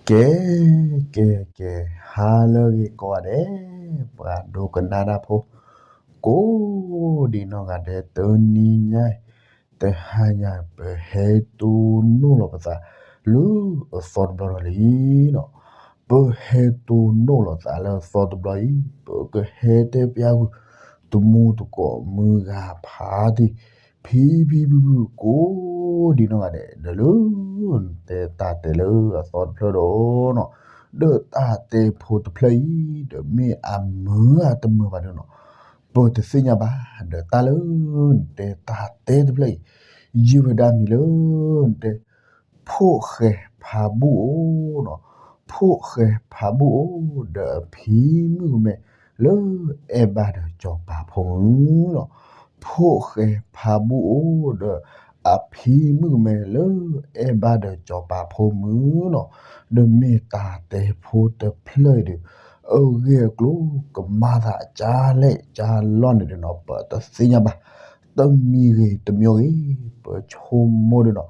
ကဲ, ကဲ, ကဲ, ဟါလၢအဂ့ၤကိးဂၤဒဲး, ပှၤဒိကနၣ်တၢ်ဖိ ကိးဒံနီၢ်ဂၤဒဲး, တနံၤညါအံၤ တဟါညါ ပဟဲတိၢ်နီၣ်လီၤပသးလၢအသီတဘျီဒီးလံနီၤ. ပဟဲတိၢ်နီၣ်လီၤသးလၢအသီတဘျီအံၤ, ပကဟဲတဲပျၢ်ကွံာ် တမူတကိးမုၢ်ဂၤဖးတံၢ် ဖံဖံဖုဖု ကိးဒံနီၢ်ဂၤဒဲး ဒီးလၢ နတဲတၢ်တဲလၢအသီတဖျၢၣ်ဒီးနီၤ, ဒီးတၢ်တဲဖိတဖျၢၣ်အံၤ ဒီးမ့ၢ်အမုာ်အတမုာ်ဘၣ်ဒီးနီၤ, ပတသ့ၣ်ညါဘၣ်. ဒီးတၢ်လၢနတဲတၢ်တဲတဖျၢၣ်အံၤ ယုၢ်ဝဲဒၣ်မံၤလၢ နတဲ ဖိၣ်ဃဲဖးဘူၣ်အိၣ်နီၤ, ဖိၣ်ဃဲဖးဘူၣ်အိၣ် ဒီးအဖံမုၣ်ကမဲ လၢအဲၣ်ဘၣ်ဒီးစီၤပၤဖိမုၣ်နီၤ. ဖိၣ်ဃဲဖးဘူၣ်အိၣ် ဒီးအဖံမုၣ်ကမဲ လၢအဲၣ်ဘၣ်ဒီးစီၤပၤဖိမုၣ်နီၤ. ဒီးမ့ၢ်တၢ်တဲဖိတဖျၢၣ်အံၤဒီး အဂ့ၢ်အကျိၤ ကမၤသးကၢ်လဲၣ်ကၢ်လီၢ်န့ၣ်ဒီးနီၤ ပတသ့ၣ်ညါဘၣ်. တမံၤဂ့ၤတမံၤဂ့ၤ ပဆိကမိၣ်ဒီးနီၤ ပတမၤယံာ်ယံာ်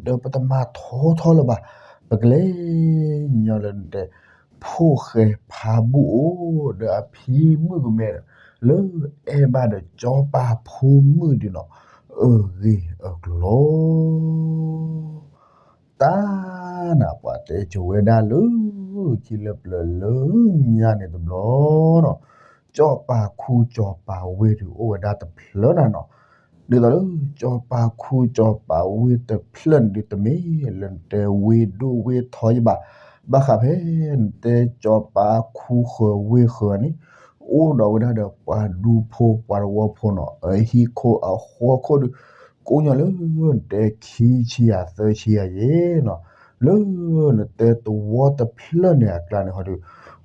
ဒီးပတမၤထီထီလၢၤဘၣ်. ပကလဲၤညီလၢနတဲ ဖိၣ်ဃဲဖးဘူၣ်အိၣ် ဒီးအဖံမုၣ်ကမဲ လၢအဲၣ်ဘၣ်ဒီးစီၤပၤဖိမုၣ်ဒီးနီၤ အဂ့ၢ်အကျိၤလီၤ. တၢ်နၤ ပှၤတဲစိၤဝဲဒၣ်လၢ ခံလၢပျၢၤလၢညါန့ၣ်တဘျီနီၤ, စီၤပၤခူစီၤပၤဝ့ၢ်ဒီးအိၣ်ဝဲဒၣ်တဖျၢၣ်နၤနီၤ. ဒ်သိးလၢ စီၤပၤခူစီၤပၤဝ့ၢ်တဖျၢၣ်န့ၣ်ဒီး တမ့ၢ်လၢနတဲဝ့ၢ်ဒိၣ်ဝ့ၢ်ထီယဘၣ်. ဘၣ်ဃးဖဲနတဲစီၤပၤခူဃၢၤဝ့ၢ်ဃၢၤန့ၣ် အိၣ်ဒီးဝဲဒၣ်ဒီးပှၤဒူဖိပှၤတဝီဖိနီၤ အဟံၣ်ခိၣ်အဃီခိၣ်ဒီး ကိးညီလၢ နတဲခံဆံယၤသၢဆံယၤယဲနီၤ. လၢနတဲတဝီတဖျၢၣ်န့ၣ်အကျါန့ၣ်ဟီဒီး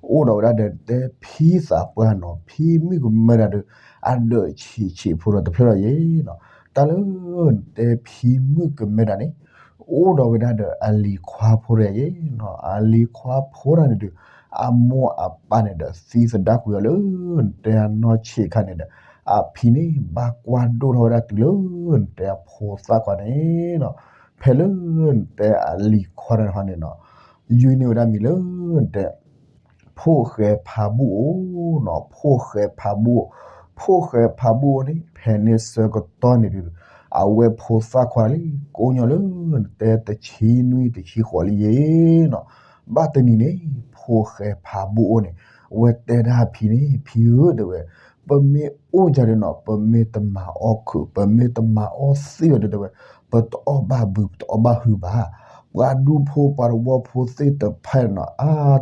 အိၣ်ဒီးဝဲဒၣ်ဒီးနတဲဖံသးပှၢ်နီၤ ဖံမုၣ်ကမဲဒၣ်ဒီး အဒၢးဆံးဆံးဖိဒီးတဖျၢၣ်ဒီးယဲနီၤ. တၢ်လၢနတဲဖံမုၣ်ကမဲဒၣ်န့ၣ် အိၣ်ဒီးဝဲဒၣ်ဒီးအလံၤခွါဖိတဂၤယဲနီၤ. အလံၤခွါဖိတဂၤန့ၣ်ဒီး အမိၢ်အပၢ်န့ၣ်ဒီးသံသဒၣ်ကွံာ်အီၤလၢ နတဲအနီၢ်ဆံးခါန့ၣ်ဒီး အဖံန့ၣ် ဘၣ်ကွၢ်ဒိၣ်ထီၣ်ဝဲဒၣ်တုၤလၢ နတဲအဖိသၣ်ခွါန့ၣ်နီၤ. ဖဲလၢနတဲအလံၤခွါတဂၤန့ၣ်ဟီန့ၣ်နီၤ ယုၢ်န့ၢ်ဝဲဒၣ်မံၤလၢနတဲ ဖိၣ်ဃဲဖးဘူၣ်အိၣ်နီၤ, ဖိၣ်ဃဲဖးဘူၣ်အိၣ်, ဖိၣ်ဃဲဖးဘူၣ်အိၣ်န့ၣ် ဖဲန့ၣ်ဆၢကတီၢ်န့ၣ်ဒီး အဝဲဖိသၣ်ခွါလံ ကိးညီလၢနတဲတဆံနွံတဆံဃိးလံယဲနီၤ. ဘၣ်တနံၤန့ၣ် ဖိၣ်ဃဲဖးဘူၣ်အိၣ်န့ၣ် အဝဲတဲဒၣ်အဖံန့ၣ် ဖံဧၢ တဲဝဲ, ပမ့ၢ်အိၣ်ယၤဒီးနီၤ ပမ့ၢ်တမၤအီၣ်ခုး ပမ့ၢ်တမၤအီၣ်သံဘၣ်ဒီး တဲဝဲ ပတအီၣ်ဘၣ်ဘု ပတအီၣ်ဘၣ်ဟုဘၣ်. ပှၤဒူဖိပှၤတဝီဖိသ့ၣ်တဖၣ်န့ၣ်နီၤ အါ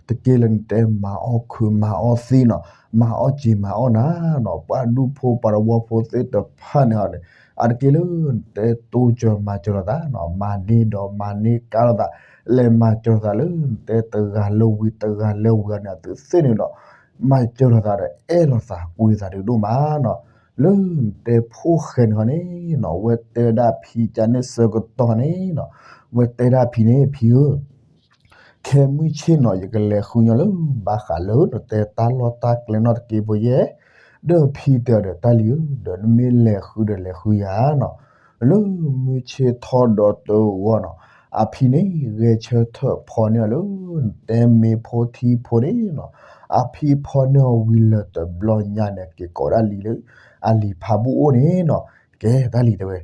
တက့ၢ်လၢနတဲမၤအီၣ်ခုးမၤအီၣ်သံနီၤ, မၤအီၣ်စ့မၤအီၣ်နၤနီၤ. ပှၤဒူဖိပှၤတဝီဖိသ့ၣ်တဖၣ်န့ၣ်ဟီန့ၣ် အါတက့ၢ်လၢနတဲတိစၢၤမၤစၢၤလိာ်သးနီၤ, မၤန့ၢ်ဒီးမၤန့ၢ်ကါလိာ်သး, လဲၤမၤစၢၤသးလၢနတဲတဂၤလၢဝံၤတဂၤလၢဝံၤန့ၣ် အသုသ့ၣ်န့ၣ်ဒီး မၤစၢၤလိာ်သးဒီးအဲၣ်လိာ်သးကွံလိာ်သးဒုးဒိၣ်မးနီၤ. လၢနတဲဖိၣ်ဃဲန့ၣ်ဟီန့ၣ်နီၤ အဝဲတဲဒၣ်ဖံကန့ၣ်ဆၢကတီၢ်န့ၣ်နီၤ, အဝဲတဲဒၣ်ဖံန့ၣ် ဖံဧၢ ခဲမုၢ်ဆ့ၣ်နီၤ ယကလဲၤဃုညီလၢ ဘၣ်ဃးလၢနတဲတၢ်လီၢ်တၢ်ကျဲနီၢ်တက့ၢ်ဖိယဲ, ဒီးဖံတဲအီၤဒီး တၢ်လံၤဧၢ, ဒီးနမ့ၢ်လဲၤဃုဒီးလဲၤဃုယၤနီၤ. လၢမုၢ်ဆ့ၣ်ထီၣ်ဒီးတဂီၢ်နီၤ, အဖံန့ၣ် ဂဲၤဆၢထၢၣ်ဖီန့ၢ်အီၤလၢ နတဲမ့ၢ်ဖိထံဖိန့ၣ်နီၤ, အဖံဖီန့ၢ်အီၤဝံၤလၢတဘျီညါန့ၣ် က့ၤကိးဒၣ်လံၤလၢ အလံၤဖးဘူၣ်အိၣ်န့ၣ်နီၤ, ကဲတၢ်လံၤတဲဝဲ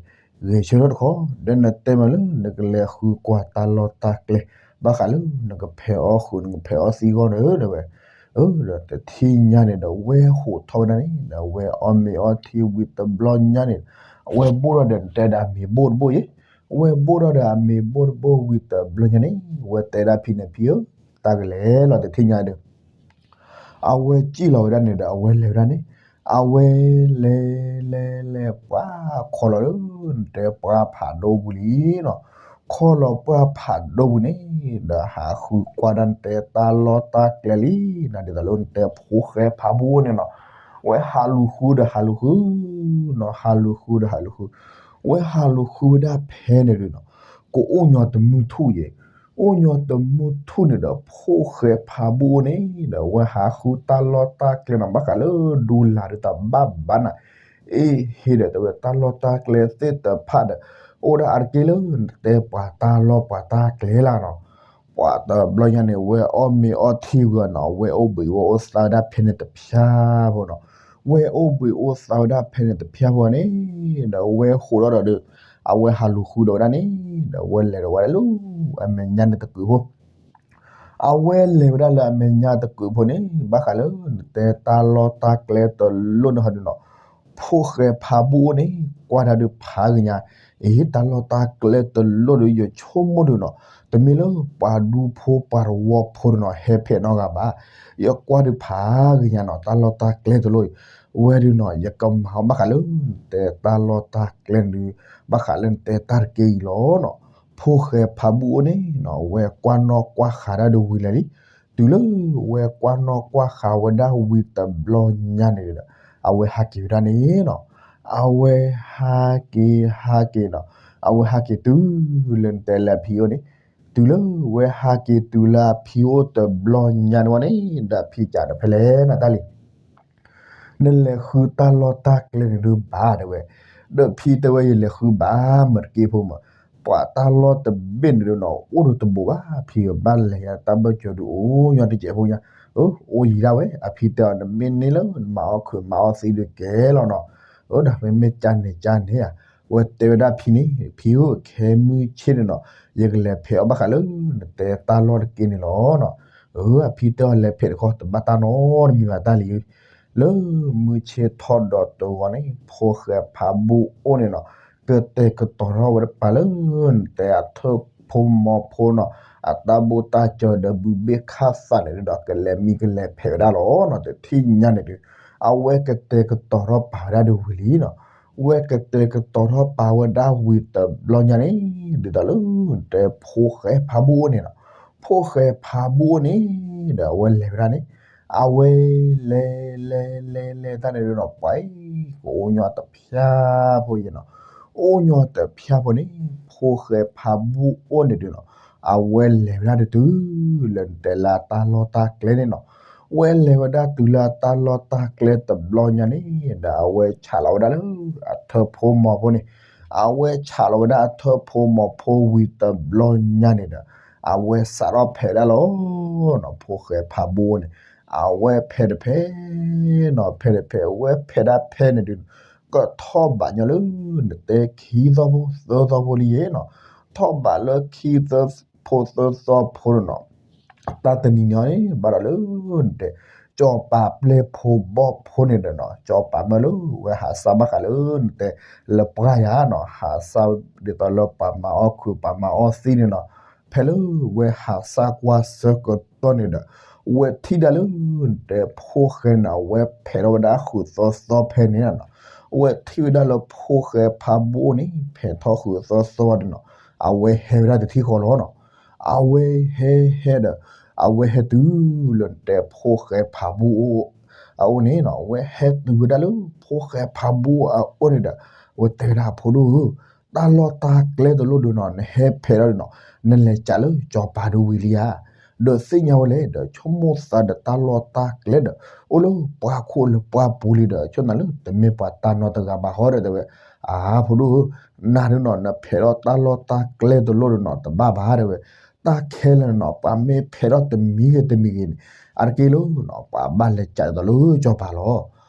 ဂဲၤဆၢထၢၣ်တခီ, ဒီးနတဲမ့ၢ်လၢနကလဲၤဃုကွၢ်တၢ်လီၢ်တၢ်ကျဲ ဘၣ်ဃးလၢနကဖဲးအီၣ်ဃုာ် နကဖဲးအီၣ်သံအဂီၢ်န့ၣ် တဲဝဲ, ဒီးတထံၣ်ညါန့ၣ်ဒီး ဝဲဟိးထီၣ်ဝဲဒၣ်န့ၣ် ဒီးအဝဲအီၣ်မ့ၤအီထံဝံၤတဘျီညါန့ၣ် အဝဲဘိၣ်ထီၣ်ဒီးနတဲဒၣ်မ့ၤဘိၣ်တဘိၣ်ယဲ, အဝဲဘိၣ်ထီၣ်ဒီးအမ့ၤဘိၣ်တဘိၣ်ဝံၤတဘျီညါန့ၣ် အဝဲတဲဒၣ်ဖံန့ၣ် ဖံဧၢ, တၢ်ကလဲၤလီၤတထံၣ်ညါဒီး အဝဲစံၣ်လီၤဝဲဒၣ်န့ၣ်ဒီး အဝဲလဲၤဝဲဒၣ်န့ၣ်, အဝဲလဲၤလဲၤလဲၤ ပှၤခီလီၤလၢ နတဲပှၢ်ဖးဒိၣ်ပူၤလံနီၤ, ခီလီၤပှၢ်ဖးဒိၣ်ပူၤန့ၣ် ဒီးဟးဃုကွၢ်ဒၣ်နတဲတၢ်လီၢ်တၢ်ကျဲလံနီၤ, ဒ်သိးလၢနတဲဖိၣ်ဃဲဖးဘူၣ်အိၣ်န့ၣ်နီၤ, ဝဲဟးလူၤဃုဒီးဟးလူၤဃုနီၤ, ဟးလူၤဃုဒီးဟးလူၤဃု, ဝဲဟးလူၤဃုဝဲဒၣ်ဖဲန့ၣ်ဒီးနီၤ, ကအိၣ်ညီတမုၢ်ထူၣ်ယဲ အိၣ်ညီတမုၢ်ထူၣ်န့ၣ်ဒီး ဖိၣ်ဃဲဖးဘူၣ်အိၣ်န့ၣ်ဒီး ဝဲဟးဃုတၢ်လီၢ်တၢ်ကျဲနီၤ, ဘၣ်ဃးလၢဒူလၢ်ဒီးတၢ်ဘၣ်ဘၣ်နၤ, အ့ၣ် ဟ့ၣ်ဒီးတဲဝဲတၢ်လီၢ်တၢ်ကျဲသ့ၣ်တဖၣ်ဒီး အိၣ်ဒၣ်အါတက့ၢ်လၢနတဲပှၤတၢ်လီၢ်ပှၤတၢ်ကျဲလီၤနီၤ. ပှၤတဘျီညါန့ၣ် ဝဲအီၣ်မ့ၤအီထံဝံၤနီၤ, ဝဲအိၣ်ဘှံးဝဲအိၣ်သါဝဲဒၣ်ဖဲန့ၣ်တဖၠၣ်ဖိနီၤ. ဝဲအိၣ်ဘှံးအိၣ်သါဝဲဒၣ်ဖဲန့ၣ်တဖၠၣ်ဖိန့ၣ်, ဒီးဝဲဟးလိာ်ဃုာ်ဒီးဝဲဒၣ်န့ၣ်, ဒီးဝဲလဲၤဒီးဝဲဒၣ်လၢ အမဲာ်ညါန့ၣ်တကုးဖိ အဝဲလဲၤဝဲဒၣ်လၢအမဲာ်ညါတကုးဖိန့ၣ်, ဘၣ်ဃးလၢနတဲတၢ်လီၢ်တၢ်ကျဲတလိၣ်န့ၣ်ဟီဒုးနီၤ, ဖိၣ်ဃဲဖးဘူၣ်အိၣ်န့ၣ် ကွၢ်တၢ်ဒုးဖးဂ့ၤညါ, အ့ တၢ်လီၢ်တၢ်ကျဲတလိၣ်ဒီး ယဆိကမိၣ်ဒုးနီၤ, တမ့ၢ်လၢပှၤဒူဖိပှၤတဝီဖိဒုးနီၤ ဟဲဖဲးနီတဂၤဘၣ်. ယကွၢ်ဒုးဖးဂ့ၤညါနီၤ, တၢ်လီၢ်တၢ်ကျဲတလိၣ်အံၤ, ဝဲဒုးနီၤ ယကမၤအီၤဘၣ်ဃးလၢနတဲတၢ်လီၢ်တၢ်ကျဲန့ၣ်ဒုး, ဘၣ်ဃးလၢနတဲတၢ်တက့ၢ်အံၤလီၤနီၤ. ဖိၣ်ဃဲဖးဘူၣ်အိၣ်န့ၣ်နီၤ, ဝဲကွၢ်နီၣ်ကွၢ်ဃာ်ဒၣ်ဒုးဝံၤလၢာ်လံ. တုၤလၢဝဲကွၢ်နီၣ်ကွၢ်ဃာ်ဝဲဒၣ်ဝံၤတဘျီညါန့ၣ်ဒီး, အဝဲဟးက့ၤဝဲဒၣ်န့ၣ်နီၤ. အဝဲဟးက့ၤဟးက့ၤနီၤ, အဝဲဟးက့ၤတုၤလၢနတဲလၢအဖံအိၣ်န့ၣ်, တုၤလၢဝဲဟးက့ၤတုၤလၢအဖံအိၣ်တဘျီညါန့ၣ်ဝံၤန့ၣ်, ဒီးအဖံကးဒီးဖဲလဲၣ်နတၢ်လံ နလဲၤဃုတၢ်လီၢ်တၢ်ကျဲန့ၣ်ဒုးဘၣ်တဲဝဲ, ဒီးဖံတဲဝဲယလဲၤဃုဘၣ်မ့ၢ်တက့ၢ်ဖိမး, ပှၤတၢ်လီၢ်တဘ့ၣ်န့ၣ်ဒုးနီၤ အိၣ်ဒီးတဘူးဘၣ်, ဖံဘၣ်လဲၤယတၢ်ဘၢၣ်စၢၤဒုးအိၣ်ညီတစဲးဖိညါ, အိၣ်ယံၤဒၣ်ဝဲ, အဖံတဲအီၤနမ့ၢ်န့ၢ်လၢနမၤအီၣ်ခုးမၤအီၣ်သံဒုးကဲလီၤနီၤ, ဒီးမ့မ့ၢ်ကန့ၣ်ကန့ၣ်ဧါ, ဝဲတဲဝဲဒၣ်ဖံန့ၣ်, ဖံဧၢ ခဲမုၢ်ဆ့ၣ်န့ၣ်နီၤ, ယကလဲၤဖဲးအီၣ်ဘၣ်ဃးလၢနတဲတၢ်လီၢ်တက့ၢ်န့ၣ်လီၤနီၤ. အဖံတဲအီၤလဲၤဖဲးတခီ တဘၣ်တၢ်နီတမံၤဘၣ်တၢ်လံ လၢမုၢ်ဆ့ၣ်ထီၣ်ဒီးတဂီၤန့ၣ် ဖိၣ်ဃဲဖးဘူၣ်အိၣ်န့ၣ်နီၤ, ကတဲာ်ကတီၤထီၣ်ဝဲဒၣ်ပာ်လၢနတဲအထၢၣ်ဖိမီၤဖိနီၤ, အတၢ်ဘိၣ်တၢ်စၢၤဒီးဘုဘ့ၣ်ခၣ်သးန့ၣ်ဒီး ကလဲၤမံကလဲၤဖဲးဝဲဒၣ်လီၤနီၤ. တထံၣ်ညါန့ၣ်ဒုး, အဝဲကတဲာ်ကတီၤထီၣ်ပာ်ဝဲဒၣ်ဒုးဝံၤလံနီၤ. ဝဲကတဲာ်ကတီၤထီၣ်ပာ်ဝဲဒၣ်ဝံၤတဘျီညါန့ၣ်, ဒ်သိးလၢနတဲဖိၣ်ဃဲဖးဘူၣ်အိၣ်န့ၣ်နီၤ, ဖိၣ်ဃဲဖးဘူၣ်အိၣ်န့ၣ်, ဒီးအဝဲလဲၤဝဲဒၣ်န့ၣ်, အဝဲလဲၤလဲၤလဲၤလဲၤတၢ်န့ၣ်ဒုးနီၤ, ပှၤအံၤကအိၣ်ညီတဖၠၣ်ဖိယဲနီၤ, အိၣ်ညီတဖၠၣ်ဖိန့ၣ် ဖိၣ်ဃဲဖးဘူၣ်အိၣ်န့ၣ်ဒုးနီၤ, အဝဲလဲၤဝဲဒၣ်တတုၤလၢနတဲလၢအတၢ်လီၢ်တၢ်ကျဲန့ၣ်နီၤ. ဝဲလဲၤဝဲဒၣ်တုၤလၢအတၢ်လီၢ်တၢ်ကျဲတဘျီညါန့ၣ်, ဒီးအဝဲဆးလီၤဝဲဒၣ်လၢအထၢၣ်ဖိမီၤဖိန့ၣ်, အဝဲဆးလီၤဝဲဒၣ်အထၢၣ်ဖိမီၤဖိဝံၤတဘျီညါန့ၣ်ဒီး, အဝဲစးထီၣ်ဖဲးဝဲဒၣ်လီၤနီၤ. ဖိၣ်ဃဲဖးဘူၣ်အိၣ်န့ၣ်, အဝဲဖဲးတဖဲးနီၤ, ဖဲးတဖဲး, အဝဲဖဲးဒၣ်ဖဲန့ၣ်ဒုး, ကထီၣ်ဘးညီလၢနတဲခံသီဖိသၢသီဖိလံယဲနီၤ, ထီၣ်ဘးလၢခံသီဖိသၢသီဖိန့ၣ်နီၤ, တၢ်တနံၤညါန့ၣ် ဘၣ်ဒီးလၢနတဲ စီၤပၤပျဲၢ်ဖိဘီၣ်ဖိန့ၣ်ဒီးနီၤ, စီၤပၤမၢလၢဝဲဟးစၢ်ဘၣ်ဃးလၢနတဲ လၢပှၢ်ယၤနီၤ, ဟးစၢ်ဒ်သိးလၢပှၤမၤအီၣ်ခုးပှၤမၤအီၣ်သံန့ၣ်နီၤ, ဖဲလၢဝဲဟးစၢ်ကွၢ်ဆၢကတီၢ်န့ၣ်ဒီး, ဝဲထံၣ်ဒၣ်လၢနတဲဖိၣ်ဃဲန့ၣ် အဝဲဖဲးထီၣ်ဝဲဒၣ်ဃုာ်သီသီဖဲန့ၣ်နီၤ, ဝဲထံၣ်ဝဲဒၣ်လၢဖိၣ်ဃဲဖးဘူၣ်အိၣ်န့ၣ် ဖဲးထီၣ်ဃုာ်သီသီန့ၣ်နီၤ, အဝဲဟဲဝဲဒၣ်တထံၣ်ဃီလီၤနီၤ. အဝဲဟဲဟဲဒီး, အဝဲဟဲတုၤလၢနတဲဖိၣ်ဃဲဖးဘူၣ်အိၣ်, အအိၣ်န့ၣ်နီၤ, အဝဲဟဲတုၤဝဲဒၣ်လၢဖိၣ်ဃဲဖးဘူၣ်အအိၣ်န့ၣ်ဒီး, အဝဲတဲဝဲဒၣ်ဖိဒိၣ်ဧၢ, တၢ်လီၢ်တၢ်ကျဲတလိၣ်ဒုးနီၤ, နဟဲဖဲးထီၣ်ဒုးနီၤ, နလဲၤကးလၢစီၤပၤဒုးဝံၤလံဧါ. ဒီးသ့ၣ်ညါဝဲလဲၣ်ဒီး ဆိကမိၣ်သးဒီးတၢ်လီၢ်တၢ်ကျဲဒီး, အိၣ်လၢပှၤခိၣ်လၢပှၤပူၤလံဒီး ဆိကမိၣ်သးလၢတမ့ၢ်ပှၤတၢ်နီတဂၤဘၣ်ဟီဒီးတဲဝဲ, အါ ဖိဒိၣ်ဧၢ, နၤဒုးနီၤ နဖဲးထီၣ်တၢ်လီၢ်တၢ်ကျဲတလိၣ်ဒုးနီၤ တဘၣ်ဘၣ်တဲဝဲ, တၢ်ခဲလၢာ်န့ၣ်နီၤ ပှၤမ့ၢ်ဖဲးထီၣ်တမံၤဂ့ၤတမံၤဂ့ၤန့ၣ်, အါတက့ၢ်လၢနီၤ ပှၤဘၣ်လဲၤကးဒ်သိးလၢစီၤပၤလီၤ.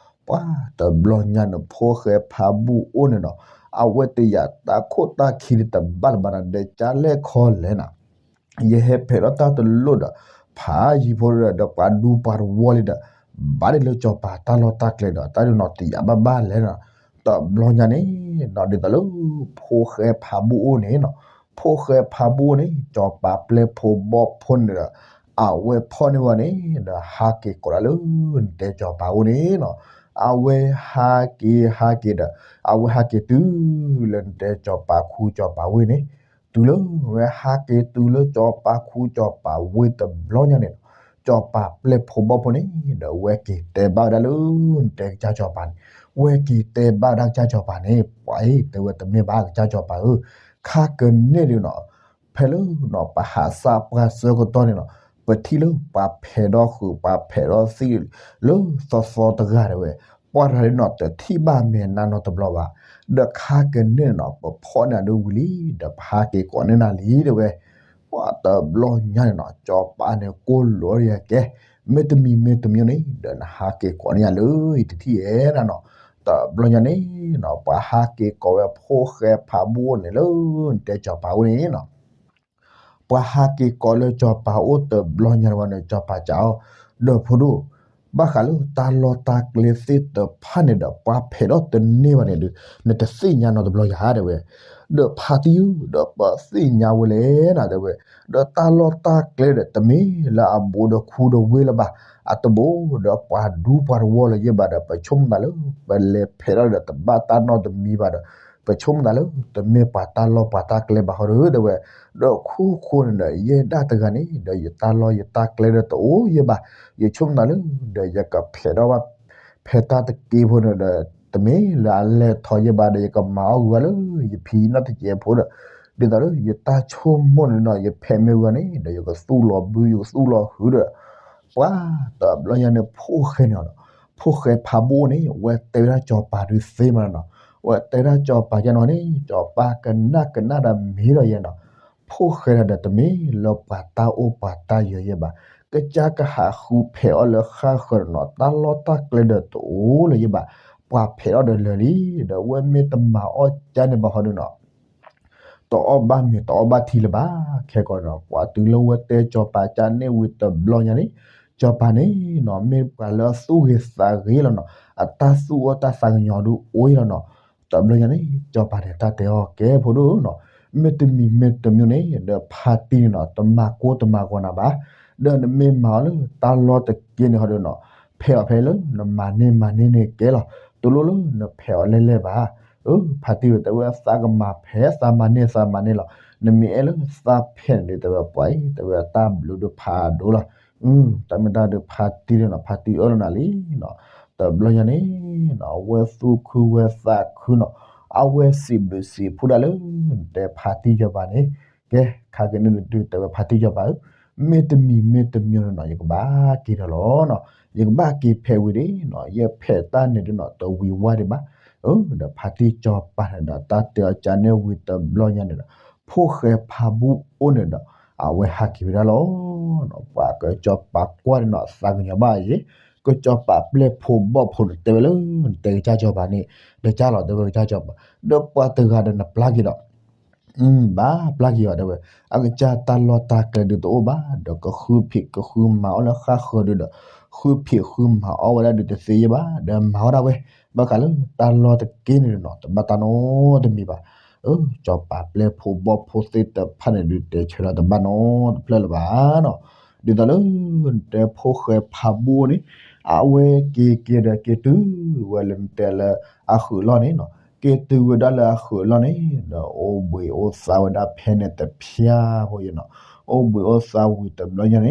ပှၤတဘျီညါန့ၣ် ဖိၣ်ဃဲဖးဘူၣ်အိၣ်န့ၣ်နီၤ, အဝဲတယာ်တၢ်ခိၣ်တၢ်ခံဒီးတဘၣ်လၢၤဘၣ်နၤ ဒီးကလဲၣ်ခီလဲၣ်နီၤ ယဟဲဖဲးထီၣ်တၢ်တလိၣ်ဒီး ဖးယံၤဖိဒီး ဒီးပှၤဒူပှၤတဝီလံဒီး ဘၣ်ဒ်လၢစီၤပၤတၢ်လီၢ်တၢ်ကျဲဒီး တၢ်ဒုးနီၤတယာ်ဘၣ်ဘၣ်လဲၣ်နီၤ. တဘျီညါန့ၣ်နီၤ ဒ်သိးလၢ ဖိၣ်ဃဲဖးဘူၣ်အိၣ်န့ၣ်နီၤ, ဖိၣ်ဃဲဖးဘူၣ်အိၣ်န့ၣ် စီၤပၤပျဲၢ်ဖိဘီၣ်ဖိန့ၣ်ဒီး အဝဲဖီၣ်န့ၢ်ဝဲန့ၣ်ဒီး ဟးက့ၤကိးဒၣ်လၢ နတဲစီၤပၤအိၣ်န့ၣ်နီၤ. အဝဲဟးက့ၤဟးက့ၤဒီး အဝဲဟးက့ၤတုၤလၢနတဲစီၤပၤခူစီၤပၤဝ့ၢ်န့ၣ်, တုၤလၢဝဲဟးက့ၤတုၤလၢစီၤပၤခူစီၤပၤဝ့ၢ်တဘျီညါန့ၣ်နီၤ, စီၤပၤပျဲၢ်ဖိဘီၣ်ဖိန့ၣ်ဒီး ဝဲက့ၤတဲဘၣ်ဝဲဒၣ်လၢ နတဲကစၢ်စီၤပၤန့ၣ်, ဝဲက့ၤတဲဘၣ်ဝဲဒၣ်ကစၢ်စီၤပၤန့ၣ်, ပှၤအံၤတဲဝဲတမ့ၢ်ဘၣ်ကစၢ်စီၤပၤဧၢ, ခါကန့ၢ်ဒုးနီၤ ဖဲလၢနီၤ ပဟးစၢ်ပှၢ်ဆၢကတီၢ်န့ၣ်နီၤ ပထံၣ်လၢပှၤဖဲးထီၣ်ဃုာ် ပှၤဖဲးထီၣ်သံၣ် လၢသီသီတဂၤဒၣ်ဝဲ, ပှၤတဂၤဒုးနီၤ တထံၣ်ဘၣ်မဲာ်နါနီတဘျီဘၣ်. ဒီးခါကနံၣ်န့ၣ်နီၤ ပဖီၣ်န့ၢ်နၤဒုးဝံၤလံ ဒီးပဟးက့ၤကိးန့ၢ်နၤလံ တဲဝဲ. ပှၤတဘျီညါန့ၣ်နီၤ စီၤပၤန့ၣ်ကိၢ်လိာ်အီၤကဲ, မ့တမံၤမ့တမံၤန့ၣ် ဒီးနဟးက့ၤကိးန့ၢ်ယၤလၢ ယတထံၣ်အဲၣ်နၤနီၤ. တဘျီညါန့ၣ်နီၤ ပှၤဟးက့ၤကိးဝဲဖိၣ်ဃဲဖးဘူၣ်အိၣ်န့ၣ်လၢ နတဲစီၤပၤအိၣ်န့ၣ်နီၤ ပှၤဟးက့ၤကိးလၢစီၤပၤအိၣ်တဘျီညါန့ၣ်ဝဲန့ၣ် စီၤပၤစံးအီၤ, ဒီးဖိဒိၣ်, ဘၣ်ဃးလၢတၢ်လီၢ်တၢ်ကျဲသ့ၣ်တဖၣ်န့ၣ်ဒီး ပှၤဖဲးထီၣ်တန့ၢ်ဘၣ်န့ၣ်ဒီး နတသ့ၣ်ညါနီတဘျီဧါ တဲဝဲ. ဒီးဖါတံၢ်ဧၢ, ဒီးပသ့ၣ်ညါဝဲလဲၣ်နၤ တဲဝဲ. ဒီးတၢ်လီၢ်တၢ်ကျဲဒီး တမ့ၢ်လၢအဘူးဒီးခူဒီးဝ့ၢ်လၢၤဘၣ်, အတဘူးဒီးပှၤဒူပှၤတဝီလၢၤယဲၢ်ဘၣ်ဒီး ပဆိကမိၣ်သးလၢ ပလဲၤဖဲးထီၣ်ဒီးတဘၣ်တၢ်နီတမံၤဘၣ်ဒီး ပဆိကမိၣ်သးလၢ တမ့ၢ်ပှၤတၢ်လီၢ်ပှၤတၢ်ကျဲဘၣ်ဃီဒီး တဲဝဲ. ဒီးခိၣ်ဃိန့ၣ်ဒီး ယဲဒၣ်တဂၤန့ၣ်ဒီး ယတၢ်လီၢ်ယတၢ်ကျဲဒီးတအိၣ်ယဲၢ်ဘၣ်, ယဆိကမိၣ်သးလၢ ဒီးယကဖဲးထီၣ်ဘၣ် ဖဲတၢ်တက့ဖိန့ၣ်ဒီး တမ့ၢ်လၢအလဲၤထီၣ်ယဲၢ်ဘၣ်ဒီး ယကမၤအီၣ်ဂုၤဝဲလၢ ယဖံနီၢ်တကဲးဖိဒီး, ဒ်သိးလၢယတၢ်ဆိကမိၣ်န့ၣ်ဒီး ယဖဲးမ့ၢ်ဂ့ၤန့ၣ်ဒီး ယကသူၣ်လီၤဘု ယကသူၣ်လီၤဟုဒီး ပှၤတဘျီညါန့ၣ် ဖိၣ်ဃဲန့ၣ်နီၤ, ဖိၣ်ဃဲဖးဘူၣ်န့ၣ် ဝဲတဲဝဲဒၣ်စီၤပၤဒုးသ့မးနီၤ, ဝဲတဲဒၣ်စီၤပၤကဲနီၤန့ၣ် စီၤပၤကနၣ်ကနၣ်ဒီးမ့ၢ်ဒီးယဲနီၤ, ဖိၣ်ဃဲဒီးတမ့ၢ်လၢပှၤတၢ်အိၣ်ပှၤတၢ်ယၢၤယဲၢ်ဘၣ်, ကစၢ်ကဟးဃုဖဲးအီၤလၢဃၣ်ဃၢၤဒီးနီၤ တၢ်လီၢ်တၢ်ကျဲဒီးတအိၣ်လၢၤယဲၢ်ဘၣ်, ပှၤဖဲးထီၣ်ဒီးလၢာ်လံ, ဒီးဝဲမ့ၢ်တမၤအီၣ်ကၢ်န့ၣ်ဘၣ်ဃီဒီးနီၤ တအီၣ်ဘၣ်မ့ၤတအီၣ်ဘၣ်ထံလၢၤဘၣ်, ခဲကီးဒီး ပှၤတုၤလၢဝဲတဲစီၤပၤကၢ်န့ၣ်ဝံၤတဘျီညါန့ၣ်, စီၤပၤန့ၣ်နီၤ မ့ၢ်ပှၤလၢအသူၣ်ဂ့ၤသးဂ့ၤလီၤနီၤ, အတၢ်သူၣ်အီၣ်တၢ်သးကညီၤဒုးအိၣ်လီၤနီၤ, တဘျီညါန့ၣ် စီၤပၤန့ၣ် တၢ်တဲအီၤကဲဖိဒိၣ်နီၤ, မ့တမံၤမ့တမံၤန့ၣ် ဒီးဖါတံၢ်န့ၣ်နီၤ တမၤကိၢ်တမၤဂီၤနၤဘၣ်, ဒီးနမ့ၢ်မၤအီၤလၢတၢ်လီၢ်တက့န့ၣ်ဃီဒီးနီၤ, ဖဲးအီၤဖဲလၢနမၤန့ၢ်မၤန့ၢ်န့ၣ်ကဲလီၤ, တလိၣ်လၢနဖဲးအီၤလဲၣ်လဲၣ်ဘၣ်. အၢ ဖါတံၢ်ဝဲတဲဝဲသးကမၤဖဲး သးမၤန့ၢ်သးမၤန့ၢ်လီၤ, နမ့ၢ်အဲၣ်လၢသးဖဲးန့ၣ်ဒီး တဲဝဲပှၤအံၤ တဲဝဲတၢ်ဘျုးဒုးဖးဒိၣ်လီၤ. တၢ်မ့ၢ်တၢ်ဒုးဖါတံၢ်န့ၣ်နီၤ ဖါတံၢ်အၢၣ်လီၤနၤလံနီၤ, တဘျီညါန့ၣ်နီၤ အဝဲသူၣ်ခုဝဲသးခုနီၤ, အဝဲစံးဘျုးစံးဖှိၣ်ဒၣ်လၢ နတဲဖါတံၢ်စီၤပၤန့ၣ်, ကဲ ခါက့ၤန့ၣ်ဒုးတဲဝဲဖါတံၢ်စီၤပၤဧၢ, မ့တမံၤမ့တမံၤန့ၣ်နီၤ ယကဘၣ်က့ၤဒီးလီၤနီၤ, ယကဘၣ်က့ၤဖဲးဝံၤဒၣ်နီၤ ယဖဲးတၢ်န့ၣ်ဒုးနီၤ တဝံၤဝါဒံးဘၣ်. အၢ ဒီးဖါတံၢ်စီၤပၤန့ၣ်ဒီး တၢ်တဲအီၤကၢ်န့ၣ်ဝံၤတဘျီညါန့ၣ်ဒီး ဖိၣ်ဃဲဖးဘူၣ်အိၣ်န့ၣ်ဒီး အဝဲဟးက့ၤဝဲဒၣ်လီၤ. ပှၤကစီၤပၤကွၢ်န့ၣ်နီၤ သးကညီၤဘၣ်အံၤ, ကစီၤပၤပျဲၢ်ဖိဘီၣ်ဖိန့ၣ် တဲဝဲလၢ နတဲကစၢ်စီၤပၤန့ၣ် ဒီးကၢ်လီၤ တဲဝဲကစၢ်စီၤပၤ, ဒီးပှၤတဂၤဒီးနပျၢ်က့ၤဒီး ဘၣ်ပျၢ်က့ၤအီၤတဲဝဲ, အကစၢ်တၢ်လီၢ်တၢ်ကျဲဒုးတအိၣ်ဘၣ်, ဒီးကဃုဖံးကဃုမၤအီၣ်လၢဃၣ်ဃၢၤဒုးဒီး ဃုဖံးဃုမၤအီၣ်ဝဲဒၣ်ဒုးတသ့ယဲၢ်ဘၣ်, ဒီးမၤအီၣ်ဒၣ်ဝဲ, ဘၣ်ဃးလၢတၢ်လီၢ်တက့န့ၣ်နီၤ တဘၣ်တၢ်နီတမံၤဘၣ်. အၢ စီၤပၤပျဲၢ်ဖိဘီၣ်ဖိသ့ၣ်တဖၣ်န့ၣ်ဒုးတဲဆၢလီၤတဘၣ်နီတဖျၢၣ်လၢၤဘၣ်နီၤ, ဒ်သိးလၢ နတဲဖိၣ်ဃဲဖးဘူၣ်န့ၣ် အဝဲက့ၤက့ၤဒီးက့ၤတုၤဝဲလၢနတဲလၢအဃုာ်လီၢ်န့ၣ်နီၤ, က့ၤတုၤဝဲဒၣ်လၢအဃုာ်လီၢ်န့ၣ် ဒီးအိၣ်ဘှံးအိၣ်သါဝဲဒၣ်ဖဲန့ၣ်တဖၠါဖိယဲၢ်နီၤ, အိၣ်ဘှံးအိၣ်သါဝံၤတဘျီညါန့ၣ် ဒီး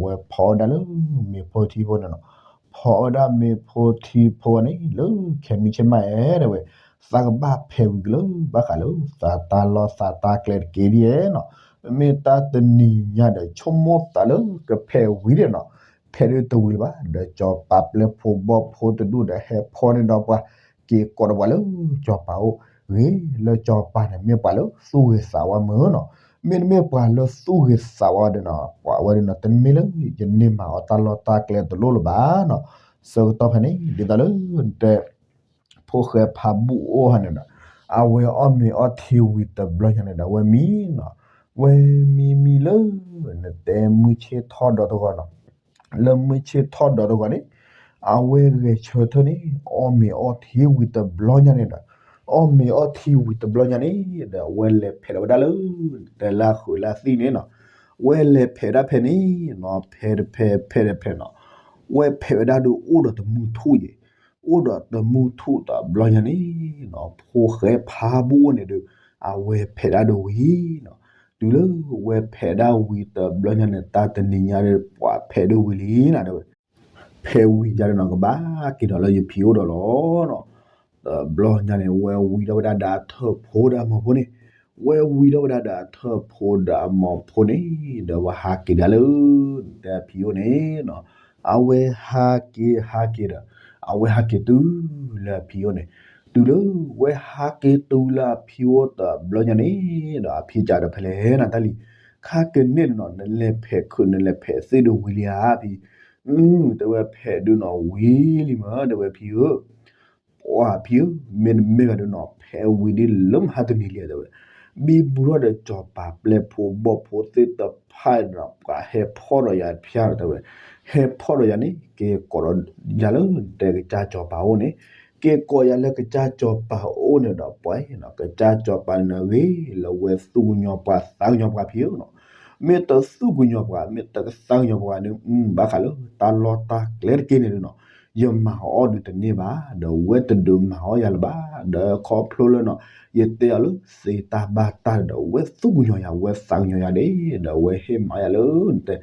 ဝဲဖီအီၣ်ဝဲဒၣ်လၢမ့ၤဖိထံဖိန့ၣ်နီၤ, ဖီအီၣ်ဝဲဒၣ်မ့ၤဖိထံဖိန့ၣ် လၢခဲမံဆ့ၣ်မးအဲၣ်တဲဝဲ, သးကဘၣ်ဖဲးဝံၤကလၢ ဘၣ်ဃးလၢသးတၢ်လီၢ်သးတၢ်ကျဲတက့ဒ်ယဲၢ်နီၤ, မ့ၢ်တၢ်တနံၤညါဒီး ဆိကမိၣ်သးလၢကဖဲးဝံၤဒီးနီၤ, ဖဲးဒုးတဝံၤလၢၤဘၣ်, ဒီးစီၤပၤပျဲၢ်ဖိဘီၣ်ဖိတဒူၣ်ဒီးဟဲဖီန့ၢ်ဒီးပှၤ က့ၤကိးဒီးပှၤလၢစီၤပၤအိၣ်, ဂ့ၤလၢစီၤပၤန့ၣ် မ့ၢ်ပှၤလၢသူၣ်ဂ့ၤသးဝါမုၢ်နီၤ, မ့တမ့ၢ်ပှၤလၢသူၣ်ဂ့ၤသးဝါဒီးနီၤ ပှၤဝဲဒၣ်နီၤ တမ့ၢ်လၢယန့ၢ်မၤအီၣ်တၢ်လီၢ်တၢ်ကျဲတလိၣ်လၢၤဘၣ်နီၤ, ဆၢကတီၢ်ဖဲန့ၣ် ဒ်သိးလၢနတဲ ဖိၣ်ဃဲဖးဘူၣ်အိၣ်ဟါန့ၣ်ဒီး အဝဲအီၣ်မ့ၤအီထံဝံၤတဘျီညါန့ၣ်ဒီး အဝဲမံနီၤ, ဝဲမံမံလၢ နတဲမုၢ်ဆ့ၣ်ထီၣ်ဒီးတဂီၤနီၤ, လၢမုၢ်ဆ့ၣ်ထီၣ်ဒီးတဂီၤန့ၣ် အဝဲဂဲၤဆၢထၢၣ်န့ၣ် အီၣ်မ့ၤအီထံဝံၤတဘျီညါန့ၣ်ဒီး အီၣ်မ့ၤအီထံဝံၤတဘျီညါန့ၣ်ဒီး အဝဲလဲၤဖဲးထီၣ်ဝဲဒၣ်လၢ တဲလၢဃုာ်လၢသံၣ်န့ၣ်နီၤ, ဝဲလဲၤဖဲးဒၣ်ဖဲန့ၣ်နီၤ ဖဲတဖဲဖဲတဖဲနီၤ, ဝဲဖဲးဝဲဒၣ်ဒီးအိၣ်ဒီးတမူထူၣ်ယဲၢ်, အိၣ်ဒီးတမူထူၣ်တဘျီညါန့ၣ်နီၤ ဖိၣ်ဃဲဖးဘူၣ်အိၣ်န့ၣ်ဒီး အဝဲဖဲးဒၣ်ဒီးဝံၤနီၤ, တုၤလၢဝဲဖဲးဒၣ်ဝံၤတဘျီညါန့ၣ် တၢ်တနံၤညါဒီး ပှၤဖဲးဒိၣ်ဝံၤလံနီၤ တဲဝဲ ဖဲးဝံၤယၤဒီးနီၤ ကဘၣ်က့ၤဒီးလၢယဖံအိၣ်ဒီးလီၤနီၤ, တဘျီညါန့ၣ် ဝဲဝံဒီးဝဲဒၣ်ဒီးအထၢၣ်ဖိဒီးအမိၢ်ဖိန့ၣ်, ဝဲဝံဒီးဝဲဒၣ်ဒီးအထၢၣ်ဖိဒီးအမိၢ်ဖိန့ၣ် ဒီးဝဲဟးက့ၤဒၣ်လၢ တဲဖံအိၣ်န့ၣ်နီၤ, အဝဲဟးက့ၤဟးက့ၤဒီး အဝဲဟးက့ၤတုၤလၢအဖံအိၣ်န့ၣ်, တုၤလၢဝဲဟးက့ၤတုၤလၢအဖံအိၣ်တဘျီညါန့ၣ်, ဒီးအဖံတဲဒီး ဖဲလဲၣ်နၤတၢ်လံၤ, ခါကန့ၣ်နီၤ နလဲၤဖဲးခုး နလဲၤဖဲးသ့ၣ်ဒုးဝံၤလံဧါဖံ, တဲဝဲဖဲးဒုးနီၤဝံၤလံမး တဲဝဲဖံဧၢ ပှၤဖံဧၢ, မ့တမ့ၢ်ဘၣ်ဒုးနီၤ ဖဲဝံၤဒ်လၢမဟါတနံၤလံ တဲဝဲ, ဘံဘူထီၣ်ဒီးစီၤပၤပျဲၢ်ဖိဘီၣ်ဖိသ့ၣ်တဖၣ်ဒီး ပှၤဟဲဖီၣ်ဒီးယၤဖၠါဒီး တဲဝဲ, ဟဲဖီၣ်ဒီးယၤန့ၣ် က့ၤကိးဒီးယၤလၢတဲကစၢ်စီၤပၤအိၣ်န့ၣ်, က့ၤကိးယၤလၢကစၢ်စီၤပၤအိၣ်န့ၣ်ဒီး ပှၤအံၤနီၤ ကစၢ်စီၤပၤန့ၣ်ဂ့ၤလၢဝဲသူၣ်ကညီၤပှၤသးကညီၤပှၤဖံဧၢနီၤ, မ့ၢ်တသူၣ်ကညီၤပှၤ မ့ၢ်တကသးကညီၤပှၤန့ၣ် ဘၣ်ဃးလၢတၢ်လီၢ်တၢ်ကျဲတက့ၢ်န့ၣ်ဒုးနီၤ ယမၤအီၣ်ဒုးတန့ၢ်ဘၣ်, ဒီးဝဲတဒုးမၤအီၣ်ယၤလၢၤဘၣ်, ဒီးခီဖျိလၢနီၤ ယတဲအီၤလၢသ့တၢ်ဘၣ်တၢ်ဒီး ဝဲသူၣ်ကညီၤယၤ ဝဲသးကညီၤယၤဒၣ်, ဒီးဝဲဟ့ၣ်မၤယၤလၢ တဲ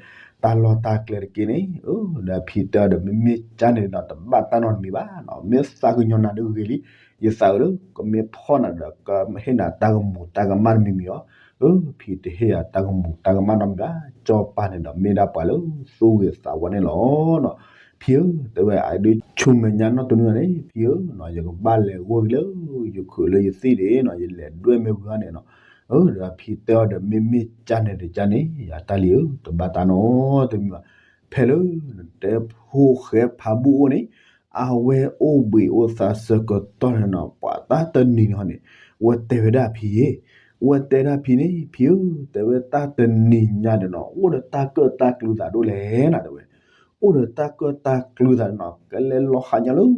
တၢ်လီၢ်တၢ်ကျဲတက့ၢ်န့ၣ်, ဒီးဖံတဲအီၤဒီး မ့မ့ၢ်ကၠါန့ၣ်ဒီး တဘၣ်တၢ်နီတမံၤဘၣ်နီၤ, မ့ၢ်သးကညီၤနၤဒုးဂ့ၤလံ, ယသးအုးလၢ ကမ့ၢ်ဖီၣ်နၤဒီး ကဟ့ၣ်နၤတၢ်ကမူၤတၢ်ကမၣ်နီတမံၤမံၤအီၤ, အၢ ဖံတဟ့ၣ်ယၤတၢ်ကမူၤတၢ်ကမၣ်နီတမံၤဘၣ်, စီၤပၤန့ၣ်ဒီး မ့ၢ်ဒၣ်ပှၤလၢသူၣ်ဂ့ၤသးဝါန့ၣ်လီၤနီၤ, ဖံဧၢ, တဲဝဲအဒုးဆူမဲာ်ညါနီၢ်တနွံန့ၣ် ဖံဧၢနီၤ ယကဘၣ်လဲၤဂီၢ်က့ၤလၢ ယခုးလၢယသ့ၣ်န့ၣ်နီၤ ယလဲၤဒွဲၣ်မ့ၢ်ဝံၤအီၤန့ၣ်နီၤ, အၢ ဒီးဖံတဲအီၤဒီး မ့မ့ၢ်ကၠါန့ၣ်ဒီးကၠါန့ၣ် ယၤတၢ်လံၤဧၢ တဘၣ်တၢ်နီတမံၤဘၣ်, ဖဲလၢ နတဲဖိၣ်ဃဲဖးဘူၣ်အိၣ်န့ၣ် အဝဲအိၣ်ဘှံးအိၣ်သါဆၢကတီၢ်န့ၣ်နီၤ ပှၤတၢ်တနံၤန့ၣ်ဟီန့ၣ် ဝဲတဲဝဲဒၣ်ဖံ, ဝဲတဲဒၣ်ဖံန့ၣ် ဖံဧၢ, တဲဝဲတၢ်တနံၤညါဒီးနီၤ အိၣ်ဒီးတၢ်ကၢၣ်တၢ်ကျူသးဒိၣ်လဲၣ်နၤ တဲဝဲ, အိၣ်ဒီးတၢ်ကၢၣ်တၢ်ကျူသးနီၤ ကလဲၤလီၤဟးညါလၢ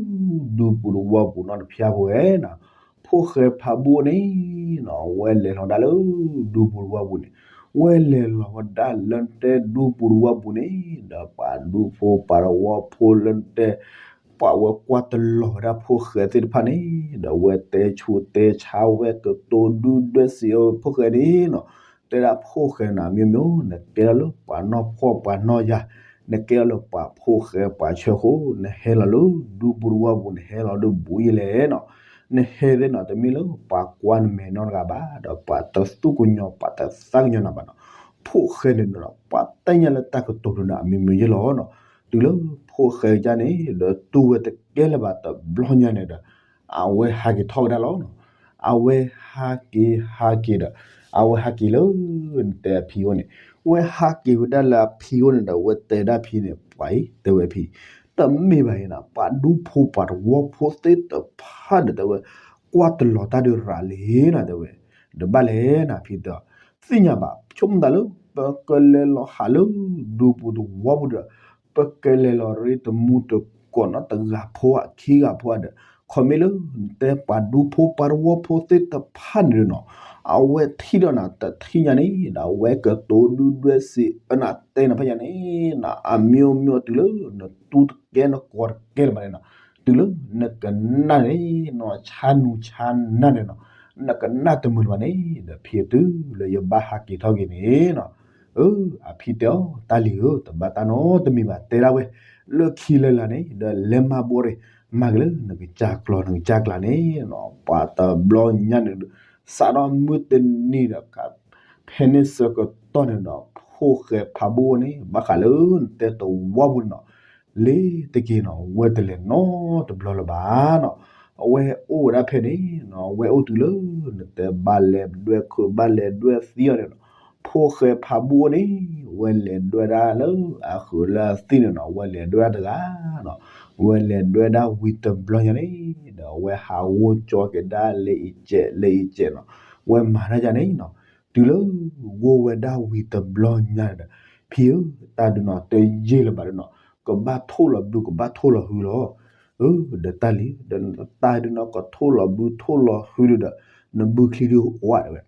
ဒူပူၤတဝီပူၤနီၤ တဖျါပူၤဝဲနီၤ, ဖိၣ်ဃဲဖးဘူၣ်န့ၣ်နီၤ ဝဲလဲၤလီၤဒၣ်လၢ ဒူပူၤတဝီပူၤန့ၣ်, ဝဲလဲၤလီၤဝဲဒၣ်လၢတဲဒူပူၤတဝီပူၤန့ၣ် ဒီးပှၤဒူဖိပှၤတဝီဖိလၢတဲ ပှၤဝဲကွၢ်တလီၤဝဲဒၣ်ဖိၣ်ဃဲသ့ၣ်တဖၣ်န့ၣ် ဒီးဝဲတဲဆူးတဲဆါဝဲကတိၤဒုၣ်ဒွဲၣ်စံးအီၤဖိၣ်ဃဲန့ၣ်နီၤ, တဲဒၣ်ဖိၣ်ဃဲနၤ မ့ၢ်မ့ၢ် နကဲထီၣ်လၢပှၤနီၢ်ဖှီၣ်ပှၤနီၢ်ယာ်, နကဲထီၣ်လၢပှၤဖိၣ်ဃဲပှၤဆၢဃိ, နဟဲလီၤလၢဒူပူၤတဝီပူၤ နဟဲလီၤဒုးဘူးယလဲၣ်နီၤ, နဟဲသ့ၣ်နီၤ တမ့ၢ်လၢပှၤကွၢ်နမဲာ်နီတဂၤဘၣ်, ဒီးပှၤတသူၣ်ကညီၤ ပှၤတသးကညီၤနၤဘၣ်နီၤ, ဖိၣ်ဃဲန့ၣ်ဒီး ပှၤတဲညါလၢတၢ်ကတိၤဒုးနၤ အမံၤမံၤယဲလီၤနီၤ, တုၤလၢဖိၣ်ဃဲကၢ်န့ၣ် ဒီးတူၢ်ဝဲတကဲလၢၤဘၣ်တဘျီညါန့ၣ်ဒီး အဝဲဟးက့ၤထီၣ်ဝဲဒၣ်လီၤနီၤ, အဝဲဟးက့ၤဟးက့ၤဒီး အဝဲဟးက့ၤလၢ နတဲအဖံအိၣ်န့ၣ်, ဝဲဟးက့ၤဝဲဒၣ်လၢအဖံအိၣ်န့ၣ်ဒီး ဝဲတဲဒၣ်ဖံန့ၣ် ပှၤအံၤ တဲဝဲဖံ, တမ့ၢ်ဘၣ်အံၤနၤ ပှၤဒူဖိပှၤတဝီဖိသ့ၣ်တဖၣ်ဒီး တဲဝဲ ကွၢ်တလီၤတၢ်ဒုးရၤလံနၤ တဲဝဲ, ဒီးဘၣ်လဲၣ်နၤဖံတဲအီၤ, သ့ၣ်ညါဘၣ် ဆိကမိၣ်သးလၢ ပကလဲၤလီၤဟးလၢ ဒူပူၤတဝီပူၤဒီး ပကလဲၤလီၤရ့တမူတကိးနီတဂၤဖိဧါခံဂၤဖိဧါဒီး ခီမ့ၢ်လၢ နတဲပှၤဒူဖိပှၤတဝီဖိသ့ၣ်တဖၣ်န့ၣ်ဒီးနီၤ, အဝဲထံၣ်ဒီးနၤတထံၣ်ညါန့ၣ်ဒီး အဝဲကတိၤဒုၣ်ဒွဲၣ်စံးအၢနၤတဲနၤဖဲညါန့ၣ်နီၤ, အမံၤမံၤတုၤလၢ နတူၢ်တကဲနကိးတကဲလၢၤဘၣ်န့ၣ်နီၤ, တုၤလၢနကနၣ်န့ၣ်နီၤ ဆါနူဆါနၢ်န့ၣ်နီၤ, နကနၣ်တမုာ်လၢၤဘၣ်န့ၣ် ဒီးဖံတုၤလၢယဘၣ်ဟးက့ၤထီၣ်က့ၤန့ၣ်နီၤ, အၢ အဖံတဲအီၤ တၢ်လံၤဧၢ တဘၣ်တၢ်နီတမံၤဘၣ် တဲဒၣ်ဝဲ လၢခံလၢလာ်န့ၣ် ဒီးလဲၤမၤဘိးရ့ၣ် မၤက့ၤလၢနကစၢ်ကျီၢ်နကစၢ်ကျါန့ၣ်နီၤ, ပှၤတဘျီညါန့ၣ် စးထီၣ်မုၢ်တနံၤဒီး ဖဲန့ၣ်ဆၢကတီၢ်န့ၣ်ဒီး ဖိၣ်ဃဲဖးဘိၣ်န့ၣ် ဘၣ်ဃးလၢနတဲတဝီပူၤန့ၣ်နီၤ, လ့ၤတက့ၤနီၤ ဝဲတလဲၤနီတဘျီလၢၤဘၣ်နီၤ, အဝဲအိၣ်ဝဲဒၣ်ဖဲန့ၣ်နီၤ အဝဲအိၣ်တုၤလၢ နတဲဘၣ်လဲၤဒွဲၣ်ခုးဘၣ်လဲၤဒွဲၣ်သံအီၤန့ၣ်နီၤ, ဖိၣ်ဃဲဖးဘိၣ်န့ၣ် ဝဲလဲၤဒွဲၣ်ဒၣ်လၢအဃုာ်လၢအသံၣ်န့ၣ်နီၤ ဝဲလဲၤဒွဲၣ်ဒၣ်တဂၤနီၤ, ဝဲလဲၤဒွဲၣ်ဒၣ်ဝံၤတဘျီညါန့ၣ် ဒီးအဝဲဟးဂိၢ်ကၠီက့ၤဒၣ်လၢအံၤစဲးလၢအံၤစဲးနီၤ, ဝဲမၤတၢ်ယါန့ၣ်နီၤ, တုၤလၢဂိၢ်ဝဲဒၣ်ဝံၤတဘျီညါန့ၣ်ဒီး ဖံဧၢ တၢ်ဒုးနီၤ တယံာ်လၢၤဘၣ်ဒုးနီၤ ကဘၣ်ထိၣ်လီၤဘုကဘၣ်ထိၣ်လီၤဟုလီၤ, အၢ ဒီးတၢ်လံ ဒီးတၢ်ဒုးနီၤ ကထိၣ်လီၤဘုထိၣ်လီၤဟုဒုးဒီး နဘုချံဒုးအိၣ်ဧါ တဲဝဲ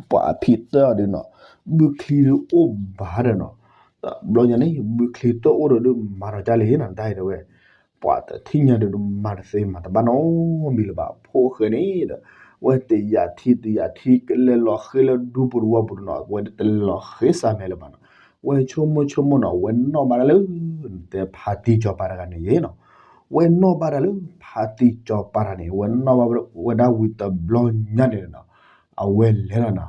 ပှၤအဖံတဲအီၤဒုးနီၤ, ဘုချံဒုးအိၣ်ဘၣ်ဒီးနီၤ, တဘျီညါန့ၣ် ဘုချံတအိၣ်ဒီးဒုးမၤဒီးကၢ်လံနီၤ တၢ်အံၤတဲဝဲ, ပှၤတထံၣ်ညါဒီးဒုးမၤတသ့မၤတဘၣ်နီတမံၤလၢၤဘၣ် ဖိၣ်ဃဲန့ၣ်ဒီး, ဝဲတယာ်ထံတယာ်ထံကလဲၤလီၤဃ့လၢဒူပူၤတဝီပူၤနီၤ ဝဲတလဲၤလီၤဃ့စးမဲာ်လၢၤဘၣ်နီၤ, ဝဲဆိကမိၣ်ဆိကမိၣ်နီၤ ဝဲနီၣ်ဘၣ်ဒၣ်လၢ နတဲဖါတံၢ်စီၤပၤတဂၤန့ၣ်ယဲနီၤ, ဝဲနီၣ်ဘၣ်ဒၣ်လၢဖါတံၢ်စီၤပၤတဂၤန့ၣ် ဝဲနီၣ်ဘၣ်ဝဲဒၣ်ဝံၤတဘျီညါန့ၣ်နီၤ, အဝဲလဲၤလီၤနီၤ,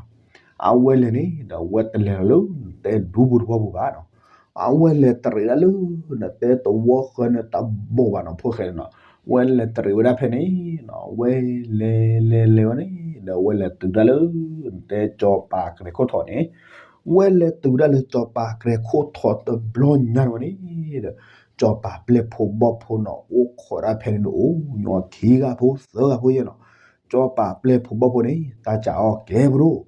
အဝဲလဲၤန့ၣ်ဒီး ဝဲတလဲၤလီၤလၢ နတဲဒူပူၤတဝီပူၤဘၣ်နီၤ, အဝဲလဲၤတရံးဒၣ်လၢ နတဲသဝီဃၢၤန့ၣ်တဘိဘၣ်နီၤ ဖိၣ်ဃဲန့ၣ်နီၤ, ဝဲလဲၤတရံးဝဲဒၣ်ဖဲန့ၣ်နီၤ, ဝဲလဲၤလဲၤလဲၤဝဲန့ၣ် ဒီးဝဲလဲၤတုၤဒၣ်လၢ နတဲစီၤပၤကရဲခိၣ်ထီးန့ၣ်, ဝဲလဲၤတုၤဒၣ်လၢစီၤပၤကရဲခိၣ်ထီးတဘျီညါန့ၣ်ဝဲန့ၣ်ဒီး စီၤပၤပျဲၢ်ဖိဘီၣ်ဖိနီၤ အိၣ်ခိးဒၣ်ဖဲန့ၣ်န့ၣ် အိၣ်ညီခံဂၤဖိသၢဂၤဖိယဲၢ်နီၤ, စီၤပၤပျဲၢ်ဖိဘီၣ်ဖိန့ၣ် တၢ်စံးအီၤ ကဲ ဖိဒိၣ်,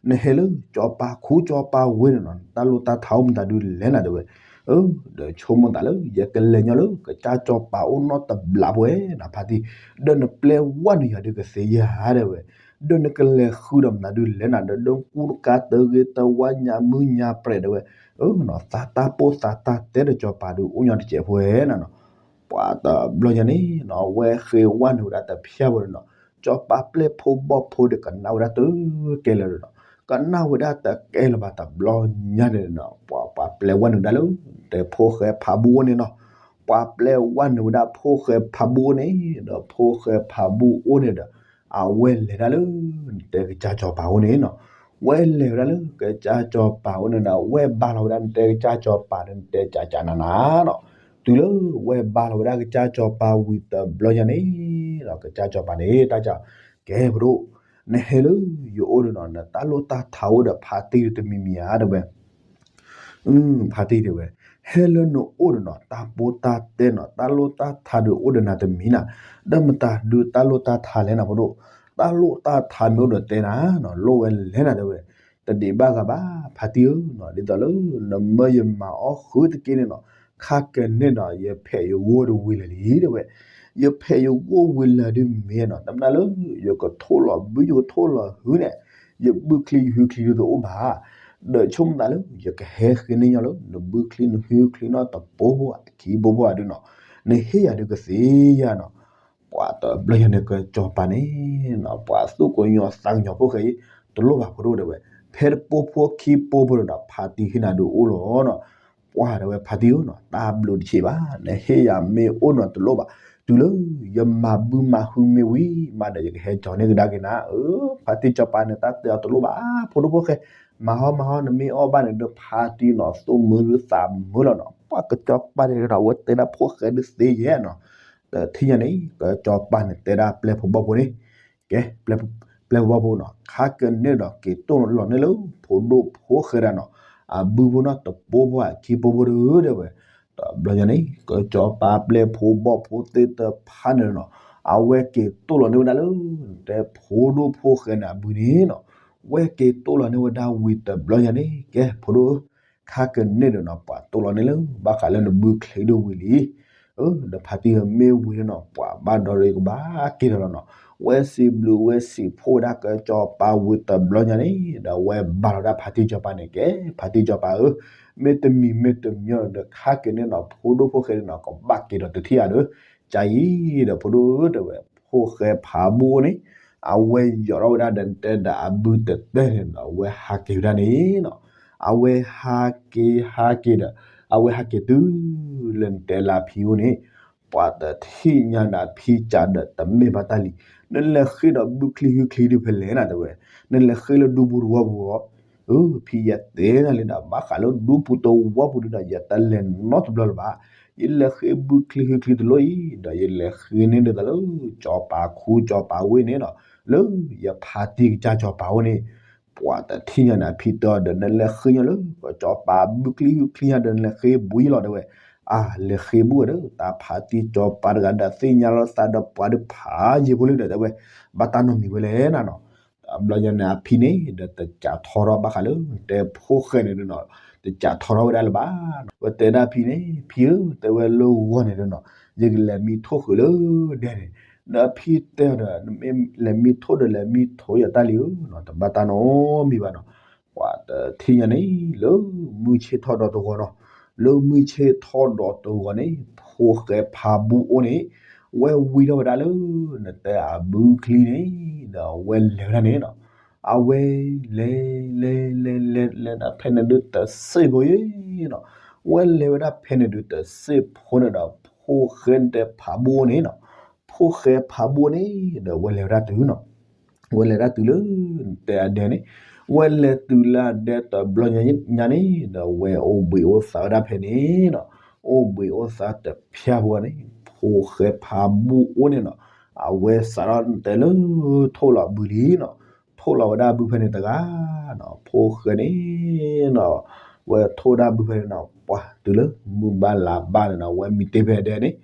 နဟဲလၢစီၤပၤခူစီၤပၤဝ့ၢ်န့ၣ်နီၤ တၢ်လိၣ်တၢ်ထးအိၣ်မတၤဒုလဲၣ်နၤတဲဝဲ, ဒီးဆိကမိၣ်သးလၢ ယကလဲၤညီလၢကစၢ်စီၤပၤအိၣ်နီတဘျီဖိဝဲနီၤ ဖါတံၢ်, ဒီးနပျဲဝဲနုာ်ယၤဒုးကသ့ယၤတဲဝဲ, ဒီးနကလဲၤဃုာ်ဒီးမတၤဒုလဲၣ်နၤဒီး ဒီးကူတကါတဂ့ၤတဝါညါမုၢ်ညါပြဲးတဲဝဲ, သးတၢ်ပိၢ်သးတၢ်တဲဒီးစီၤပၤဒုးအိၣ်ညီတစဲးဖိဝဲနီၤနီၤ ပှၤတဘျီညါန့ၣ်နီၤ ဝဲဃ့ဝဲနုာ်ဝဲဒၣ်တဖၠၣ်ဖိန့ၣ်နီၤ, စီၤပၤပျဲၢ်ဖိဘီၣ်ဖိဒီးကနၣ်ဝဲဒၣ်တကဲလၢၤနီၤ, ကနၣ်ဝဲဒၣ်တကဲလၢၤဘၣ်တဘျီညါန့ၣ်နီၤ ပှၤပှၤပျဲဝဲနုာ်ဒၣ်လၢ နတဲဖိၣ်ဃဲဖးဘူၣ်အိၣ်န့ၣ်နီၤ, ပှၤပျဲဝဲနုာ်ဝဲဒၣ်ဖိၣ်ဃဲဖးဘူၣ်အိၣ်န့ၣ် ဒီးဖိၣ်ဃဲဖးဘူၣ်အိၣ်န့ၣ်ဒီး အဝဲလဲၤဒၣ်လၢ နတဲကစၢ်စီၤပၤအိၣ်န့ၣ်နီၤ, ဝဲလဲၤဝဲဒၣ်လၢကစၢ်စီၤပၤအိၣ်န့ၣ်ဒီး ဝဲဘါလီၤဝဲဒၣ်နတဲကစၢ်စီၤပၤန့ၣ် နတဲကၢ်ကၢ်နးနးနီၤ, တုၤလၢဝဲဘါလီၤဝဲဒၣ်ကစၢ်စီၤပၤဝံၤတဘျီညါန့ၣ်ဒီး ကစၢ်စီၤပၤန့ၣ် တၢ်စံး, ကဲ ဖိဒိၣ်, နဟဲလၢယအိၣ်ဒီးနီၤ နတၢ်လိၣ်တၢ်ထးအိၣ်ဒီးဖါတံၢ်တမံၤမံၤဧါတဲဝဲ ဖါတံၢ်တဲဝဲ, ဟဲလၢနအိၣ်ဒီးနီၤ တၢ်ပိၢ်တၢ်တဲနီၤ တၢ်လိၣ်တၢ်ထးဒုးအိၣ်ဒီးနၤတမံၤနၤ, ဒီးမတၤဒုးတၢ်လိၣ်တၢ်ထးလဲၣ်နၤ ဖိဒိၣ်, တၢ်လိၣ်တၢ်ထးမ့ၢ်အိၣ်ဒီးတဲနၤနီၤ လိၣ်ဝဲလဲၣ်နၤတဲဝဲ, တဒံးဘၣ်ဂၤဘၣ် ဖါတံၢ်ဧၢနီၤ ဒ်သိးလၢ နမၢယမၤအီၣ်ဃုာ်တက့ၢ်န့ၣ်နီၤ, ခါကန့ၣ်ဒီး ယဖဲးယဂီၢ်တဝံၤလၢာ်လံတဲဝဲ, ယဖဲးယဂီၢ်ဝံၤလၢာ်ဒုးမ့ၢ်နီၤ တမ့ၢ်လၢ ယကထိၣ်လီၤဘု ယကထိၣ်လီၤဟုန့ၣ် ယဘုချံယဟုချံဒုးတအိၣ်ဘၣ်, ဒီးဆိကမိၣ်သးလၢ ယကဟဲဃ့န့ၢ်ညီလၢ နဘုချံနဟုချံနီတပိဘိခံဘိဘိဧါဒုးနီၤ, နဟ့ၣ်ယၤဒုးကသ့ယၤနီၤ, ပှၤတဘျီညါန့ၣ် ကစီၤပၤန့ၣ်နီၤ ပှၤသူၣ်ကညီၤသးကညီၤဖိၣ်ဃဲအံၤ တလိၣ်ဘၣ်ဖိဒိၣ်တဲဝဲ, ဖဲတပိဖိခံပိဖိဒီး ဖါတံၢ်ဟ့ၣ်နၤဒုးအိၣ်လီၤနီၤ, ပှၤတဲဝဲဖါတံၢ်ဧၢနီၤ တၢ်ဘျုးတဆံးဘၣ် နဟ့ၣ်ယၤမ့ၢ်အိၣ်နီၤတလိၣ်ဘၣ်, တုၤလၢ ယမၤဘုမၤဟုမ့ၢ်ဝံၤမးဒီး ယကဟဲကၠီၤန့ၢ်ကဒါက့ၤနၤဧၢ, ဖါတံၢ်စီၤပၤန့ၣ် တၢ်တဲအီၤတလိၣ်ဘၣ် ဖိဒိၣ်ဖိၣ်ဃဲ, မၤဟီမၤဟီ နမ့ၢ်အီၣ်ဘၣ်န့ၣ်ဒီး ဖါတံၢ်နီၤ သူၣ်မုာ်သးမုာ်လီၤနီၤ, ပှၤကစီၤပၤန့ၣ်ဒီး အဝဲတဲဒၣ်ဖိၣ်ဃဲဒုးသ့ယဲနီၤ, တထံၣ်ညါန့ၣ် ကစီၤပၤန့ၣ်တဲဒၣ်ပျဲၢ်ဖိဘီၣ်ဖိန့ၣ်, ကဲ ပျဲၢ်ဖိဘီၣ်ဖိနီၤ ခါကန့ၣ်ဒီး က့ၤတိၢ်လီၤန့ၢ်လၢ ဖိဒိၣ်ဖိၣ်ဃဲဒၣ်နီၤ, အဘုဖိနီၤ တပိဖိဧါခံပိဖိတဧၢတဲဝဲ, တဘျီညါန့ၣ် ကစီၤပၤပျဲၢ်ဖိဘီၣ်ဖိသ့ၣ်တဖၣ်န့ၣ်နီၤ, အဝဲက့ၤတိၢ်လီၤန့ၢ်ဝဲဒၣ်လၢ တဲဖိဒိၣ်ဖိၣ်ဃဲန့ၣ်အဘုန့ၣ်နီၤ, ဝဲက့ၤတိၢ်လီၤန့ၢ်ဝဲဒၣ်ဝံၤတဘျီညါန့ၣ် ကဲ ဖိဒိၣ်ဧၢ ခါကန့ၣ်ဒီးနီၤ ပှၤတိၢ်လီၤန့ၢ်လၢ ဘၣ်ဃးလၢနဘုချံဒိၣ်ဝံၤလံ, အၢ ဒီးဖါတံၢ်ဧၢ မ့ၢ်ဝံၤန့ၣ်နီၤ ပှၤဘၣ်ဒီးကဘၣ်က့ၤဒီးလီၤနီၤ, ဝဲစံးဘျုးဝဲစံးဖှိၣ်ဝဲဒၣ်ကစီၤပၤဝံၤတဘျီညါန့ၣ် ဒီးဝဲဘါလီၤဒၣ်ဖါတံၢ်စီၤပၤန့ၣ် ကဲ ဖါတံၢ်စီၤပၤဧၢ, မ့ၢ်တမံၤမ့ၢ်တမံၤဒီး ခါက့ၤန့ၣ်နီၤ ဖိဒိၣ်ဖိၣ်ဃဲန့ၣ်နီၤ ကဘၣ်က့ၤဒီးတထံၣ်ဧါဒီး, ကါအံၤဒီး ဖိဒိၣ်ဧၢ တဲဝဲ ဖိၣ်ဃဲဖးဘူၣ်အိၣ်န့ၣ် အဝဲယိးထီၣ်ဝဲဒၣ်ဒီးတဲဒီးအဘုတတဲန့ၣ်ဒီး အဝဲဟးက့ၤဝဲဒၣ်န့ၣ်နီၤ, အဝဲဟးက့ၤဟးက့ၤဒီး အဝဲဟးက့ၤတုၤလၢနတဲလၢအဖံအိၣ်န့ၣ်, ပှၤတထံၣ်ညါဒီးအဖံစံးဒီး တမ့ၢ်ဘၣ်တၢ်လံ, နလဲၤဃ့ဒီးဘုချံဟုချံဒုးဖဲလဲၣ်နၤတဲဝဲ, နလဲၤဃ့လၢဒူပူၤသဝီပူၤဧါ, အၢ ဖံယတဲနၤလံဒီး ဘၣ်ဃးလၢဒူပူၤသဝီပူၤဒုးဒီး ယတလဲၤနီတဘျီလၢၤဘၣ်, ယလဲၤဃ့ဘုချံဟုချံတလိၣ်အံၤ ဒီးယလဲၤဃ့န့ၢ်ဒ်သိးလၢ စီၤပၤခူစီၤပၤဝ့ၢ်န့ၣ်ဒီး လၢယဖါတံၢ်ကစၢ်စီၤပၤအိၣ်န့ၣ်, ပှၤတထံၣ်ညါန့ၣ် အဖံတဲအီၤဒီး နလဲၤဃ့ညီလၢ စီၤပၤဘုချံဟုချံညါဒီး နလဲၤဃ့ဘှံးလီၤတဲဝဲ, အါ လဲၤဃ့ဘှံးဝဲဒီး တၢ်ဖါတံၢ်စီၤပၤတဂၤဒီး သ့ၣ်ညါလီၤသးဒီးပှၤဒုးဖးယံာ်ဖိလံဒီးတဲဝဲ, ဘၣ်တၢ်နီတမံၤဝဲလဲၣ်နၤနီၤ, တဘျီညါန့ၣ် အဖံန့ၣ်ဒီး တစးထီထီၣ်ဘၣ်ဃးလၢ တဲဖိၣ်ဃဲန့ၣ်ဒီးနီၤ, တစးထီထီၣ်ဝဲဒၣ်လၢၤဘၣ်နီၤ, ဝဲတဲဒၣ်ဖံန့ၣ် ဖံဧၢ တဲဝဲလၢဂီၢ်န့ၣ်ဒီးနီၤ, ယကလဲၤမံထိၣ်ဃုာ်လၢဒဲန့ၣ်, ဒီးအဖံတဲအီၤဒီး နမ့ၢ်လဲၤမံထိၣ်ဒီးလဲၤမံထိၣ်ယၤတၢ်လံဧၢနီၤ, တဘၣ်တၢ်နီတမံၤဘၣ်နီၤ, ပှၤတထံၣ်ညါန့ၣ် လၢမုၢ်ဆ့ၣ်ထီၣ်ဒီးတဂီၤနီၤ, လၢမုၢ်ဆ့ၣ်ထီၣ်ဒီးတဂီၤန့ၣ် ဖိၣ်ဃဲဖးဘူၣ်အိၣ်န့ၣ် ဝဲဝံထီၣ်ဝဲဒၣ်လၢ နတဲအဘုချံန့ၣ် ဒီးအဝဲလဲၤဝဲဒၣ်န့ၣ်နီၤ, အဝဲလဲၤ လဲၤ လဲၤ လဲၤ လဲၤ လဲၤဒၣ်ဖဲန့ၣ်ဒုးတစ့ၢ်ဖိယဲနီၤ, ဝဲလဲၤဝဲဒၣ်ဖဲန့ၣ်ဒုးတစ့ၢ်ဖိန့ၣ်ဒီး ဖိၣ်ဃဲတဲဖးဘူၣ်အိၣ်န့ၣ်နီၤ, ဖိၣ်ဃဲဖးဘူၣ်အိၣ်န့ၣ် ဒီးဝဲလဲၤဝဲဒၣ်တုၤနီၤ ဝဲလဲၤဒၣ်တုၤလၢ နတဲအဒဲန့ၣ်, ဝဲလဲၤတုၤလၢအဒဲတဘျီညါန့ၣ် ဒီးဝဲအိၣ်ဘှံးအိၣ်သါဝဲဒၣ်ဖဲန့ၣ်နီၤ, အိၣ်ဘှံးအိၣ်သါတဖျၢၣ်ဖိန့ၣ် ဖိၣ်ဃဲဖးဘူၣ်အိၣ်န့ၣ်နီၤ, အဝဲစးထီၣ်တဲလၢထိၣ်လီၤဘုလံနီၤ, ထိၣ်လီၤဝဲဒၣ်ဘုဖဲန့ၣ်တဂၤနီၤ, ဖိၣ်ဃဲန့ၣ်နီၤ, ဝဲထိၣ်ဒၣ်ဘုဖဲန့ၣ်နီၤ, ပှၤတုၤလၢမုၢ်ဘၣ်လါဘၣ်န့ၣ်နီၤ, ဝဲမံတ့ၢ်ဖဲဒဲန့ၣ်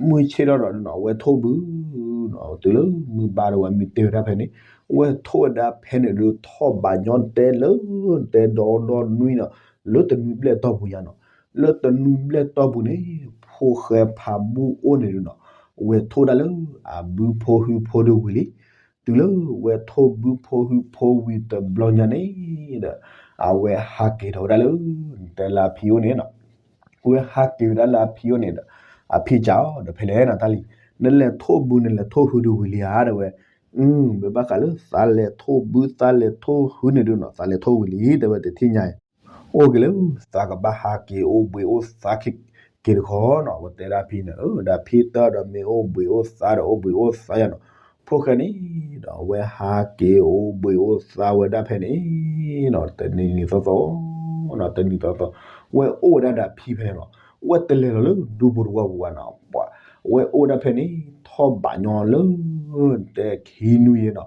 မုၢ်ဆ့ၣ်ထီၣ်ဒီးနီၤ ဝဲထိၣ်ဘုနီၤ, တုၤလၢမုၢ်ဘၣ်ဒီးဝဲမံတ့ၢ်ဝဲဒၣ်ဖဲန့ၣ်, ဝဲထိၣ်ဝဲဒၣ်ဖဲန့ၣ်ဒုး ထီၣ်ဘးညီတဲလၢ တဲဒီဒီနွံနီၤ, လၢတနွံဘျဲၣ်တီၢ်ပူၤညါနီၤ, လၢတနွံဘျဲၣ်တီၢ်ပူၤန့ၣ် ဖိၣ်ဃဲဖးဘူၣ်အိၣ်န့ၣ်ဒုးနီၤ, ဝဲထိၣ်ဒၣ်လၢအဘုဖိဟုဖိဒုးဝံၤလံ, တုၤလၢဝဲထိၣ်ဘုဖိဟုဖိဝံၤတဘျီညါန့ၣ်ဒီး အဝဲဟးက့ၤထီၣ်ဝဲဒၣ်လၢ တဲလၢအဖံအိၣ်န့ၣ်နီၤ ဝဲဟးက့ၤဝဲဒၣ်လၢအဖံအိၣ်န့ၣ်ဒီး အဖံစံးအီၤဒီး ဖဲလဲၣ်နီၤတၢ်လံၤ, နလဲၤထိၣ်ဘုနလဲၤထိၣ်ဟုဒုးဝံၤလံဧါ ဒီးဝဲ, အၢ မ့ၢ်ဘၣ်ဃးလၢသးလဲၤထိၣ်ဘုသးလဲၤထိၣ်ဟုန့ၣ်ဒုးနီၤ သးလဲၤထိၣ်ဝံၤလံ တဲဝဲတထံၣ်ညါအံၤ, အိၣ်က့ၤလၢ သးကဘၣ်ဟးက့ၤအိၣ်ဘှံးအိၣ်သါက့ၤတခီနီၤ, ဝဲတဲဒၣ်ဖံန့ၣ် အၢ ဒီးဖံတဲအီၤဒီးမ့ၢ်အိၣ်ဘှံးအိၣ်သါဒီးအိၣ်ဘှံးအိၣ်သါယၤနီၤ, ဖိၣ်ဃဲန့ၣ်ဒီး အဝဲဟးက့ၤအိၣ်ဘှံးအိၣ်သါဝဲဒၣ်ဖဲန့ၣ်နီၤ, တနံၤနံၤသီသီ တနံၤသီသီ, ဝဲအိၣ်ဝဲဒၣ်ဒီးဖံဖဲန့ၣ်လီၤ, ဝဲတလဲၤလီၤလၢဒူပူၤတဝီပူၤဘၣ်နီၤ, ပှၤ ဝဲအိၣ်ဝဲဒၣ်ဖဲန့ၣ် ထီၣ်ဘးညီလၢ တဲခံနွံယဲနီၤ,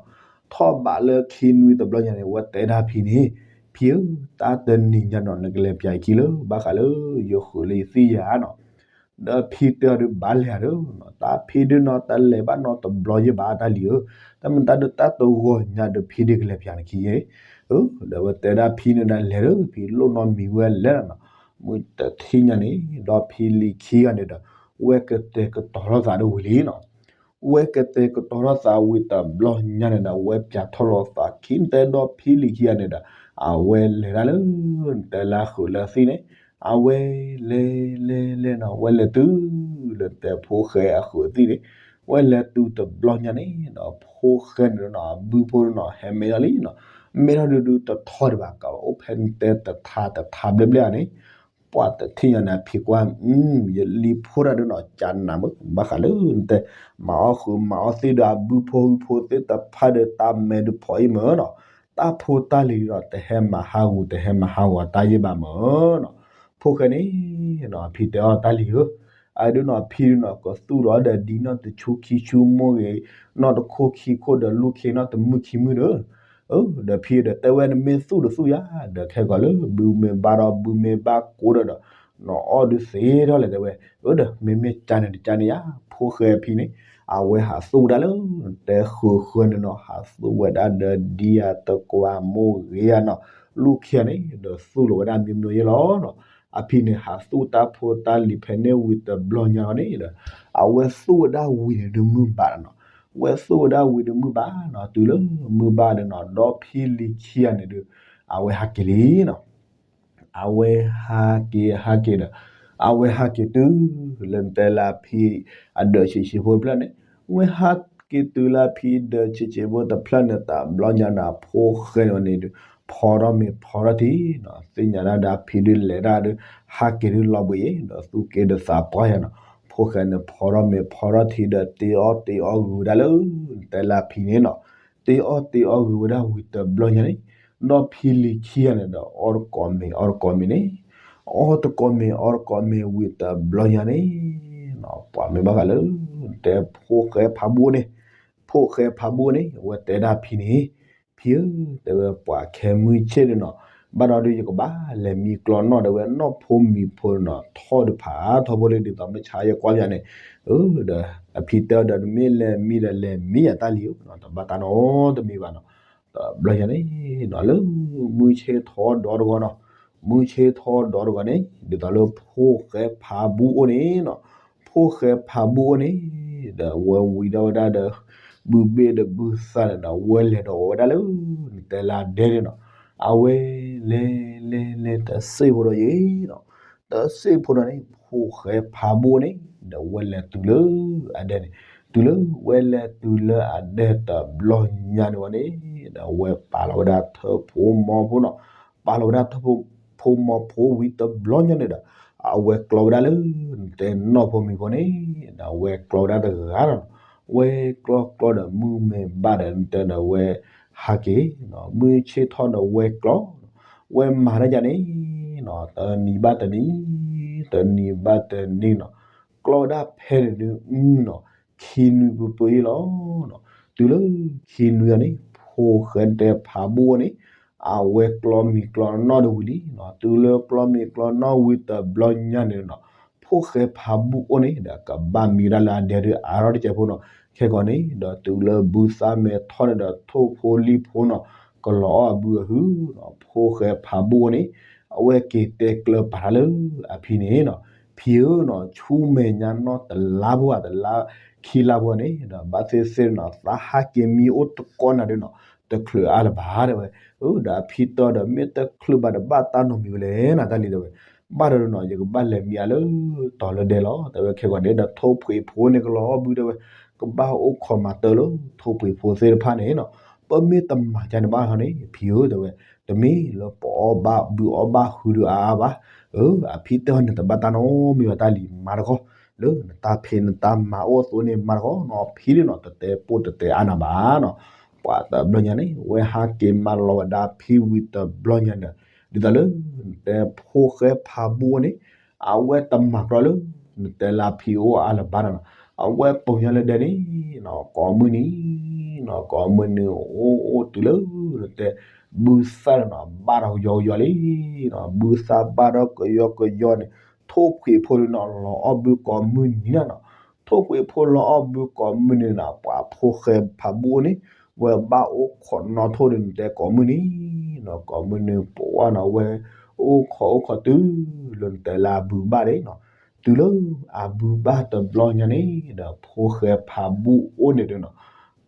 ထီၣ်ဘးလၢခံနွံတဘျီညါန့ၣ် ဝဲတဲဒၣ်ဖံန့ၣ်, ဖံဧၢ, တၢ်တနံၤညါနီၤ နကလဲၤပၠးယခံလၢ ဘၣ်ဃးလၢယဃုာ်လၢယသံၣ်ယၤနီၤ, ဒီးဖံတဲအီၤဒုးဘၣ်လဲၤဧါဒီး, တၢ်ဖံဒုးနီၤ တလဲၤဘၣ်နီတဘျီယဲဘၣ်တၢ်လံၤဧၢ, တၢ်မ့ၢ်တၢ်ဒုးတၢ်တဂီၤညါဒီးဖံဒုးကလဲၤပၠးနခံယဲ, ဒီးဝဲတဲဒၣ်ဖံန့ၣ်ဒၣ်လဲၤဒီး ဖံလိၣ်နီတမံၤဝဲလဲၤလီၤနီၤ, မုၢ်တထံၣ်ညါန့ၣ် ဒီးဖံလံၤခံဂၤန့ၣ်ဒီး ဝဲကတဲာ်ကတီၤထီၣ်သးဒၣ်ဝံၤလံနီၤ ဝဲကတဲာ်ကတီၤထီၣ်သးဝံၤတဘျီညါန့ၣ်ဒီး ဝဲပၠးထီၣ်လီၤသးခံတဲဒီးဖံလံၤခံဂၤန့ၣ်ဒီး အဝဲလဲၤဒၣ်လၢ တဲလၢဃုာ်လၢသံၣ်န့ၣ်, အဝဲလဲၤလဲၤလဲၤလဲၤနီၤ ဝဲလဲၤတုၤလၢတဲဖိၣ်ဃဲအဃုာ်သံၣ်န့ၣ်, ဝဲလဲၤတုၤတဘျီညါန့ၣ်ဒီး ဖိၣ်ဃဲန့ၣ်ဒီးနီၤ အဘုဖိန့ၣ်နီၤ ဟဲမဲထီၣ်လံနီၤ, မဲထီၣ်ဒုးဒုးတထီၣ်ဒံးဘၣ်ကး အိၣ်ဖဲတဲတထါတထါဘျဲၣ်ဘျဲၣ်ဧါန့ၣ် ပှၤတထံၣ်ညါန့ၣ် အဖံကွၢ် ယလံၤဖိတၢ်ဒုးနီၤ ကနးမုၢ် ဘၣ်ဃးလၢ တဲ မၤအီၣ်ဃုာ်မၤအီၣ်သံၣ်ဒီးအဘုဖိဟုဖိသ့ၣ်တဖၣ်ဒီး တၢ်မဲဒုးဖီအံၤမ့ၢ်နီၤ, တၢ်ဖိတၢ်လံၤဒီး တဟဲမၤဟးဂူာ် တဟဲမၤဟးဂီၤတၢ်ယဲၢ်ဘၣ်မ့ၢ်နီၤ, ဖိၣ်ဃဲန့ၣ်နီၤ အဖံတဲအီၤတၢ်လံၤဧၢ, အဒုးနီၤ အဖံဒုးနီၤ ကသူၣ်ဒီးဒီးဒ်နီၢ်တဆူခံဆူမိၢ်ဂ့ၤ နီၢ်တခိၣ်ခံခိၣ်ဒီးလူၢ်ခ့နီၢ်တမုၢ်ခံမုၢ်ဒီး ဒီးဖံဒီးတဲဝဲ နမ့ၢ်သူၣ်ဒီးသူၣ်ယၤ ဒီးခဲကီးလၢ ဘုမ့ၢ်ဘၣ်ဒီးဘုမ့ၢ်ဘၣ်ကိးဒီးဒီး နအီၣ်ဒုးသ့ထီၣ်လဲၣ်တဲဝဲ, အၢ ဒီးမ့မ့ၢ်ကန့ၣ်တကန့ၣ်ယၤ ဖိၣ်ဃဲအဖံန့ၣ် အဝဲဟးသူၣ်ဝဲဒၣ်လၢ တဲဃုာ်ဃုာ်န့ၣ်နီၤ ဟးသူၣ်ဝဲဒၣ်ဒီးဒ်အတကွၢ်မိၢ်ဂ့ၤဧါနီၤ လူၢ်ခ့န့ၣ် ဒီးသူၣ်လီၤဝဲဒၣ်မိမိယဲၢ်လီၤနီၤ, အဖံန့ၣ် ဟးသူၣ်တၢ်ဖိတၢ်လံၤဖဲန့ၣ်ဝံၤတဘျီညါလီၤန့ၣ်ဒီး အဝဲသူၣ်ဝဲဒၣ်ဝံၤန့ၣ်ဒုးမုၢ်ဘၣ်နီၤ, ဝဲသူၣ်ဝဲဒၣ်ဝံၤဒုးမုၢ်ဘၣ်နီၤ တုၤလၢမုၢ်ဘၣ်ဒီးနီၤ ဒီဖံလံၤခံဂၤန့ၣ်ဒုး အဝဲဟးက့ၤလံနီၤ အဝဲဟးက့ၤဟးက့ၤဒီး အဝဲဟးက့ၤတုၤလၢတဲလၢအဖံအဒၢးဆံးဆံးဖိတဖျၢၣ်န့ၣ်, ဝဲဟးက့ၤတုၤလၢအဖံဒၢးဆံးဆံးဖိတဖျၢၣ်န့ၣ် တဘျီညါန့ၣ်အဖိၣ်ဃဲန့ၣ်န့ၣ်ဒုး ဖီထီၣ်မ့ၤဖီထီၣ်ထံနီၤ, သ့ၣ်ညါဒၣ်ဒီးအဖံဒုးလဲၤဒၣ်ဒီး ဟးက့ၤဒုးလီၤဘှံးအံၤ ဒီးသူၣ်က့ဒီးသးပှၢ်ယၤနီၤ, ဖိၣ်ဃဲန့ၣ် ဖီထီၣ်မ့ၤဖီထီၣ်ထံဒီး တ့အီၣ်တ့အီဂုၤဝဲဒၣ်လၢ တဲလၢအဖံန့ၣ်နီၤ တ့အီၣ်တ့အီဂုၤဝဲဒၣ်ဝံၤတဘျီညါန့ၣ်, ဒီးဖံလံၤခံဂၤန့ၣ်ဒီး အီၣ်တကိးမ့ၤအီတကိးမ့ၤန့ၣ်, အီၣ်တကိးမ့ၤအီတကိးမ့ၤဝံၤတဘျီညါန့ၣ်, ပှၤမ့ၢ်ဘၣ်ဃးလၢ တဲဖိၣ်ဃဲဖးဘိန့ၣ်, ဖိၣ်ဃဲဖးဘိန့ၣ် အဝဲတဲဒၣ်ဖံန့ၣ်, ဖံဧၢ, တဲဝဲပှၤခဲမုၢ်ဆ့ၣ်ဒုးနီၤ, ဘၣ်ဒီးဒုးယကဘၣ်လဲၤမံကျီနီၣ် တဲဝဲနီၢ်ဖိမံၤဖိနီၤ ထီၣ်ဒုးဖးထီဖိလၢဒ်သိးမ့ၢ်ဆါယဲကွၢ်ယၤန့ၣ်, ဒီးအဖံတဲအီၤဒီး နမ့ၢ်လဲၤမံဒီးလဲၤမံယၤတၢ်လံဧၢ, တဘၣ်တၢ်နီတမံၤဘၣ်နီၤ, တဘျီယၤန့ၣ်နီၤ လၢမုၢ်ဆ့ၣ်ထီဒီးတဂီၤနီၤ, မုၢ်ဆ့ၣ်ထီဒီးတဂီၤန့ၣ် ဒ်သိးလၢဖိၣ်ဃဲဖးဘိအိၣ်န့ၣ်နီၤ, ဖိၣ်ဃဲဖးဘိအိၣ်န့ၣ် ဒီးဝဲဝံၤဒီးဝဲဒၣ်ဒီး ဘုဘ့ၣ်ဒီးဘုသၣ်န့ၣ်ဒီး ဝဲလဲၤဒီးဝဲဒၣ်လၢ နတဲလၢအဒဲန့ၣ်နီၤ, အဝဲလဲၤလဲၤလဲၤတစ့ၢ်ဖိဒီးယဲနီၤ, တစ့ၢ်ဖိဒီးန့ၣ် ဖိၣ်ဃဲဖးဘိန့ၣ် ဒီးဝဲလဲၤတုၤလၢအဒဲန့ၣ်, တုၤလၢဝဲလဲၤတုၤလၢအဒဲတဘျီညါန့ၣ်ဝဲန့ၣ် ဒီးဝဲပာ်လီၤဝဲဒၣ်ထၢၣ်ဖိမီၤဖိနီၤ, ပာ်လီၤဝဲဒၣ်ထၢၣ်ဖိမီၤဖိဝံၤတဘျီညါန့ၣ်ဒီး အဝဲကျီဝဲဒၣ်လၢ နတဲနီၢ်ဖိမံၤဖိန့ၣ် ဒီးဝဲကျီဝဲဒၣ်တဂၤဒီး ဝဲကျီကျီဒီးမုၢ်မ့ၢ်ဘၣ်ဒီး နတဲဒီးဝဲ ဟးက့ၤ, မုၢ်ဆ့ၣ်ထီၣ်ဒီးဝဲကျီ, ဝဲမၤတၢ်ယါန့ၣ်, တနံၤဘၣ်တနံၤ, တနံၤဘၣ်တနံၤနီၤ, ကျီဒၣ်ဖဲန့ၣ်ဒုးနီၤ, ခံနွံပှဲၤပှဲၤအံၤလီၤ. တုၤလၢခံနွံအံၤန့ၣ် ဖိၣ်ဃဲတဲဖးဘူၣ်အအိၣ်န့ၣ်, အဝဲကျီမံၤကျီနီၣ်ဒီးဝံၤလံနီၤ. တုၤလၢကျီမံၤကျီနီၣ်ဝံၤတဘျီညါန့ၣ်နီၤ, ဖိၣ်ဃဲဖးဘူၣ်အအိၣ်န့ၣ်ဒီး ကဘၣ်မံဒၣ်လၢအဒဲဒုးအါထီၣ်တစဲးဖိနီၤ. ခဲကီးန့ၣ်ဒီး တုၤလၢဘုသၣ်မဲထီၣ်န့ၣ်ဒီး ထိၣ်ဖိလံၣ်ဖိနီၤ, ကလီၤအီၣ်အဘုအဟုနီၤ. ဖိၣ်ဃဲဖးဘူၣ်အအိၣ်န့ၣ် အဝဲက့ၤတဲကျၢၤပာ်တၢ်လၢအဖံန့ၣ်နီၤ, ဖံဧၢနီၤ, ဆူမဲာ်ညါနီၣ်တလါဖိဧါ တလါခံလါဖိန့ၣ်ဒီး ဘၣ်သ့ၣ်သ့ၣ်နီၤ, သးဟးက့ၤမံအိၣ်တကီနၤဒုးနီၤ, တချုးအါလၢၤဘၣ်တဲဝဲ. ဒီးအဖံတဲဒီး မ့ၢ်တချုးဘၣ်ဒီး ဘၣ်တၢ်နီတမံၤဝဲလဲၣ်နၤတၢ်လံၤတဲဝဲ. ဘၣ်ဒီးနီၤ, ယကဘၣ်လဲၤမံအါလၢတီၤလၢဒဲလီၤ တဲဝဲ. ခဲကီးန့ၣ်ဒီး ထိၣ်ဖှံးဖိန့ၣ်ကလီၤအီၣ်ဘုတဲဝဲ, ကဘၣ်အိၣ်ခိးမၤတၢ်လၢထိၣ်ဖှံးဖိသ့ၣ်တဖၣ်န့ၣ်နီၤ, ပမ့ၢ်တမၤကန့ၣ်ဘၣ်ထီၣ်န့ၣ် ဖံဧၢတဲဝဲ, တမ့ၢ်လၢပအီၣ်ဘၣ်ဘုအီၣ်ဘၣ်ဟုဒုးအါအါဘၣ်. အၢ အဖံတဲအီၤန့ၣ် တဘၣ်တၢ်နီတမံၤဘၣ်တၢ်လံၤ, မၤတခီ, လၢနတၢ်ဖံးနတၢ်မၤအိၣ်အသိးန့ၣ် မၤတခီနီၤ, ဖံဒုးနီၤ, တတဲပိၢ်တတဲအါနၤဘၣ်နီၤ. ပှၤတဘျီညါန့ၣ် ဝဲဟးက့ၤမၤလီၤဝဲဒၣ်ဖံဝံၤတဘျီညါဒီး, ဒ်သိးလၢ နတဲဖိၣ်ဃဲဖးဘူၣ်အအိၣ်န့ၣ်, အဝဲတမၤကျီလၢ နတဲလၢဖံအိၣ်အါလၢၤဘၣ်နီၤ, အဝဲပိာ်ညါလၢဒဲန့ၣ်နီၤ, ကိးမုၢ်နံၤနီၤ, ကိးမုၢ်နံၤအိၣ်အိၣ်တုၤလၢ နတဲ ဘုသၣ်န့ၣ်နီၤ, ဘၣ်ထီၣ်ကယီကယီလံနီၤ, ဘုသၣ်ဘၣ်ထီၣ်ကယီကယီန့ၣ်, ထိၣ်ဖှံးဖိဒုးနီၤ လီၤအီၣ်ဘုကိးမုၢ်နံၤနၤနီၤ. ထိၣ်ဖှံးဖိလီၤအီၣ်ဘုကိးမုၢ်နံၤနီၤ, ပှၤဖိၣ်ဃဲဖးဘူၣ်အအိၣ်န့ၣ် ဝဲဘၣ်အိၣ်ခိးနီၣ်ထိၣ်ဒီး နတဲကိးမုၢ်နံၤနီၤ, ကိးမုၢ်နံၤပဝဲနီၤ, ဝဲအိၣ်ခိးအိၣ်ခိးတုၤလၢ နတဲလၢအဘုဘၣ်ဒဲနီၤ. တုၤလၢအဘုဘၣ်တဘျီညါန့ၣ်ဒီး ဖိၣ်ဃဲဖးဘူၣ်အအိၣ်န့ၣ်ဒုးနီၤ,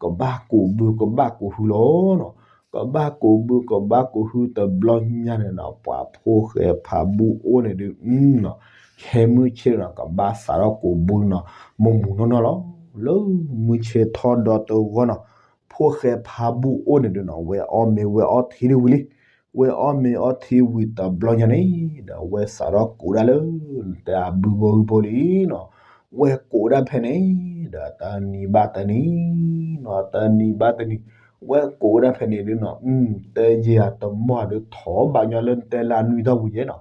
ကဘၣ်ကူးဘု ကဘၣ်ကူးဟုလီၤနီၤ. ကဘၣ်ကူးဘု ကဘၣ်ကူးဟုတဘျီညါန့ၣ်နီၤ, ပှၤဖိၣ်ဃဲဖးဘူၣ်အအိၣ်န့ၣ်ဒုးနီၤ, ခဲမုၢ်ဆ့ၣ်နီၤ ကဘၣ်စးထီၣ်ကူးဘုနီၤ, မိၢ်မူနီၢ်နီၢ်လီၤ. လၢမုၢ်ဆ့ၣ်ထီၣ်ဒီးတဂီၢ်နီၤ, ဖိၣ်ဃဲဖးဘူၣ်အအိၣ်န့ၣ်ဒုးနီၤ, ဝဲအီၣ်မ့ၤဝဲအီထံဒုးဝံၤလံ. ဝဲအီၣ်မ့ၤအီထံဝံၤတဘျီညါန့ၣ်ဒီး ဝဲစးထီၣ်ကူးဒၣ်လၢ နတဲအဘုဖိဟုဖိလံနီၤ. ဝဲကူးဒၣ်ဖဲန့ၣ်ဒီး တနံၤဘၣ်တနံၤနီၤ, တနံၤဘၣ်တနံၤ, ဝဲကူးဒၣ်ဖဲန့ၣ်ဒုးနီၤ, တဲယဲၢ်အတမီၢ်ဒုး ထီၣ်ဘၣ်ညီလၢ နတဲလၢအနွံတီၢ်ပူၤယဲနီၤ.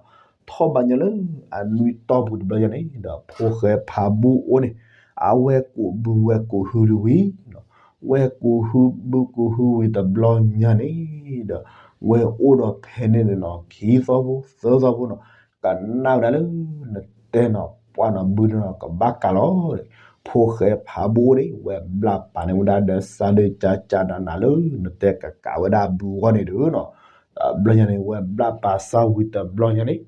ထီၣ်ဘၣ်ညီလၢအနွံတီၢ်ပူၤတဘျီညါန့ၣ်ဒီး ဖိၣ်ဃဲဖးဘူၣ်အအိၣ်န့ၣ်, အဝဲကူးဘုဝဲကူးဟုဒုးဝံၤနီၤ. ဝဲကူးဟုဘုကူးဟုဝံၤတဘျီညါန့ၣ်ဒီး ဝဲအိၣ်ဒီးဖဲန့ၣ်န့ၣ်နီၤ, ခံသီဖိ သၢသီဖိနီၤ, ကနၣ်ဝဲဒၣ်လၢ နတဲနီၤ, ပှၢ်နီၤ ဘုန့ၣ်နီၤ ကဘၣ်ကးလီၤ. ဖိၣ်ဃဲဖးဘူၣ်အအိၣ်န့ၣ် ဝဲဘျၣ်ပာ်န့ၢ်ဝဲဒၣ်ဒီး စးဒုးကကနးနးလၢ နတဲကကးဝဲဒၣ်အဘုအဂီၢ်န့ၣ်ဒုးနီၤ. တဘျီညါန့ၣ် ဝဲဘျၣ်ပာ်စၢ်ဝံၤတဘျီညါန့ၣ်,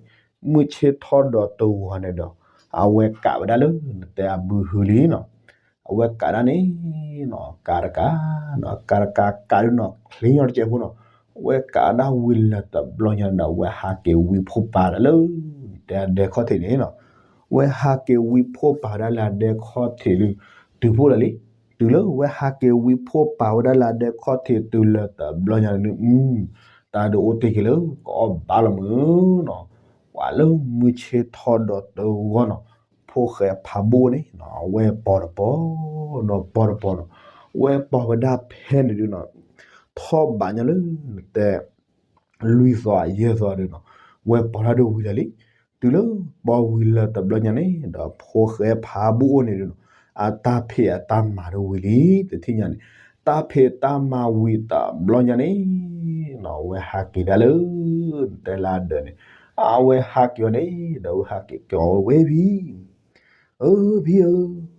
မုၢ်ဆ့ၣ်ထီၣ်ဒီးတဂီၤန့ၣ်ဒီး အဝဲကးဝဲဒၣ်လၢ နတဲအဘုဟုလံနီၤ. အဝဲကးဒၣ်န့ၣ်နီၤ, ကးတကးနီၤ, ကးတကးကးဒုးနီၤ, ချ့ညီတစဲးဖိနီၤ. ဝဲကးဒၣ်ဝံၤလၢတဘျီညါန့ၣ်ဒီး ဝဲဟးက့ၤဝံဖိးပာ်ဒၣ်လၢ နတဲအဒဲခီၣ်ထံးန့ၣ်နီၤ. ဝဲဟးက့ၤဝံဖိးပာ်ဝဲဒၣ်လၢအဒဲခီၣ်ထံးဒုး တုၤဖှိၣ်လၢာ်လံ. တုၤလၢဝဲဟးက့ၤဝံဖိးပာ်ဝဲဒၣ်လၢအဒဲခီၣ်ထံးတုၤလၢတဘျီညါန့ၣ်, တၢ်ဒုးအိၣ်တ့ၢ်က့ၤလၢ ကအီၣ်ဘၣ်လီၤမုၢ်နီၤ. ပှၤလၢမုၢ်ဆ့ၣ်ထီၣ်ဒီးတဂီၢ်နီၤ, ဖိၣ်ဃဲဖးဘူၣ်န့ၣ်နီၤ, ဝဲပီၤတပီၤနီၤ, ပီၤတပီၤနီၤ, ဝဲပီၤဝဲဒၣ်ဖဲန့ၣ်ဒုးနီၤ, ထီၣ်ဘးညီလၢ နတဲ လွံၢ်သီယဲၢ်သီဒုးနီၤ, ဝဲပီၤတၢ်ဒုးဝံၤလၢာ်လံ. တုၤလၢပီၤဝံၤလၢာ်တဘျီညါန့ၣ်ဒီး ဖိၣ်ဃဲဖးဘူၣ်အအိၣ်န့ၣ်ဒုးနီၤ, အတၢ်ဖံးအတၢ်မၤဒုးဝံၤလံ. တထံၣ်ညါန့ၣ် တၢ်ဖံးတၢ်မၤဝံၤတဘျီညါန့ၣ်နီၤ, ဝဲဟးက့ၤဒၣ်လၢ နတဲလၢအဒၢးန့ၣ်, အဝဲဟးက့ၤအီၤန့ၣ်ဒီး ဝဲဟးက့ၤက့ၤအီၤဝဲဖံ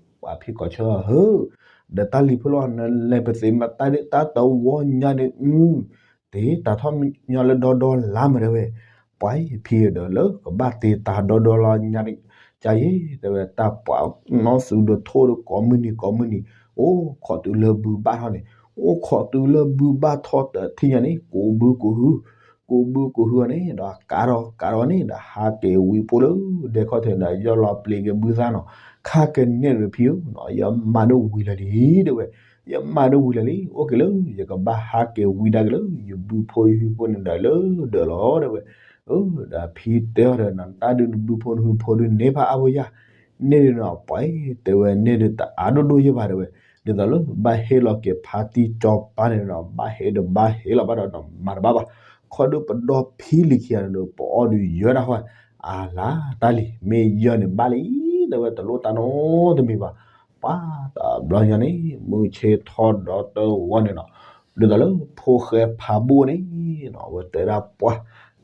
အၢ ဖံဧၢ, ပှၤဖံကီးဆၢဧၢ, ဒီးတၢ်လံၤဖိလီၤ နလဲၤပသ့မး တၢ်ဒုးတၢ်တဝီညါန့ၣ်အု, တ့တၢ်ထီၣ်ညီလၢဒီဒီလါမးတဲဝဲ, ပှၤဖံဒီးလၢကဘၣ်တ့တၢ်ဒီဒီလါညါန့ၣ်, ကယဲၢ်တဲဝဲ တၢ်ပှၤနီၢ်သူဒီးထိၣ်ဒီးကိးမုၢ်နံၤကိးမုၢ်နံၤ, အိၣ်ခိးတုၤလၢဘုဘၣ်ထီၣ်န့ၣ်, အိၣ်ခိးတုၤလၢဘုဘၣ်ထီၣ်တထံၣ်ညါန့ၣ် ကူးဘုကူးဟု ကူးဘုကူးဟုအီၤန့ၣ်ဒီး ကးထီၣ်ကးထီၣ်န့ၣ်ဒီး ဟးက့ၤဝံဖိလၢဒဲခီၣ်ထံးန့ၣ် ယီၢ်လီၤပျံၤက့ၤဘုသၣ်နီၤ, ခါကန့ၢ်ရဖံဧၢနီၤ, ယမၤဒိၣ်ဝံၤလၢာ်လံတဲဝဲ, ယမၤဒိၣ်ဝံၤလၢာ်လံ, အိၣ်က့ၤလၢ ယကဘၣ်ဟးက့ၤဝံဒၣ်က့ၤလၢ ယဘုဖိယဟုဖိန့ၣ်ဒီးလၢဒၢးလီၤတဲဝဲ. ဒီးဖံတဲအီၤဒီး နတၢ်ဒုးနဘုဖိနဟုဖိဒုးန့ၢ်ဖးအါဖိယါ, န့ၢ်ဒုးနီၤ ပှၤတဲဝဲ န့ၢ်ဒုးတအါဒိၣ်ဒိၣ်ယဲၢ်ဘၣ်တဲဝဲ, ဒ်သိးလၢဘၣ်ဟ့ၣ်လီၤက့ၤဖါတံၢ်စီၤပၤန့ၣ်ဒီး ဘၣ်ဟ့ၣ်ဒီးဘၣ်ဟ့ၣ်လီၤဘၣ်ဒီး မၤတဘၣ်ဘၣ်. ခီဒုးပဒီဖံလံၤခံဂၤန့ၣ်ဒီး ပအီၣ်ဒုးယၢတၢ်ဃီ, အလါတၢ်လံၤ မ့ၢ်ယၢန့ၣ်ဘၣ်လံ, တဲဝဲတလိၣ်တၢ်နီတမံၤဘၣ်. ပှၤတဘျီညါန့ၣ် မုၢ်ဆ့ၣ်ထီၣ်ဒီးတဂီၤန့ၣ်နီၤ, ဒ်သိးလၢဖိၣ်ဃဲဖးဘူၣ်န့ၣ်နီၤ အဝဲတဲဒၣ်ပှၤ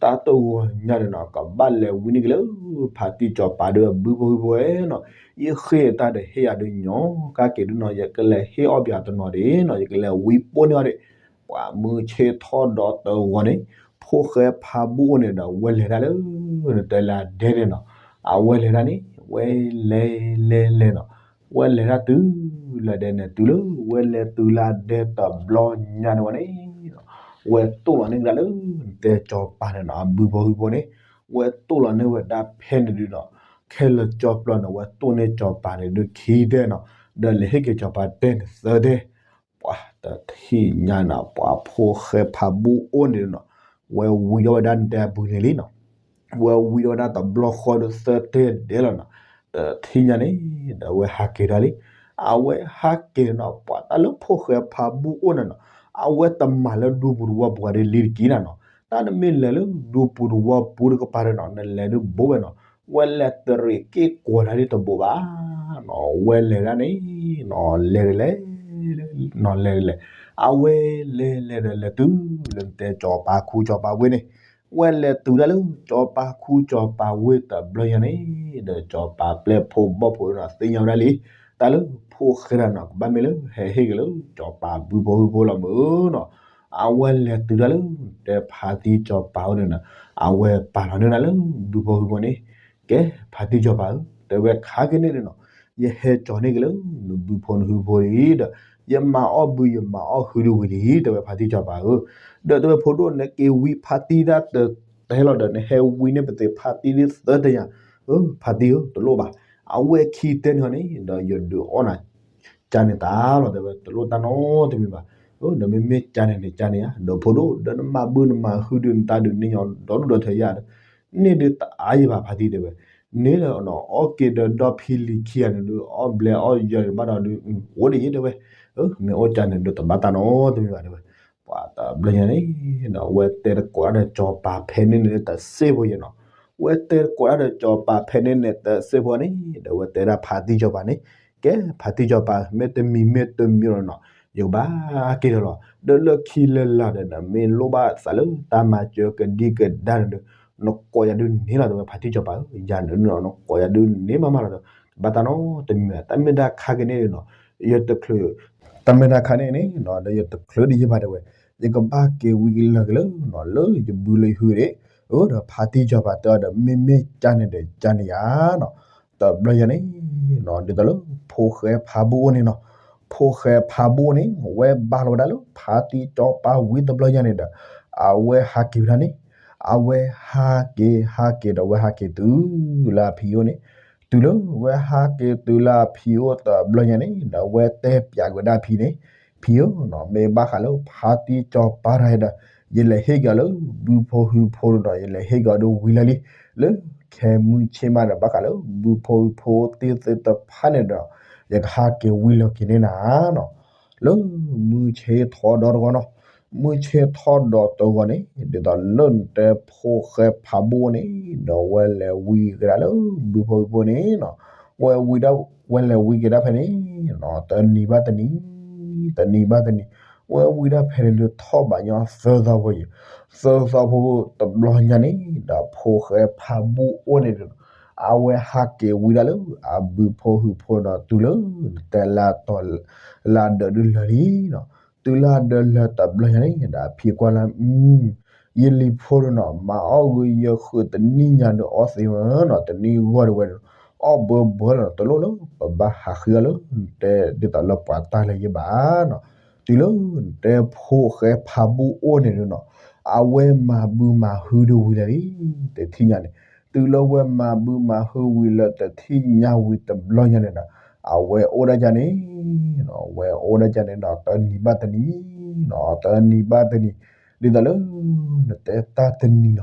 တၢ်တဂီၤညါန့ၣ်နီၤ ကဘၣ်လဲၤဝံန့ၣ်က့ၤလၢ ဖါတံၢ်စီၤပၤဒီးအဘုဖိဟံၣ်ဖိနီၤ, ယဃ့ၢ်တၢ်ဒီးဟ့ၣ်ယၤဒုးညီ ကါက့ၤဒုးနီၤ ယကလဲၤဟ့ၣ်အီၣ်ပှၤတနီၤဒံးနီၤ ယကလဲၤဝံပိၢ်န့ၢ်အီၤဒံး. ပှၤမုၢ်ဆ့ၣ်ထီၣ်ဒီးတဂီၤန့ၣ် ဖိၣ်ဃဲဖးဘူၣ်အိၣ်န့ၣ်ဒီး ဝဲလဲၤတၢ်လၢ နတဲလၢအဒဲန့ၣ်နီၤ, အဝဲလဲၤတၢ်န့ၣ် ဝဲလဲၤလဲၤလဲၤနီၤ, ဝဲလဲၤတၢ်တုၤလၢအဒဲန့ၣ် တုၤလၢဝဲလဲၤတုၤလၢအဒဲတဘျီညါန့ၣ်ဝဲန့ၣ် ဝဲတိၢ်လီၤန့ၢ်ကဒါလၢ နတဲစီၤပၤန့ၣ်နီၤ အဘုဖိဟံၣ်ဖိန့ၣ် ဝဲတိၢ်လီၤန့ၢ်ဝဲဒၣ်ဖဲန့ၣ်ဒုးနီၤ, ခဲလၢာ်ကၠီပျီန့ၣ် ဝဲတိၢ်န့ၢ်စီၤပၤန့ၣ်ဒုးခံဒဲနီၤ, ဒီးလဲၤဟ့ၣ်က့ၤစီၤပၤတဲန့ၣ်သၢဒဲ ပှၤတထံၣ်ညါနီၤ ပှၤဖိၣ်ဃဲဖးဘူၣ်အိၣ်န့ၣ်နီၤ, ဝဲဝံထီၣ်ဝဲဒၣ်နတဲအပူၤန့ၣ်လံနီၤ, ဝဲဝံထီၣ်ဝဲဒၣ်တဘျီဃီဒီးသၢတဲဒဲလီၤနီၤ, တထံၣ်ညါန့ၣ် ဒီးအဝဲဟးက့ၤဒၣ်လံ, အဝဲဟးက့ၤနီၤ ပှၤတၢ်လၢဖိၣ်ဃဲဖးဘူၣ်အိၣ်န့ၣ်နီၤ, အဝဲတမၤလၢဒူပူၤသဝီပူၤဂၤဒ်လံတက့ၢ်နီၤနီၤ, တၢ်နမ့ၢ်လဲၤလၢဒူပူၤသဝီပူၤတကပၤဒီးနီၤ နလဲၤဒုးဘိဝဲနီၤ, ဝဲလဲၤတရံးက့ၢ်ကွီၤတၢ်ဒ်တဘိးဘၣ်နီၤ, ဝဲလဲၤဒၣ်န့ၣ်နီၤ လဲၤဒ်လဲၣ် နီၤလဲၤဒ်လဲၣ်, အဝဲလဲၤလဲၤဒီးလဲၤတုၤလၢနတဲစီၤပၤခူစီၤပၤဝ့ၢ်န့ၣ်, ဝဲလဲၤတုၤဒၣ်လၢ စီၤပၤခူစီၤပၤဝ့ၢ်တဘျီညါန့ၣ် ဒီးစီၤပၤပျဲၢ်ဖိဘီၣ်ဖိနီၤ သ့ၣ်ညါဝဲဒၣ်လံ, တၢ်လၢဖိၣ်ဃဲတၢ်နီၤ ကဘၣ်မ့ၢ်လၢဟဲဟ့ၣ်က့ၤလၢ စီၤပၤဘုဖိဟံၣ်ဖိလီၤမုၢ်နီၤ, အဝဲလဲၤတုၤဒၣ်လၢ တဲဖါတံၢ်စီၤပၤအိၣ်န့ၣ်နီၤ, အဝဲပာ်လီၤန့ၢ်ဒၣ်လၢ ဘုဖိဟံၣ်ဖိန့ၣ်, ကဲ ဖါတံၢ်စီၤပၤဧၢ တဲဝဲခါက့ၤန့ၣ်နီၤ, ယဟဲကၠီၤန့ၢ်က့ၤလၢ နဘုဖိနဟုဖိလံဒီး ယမၤအီၣ်ဘုယမၤအီၣ်ဟုဒုးဝံၤလံ တဲဝဲဖါတံၢ်စီၤပၤဧၢ, ဒီးတဲဝဲဖိဒိၣ် နက့ၤဝံဖါတံၢ်တၢ်တတဲလီၤဒီး နဟဲဝံန့ၢ်ပသ့ၣ်ဖါတံၢ်ဒ်သၢတယၤ, ဖါတံၢ်ဧၢ တလိၣ်ဘၣ်, အဝဲခံတဲန့ၣ်ဟီန့ၣ် ဒီးယဒုးအီၣ်နၤ ကၠါန့ၣ်တၢ်လီၤ တဲဝဲ တလိၣ်တၢ်နီတမံၤဘၣ်, ဒီးမ့မ့ၢ်ကၠါန့ၣ်န့ၣ် ကၠါန့ၣ်ဧါ ဒီးဖိဒိၣ် ဒီးနမၤဘုနမၤဟုဒုးနတၢ်ဒုးန့ၢ်ညီဒီဒူၣ်ဒီထၢယၤဒီး န့ၢ်ဒုးတအါယံၤဘၣ်ဖါတံၢ်တဲဝဲ, န့ၣ်လၢအီၣ်က့ၤဒီးဒီဖံလံၤခံဂၤန့ၣ်ဒုး အီၣ်ဘျဲအီၣ်ယၢၤန့ၣ်ဘၣ်ဒီးဒုး အိၣ်ဒ်ယံၤတဲဝဲ, မ့ၢ်အိၣ်ကၠါန့ၣ်ဒုးတဘၣ်တၢ်နီတမံၤဘၣ်တဲဝဲ, ပှၤတဘျီညါန့ၣ် ဒီးအဝဲတဲတကိးတၢ်ဒီးစီၤပၤဖဲန့ၣ်န့ၣ်တစ့ၢ်ဖိယဲနီၤ, ဝဲတဲတကိးတၢ်ဒီးစီၤပၤဖဲန့ၣ်န့ၣ်တစ့ၢ်ဖိန့ၣ် ဒီးဝဲတဲဒၣ်ဖါတံၢ်စီၤပၤန့ၣ်, ကဲ ဖါတံၢ်စီၤပၤ မ့ၢ်တမံၤမ့ၢ်တမံၤလီၤနီၤ, ယကဘၣ်က့ၤဒီးလီၤ, ဒီးလၢခံလၢလာ်ဒီး နမ့ၢ်လိၣ်ဘၣ်သးလၢတၢ်မၤစၢၤကဒံကဒါန့ၣ်ဒီး နကိးယၤဒုးန့ၢ်လီၤတဲဝဲဖါတံၢ်စီၤပၤဧၢ, ယၤန့ၣ်နီၤ နကိးယၤဒုးန့ၢ်မးမးလီၤဒီး တဘၣ်တၢ်နီတမံၤဘၣ်, တၢ်မ့ၢ်တၢ်ခါက့ၤန့ၣ်နီၤ, ယတချုး တၢ်မ့ၢ်တၢ်ခါန့ၣ်န့ၣ်နီၤ ဒီးယတချုးဒံးယဘၣ်တဲဝဲ, ယကဘၣ်က့ၤဝံကလၢာ်က့ၤလၢနီၤ လၢယဘုလၢယဟုဒၣ်, အၢ ဒီးဖါတံၢ်စီၤပၤတဲအီၤဒီး မ့မ့ၢ်ကၠါန့ၣ်ဒီးကၠါန့ၣ်ယၤနီၤ, တဘျီညါန့ၣ်နီၤ ဒ်သိးလၢဖိၣ်ဃဲဖးဘူၣ်အိၣ်န့ၣ်နီၤ, ဖိၣ်ဃဲဖးဘူၣ်အိၣ်န့ၣ် ဝဲဘၣ်လီၤဝဲဒၣ်လၢဖါတံၢ်စီၤပၤဝံၤတဘျီညါန့ၣ်ဒီး အဝဲဟးက့ၤဝဲဒၣ်န့ၣ်, အဝဲဟးက့ၤ ဟးက့ၤဒီးဝဲဟးက့ၤတုၤလၢအဖံအိၣ်န့ၣ်, တုၤလၢဝဲဟးက့ၤတုၤလၢအဖံအိၣ်တဘျီညါန့ၣ် ဒီးဝဲတဲပျးက့ၤဝဲဒၣ်ဖံန့ၣ်, ဖံဧၢနီၤ မ့ၢ်ဘၣ်ဃးလၢဖါတံၢ်စီၤပၤတဂၤဒီး ယလဲၤဟ့ၣ်က့ၤအီၤလၢ ဘုဖိဟုဖိဒီး ယလဲၤဟ့ၣ်က့ၤအီၤဒုးဝံၤလၢာ်လံ, လၢခဲမုၢ်ဆ့ၣ်မးဒီး ဘၣ်ဃးလၢ ဘုဖိဟုဖိသ့ၣ်သ့ၣ်တဖၣ်န့ၣ်ဒီး ယကဟးက့ၤဝံလီၤက့ၤန့ၢ်နၤနီၤ, လၢမုၢ်ဆ့ၣ်ထီၣ်ဒီတဂီၤနီၤ, မုၢ်ဆ့ၣ်ထီၣ်ဒီတဂီၤန့ၣ် ဒ်သိးလၢနတဲဖိၣ်ဃဲဖးဘူၣ်န့ၣ် ဒီးဝဲလဲၤဝံကဒါလၢဘုဖိဟုဖိန့ၣ်နီၤ, ဝဲဝံဒၣ် ဝဲလဲၤဝံကဒါဖဲန့ၣ်နီၤ တနံၤဘၣ်တနံၤ တနံၤဘၣ်တနံၤ ဝဲဝံဒၣ်ဖဲန့ၣ်ဒုးထီၣ်ဘးညီသၢသီဖိယံၤ, သၢသီဖိတဘျီညါန့ၣ် ဒီးဖိၣ်ဃဲဖးဘူၣ်အိၣ်န့ၣ်ဒီး အဝဲဟးက့ၤဝံဒၣ်လၢအဘုဖိဟုဖိဒီးတုၤလၢ တဲလၢတီၤ လၢဒၢးဒုးလၢာ်လံနီၤ, တုၤလၢဒၢးလၢာ်တဘျီညါန့ၣ် ဒီးအဖံကွၢ်လၢ ယလံၤဖိဒုးနီၤ မၤအီၣ်ဂုာ်ယဃုာ်တနံၣ်ညါဒုးအီၣ်သ့ဝဲနီၤ, တနံၣ်ဂီၢ်ဒုးဝဲ အီၣ်ဘၢဘၢလီၤနီၤ, တလိၣ်လၢပဘၣ်ဟးဃုအီၤလၢ နတဲဒ်သိးလၢပှၤတၢ်လၢယဘၣ်နီၤ, တုၤလၢနတဲဖိၣ်ဃဲဖးဘူၣ်အိၣ်န့ၣ်ဒုးနီၤ အဝဲမၤဘုမၤဟုဒုးဝံၤလၢာ်လံ, တထံၣ်ညါန့ၣ် တုၤလၢဝဲမၤဘုမၤဟုဝံၤလၢာ်တထံၣ်ညါဝံၤတဘျီညါန့ၣ်ဒီး အဝဲအိၣ်ဒၣ်ကန့ၣ် ဝဲအိၣ်ဒၣ်ကန့ၣ်ဒီးတနံၤဘၣ်တနံၤနီၤ, တနံၤဘၣ်တနံၤ ဒ်သိးလၢ နတဲတၢ်တနံၤန့ၣ်ဟီဒီး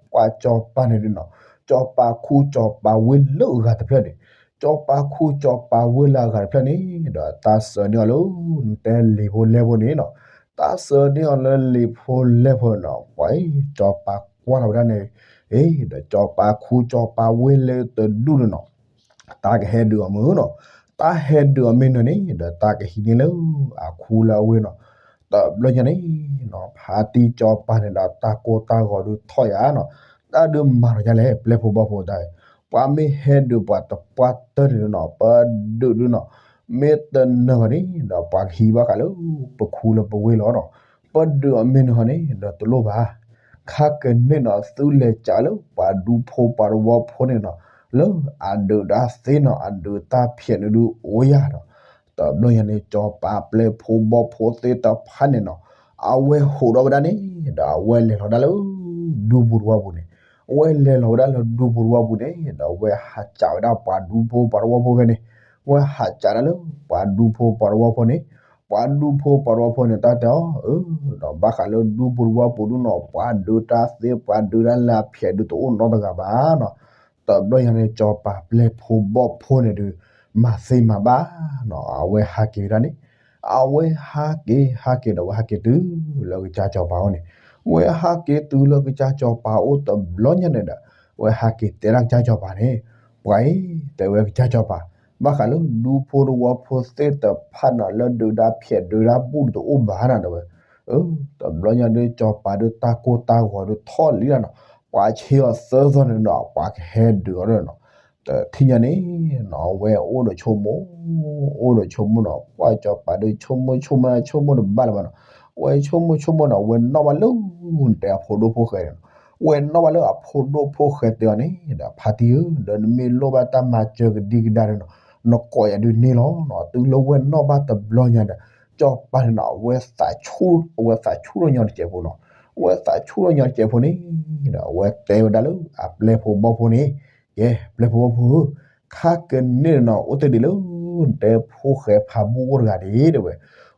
ပှၤစီၤပၤန့ၣ်ဒုးနီၤ, စီၤပၤခူစီၤပၤဝ့ၢ်လၢအဂၤတဖျၢၣ်န့ၣ် စီၤပၤခူစီၤပၤဝ့ၢ်လၢအဂၤတဖျၢၣ်န့ၣ် ဒီးတၢ်စၢၤန့ၢ်အီၤလၢ နတဲလံာ်ဖိလဲၢ်ဖိန့ၣ်နီၤ, တၢ်စၢၤန့ၢ်အီၤလၢလံာ်ဖိလဲၢ်ဖိနီၤ, ပှၤအံၤ စီၤပၤကွၢ်လီၤဝဲဒၣ်န့ၣ်, အ့ ဒီးစီၤပၤခူစီၤပၤဝ့ၢ်လၢတဒူၣ်န့ၣ်နီၤ တၢ်ကဟဲဒုးအီၤမုၢ်နီၤ, တၢ်ဟဲဒုးအီၤမ့ၢ်နၢၤန့ၣ် ဒီးတၢ်ကဟံးန့ၢ်လၢအခူလၢအဝ့ၢ်နီၤ, တဘျီညါန့ၣ်နီၤ ဖါတံၢ်စီၤပၤန့ၣ်ဒီးတၢ်ကိၢ်တၢ်ဂီၤဒုးထီၣ်ယၤနီၤ, တၢ်ဒုးမၤလီၤယၤလဲၣ် ပျဲၢ်ဖိဘီၣ်ဖိတၢ်, ပှၤမ့ၢ်ဟဲဒုးပှၤတပှၢ်တၢၢ်န့ၣ်နီၤ ပဒုးဒုးနီၤ, မ့ၢ်တနၢၤဘၣ်န့ၣ်ဒီး ပှၤကဟံးဘၣ်ဃးလၢ ပခူလၢပဝ့ၢ်လီၤနီၤ, ပဒုးအီၤမ့ၢ်နၢၤဟီန့ၣ်ဒီးတလိၣ်ဘၣ် ခါကန့ၣ်နီၤ သုလဲၤကးလၢပှၤဒူဖိပှၤတဝီဖိန့ၣ်နီၤ, လၢအဒုးတၢ်သ့နီၤ အဒုးတၢ်ဖျဲးန့ၣ်ဒုးအိၣ်ယၤနီၤ, တဘျီညါန့ၣ် စီၤပၤပျဲၢ်ဖိဘီၣ်ဖိသ့ၣ်တဖၣ်န့ၣ်နီၤ, အဝဲဟးထီၣ်ဝဲဒၣ်န့ၣ် ဒီးအဝဲလဲၤလီၤဒၣ်လၢ ဒူပူၤတဝီပူၤန့ၣ်, အဝဲလဲၤလီၤဝဲဒၣ်လၢဒူပူၤတဝီပူၤန့ၣ် ဒီးအဝဲဟးကးဝဲဒၣ်ပှၤဒူဖိပှၤတဝီဖိဖဲန့ၣ်, အဝဲဟးကးဒၣ်လၢပှၤဒူဖိပှၤတဝီဖိန့ၣ်, ပှၤဒူဖိပှၤတဝီဖိန့ၣ် တၢ်တဲအီၤ အၢ ဒီးဘၣ်ဃးလၢဒူပူၤတဝီပူၤဒုးနီၤ ပှၤဒုးတၢ်သ့ ပှၤဒုးတၢ်လၢအဖျဲးဒုးတအိၣ်နီတဂၤဘၣ်နီၤ, တဘျီညါန့ၣ် စီၤပၤပျဲၢ်ဖိဘီၣ်ဖိန့ၣ်ဒုး မၤသ့မၤဘၣ်နီၤ အဝဲဟးက့ၤဝဲဒၣ်န့ၣ်, အဝဲဟးက့ၤ ဟးက့ၤဒီး အဝဲဟးက့ၤတုၤလၢကစၢ်စီၤပၤအိၣ်န့ၣ်, အဝဲဟးက့ၤတုၤလၢကစၢ်စီၤပၤအိၣ်တဘျီညါန့ၣ်ဒီး အဝဲဟးက့ၤတဲဒၣ်ကစၢ်စီၤပၤန့ၣ်, ပှၤအံၤ တဲဝဲကစၢ်စီၤပၤ, ဘၣ်ဃးလၢဒူဖိတဝီဖိသ့ၣ်တဖၣ်နီၤ လၢဒုးတၢ်ဖျဲးဒုးတၢ်ဘူၣ်ဒုးတအိၣ်ဘၣ်နီၤ တဲဝဲ, အၢ တဘျီညါဒုး စီၤပၤဒုးတၢ်ကိၢ်တၢ်ဂီၤဒုးထီၣ်လံနီၤ, ပှၤဆှၢအီၤသၢသီန့ၣ်ဒီး ပှၤကဟဲဒုးအီၤဒီးနီၤ, တထံၣ်ညါန့ၣ်နီၤ အဝဲအိၣ်ဒီးဆိကမိၣ် အိၣ်ဒီးဆိကမိၣ်နီၤ ပှၤစီၤပၤဒုးဆိကမိၣ်ဆိကမိၣ်ဆိကမိၣ်တဘၣ်လၢၤဘၣ်နီၤ, အဝဲဆိကမိၣ်ဆိကမိၣ်နီၤ အဝဲနီၣ်ဘၣ်လၢ တဲအဖိဒိၣ်ဖိၣ်ဃဲန့ၣ်နီၤ, အဝဲနီၣ်ဘၣ်လၢအဖိဒိၣ်ဖိၣ်ဃဲတဲအီၤန့ၣ်ဒီး ဖါတံၢ်ဧၢ ဒီးနမ့ၢ်လိၣ်ဘၣ်တၢ်မၤစၢၤကဒံကဒါဒီးနီၤ နကိးယၤဒုးန့ၢ်လီၤနီၤ, တုၤလၢဝဲနီၣ်ဘၣ်တဘျီညါဒီး စီၤပၤန့ၣ်နီၤ အဝဲသးဆူၣ် အဝဲသးဆူၣ်ထီၣ်ညီတစဲးဖိနီၤ, အဝဲသးဆူၣ်ထီၣ်ညီတစဲးဖိန့ၣ် ဒီးအဝဲတဲဝဲဒၣ်လၢအပျဲၢ်ဖိဘီၣ်ဖိန့ၣ်, ကဲ ပျဲၢ်ဖိဘီၣ်ဖိဧၢ, ခါကန့ၣ်နီၤ အိၣ်တ့ၢ်ဒံးလၢ နတဲဖိၣ်ဃဲဖးဘူၣ်အိၣ်တဂၤန့ၣ် တဲဝဲ,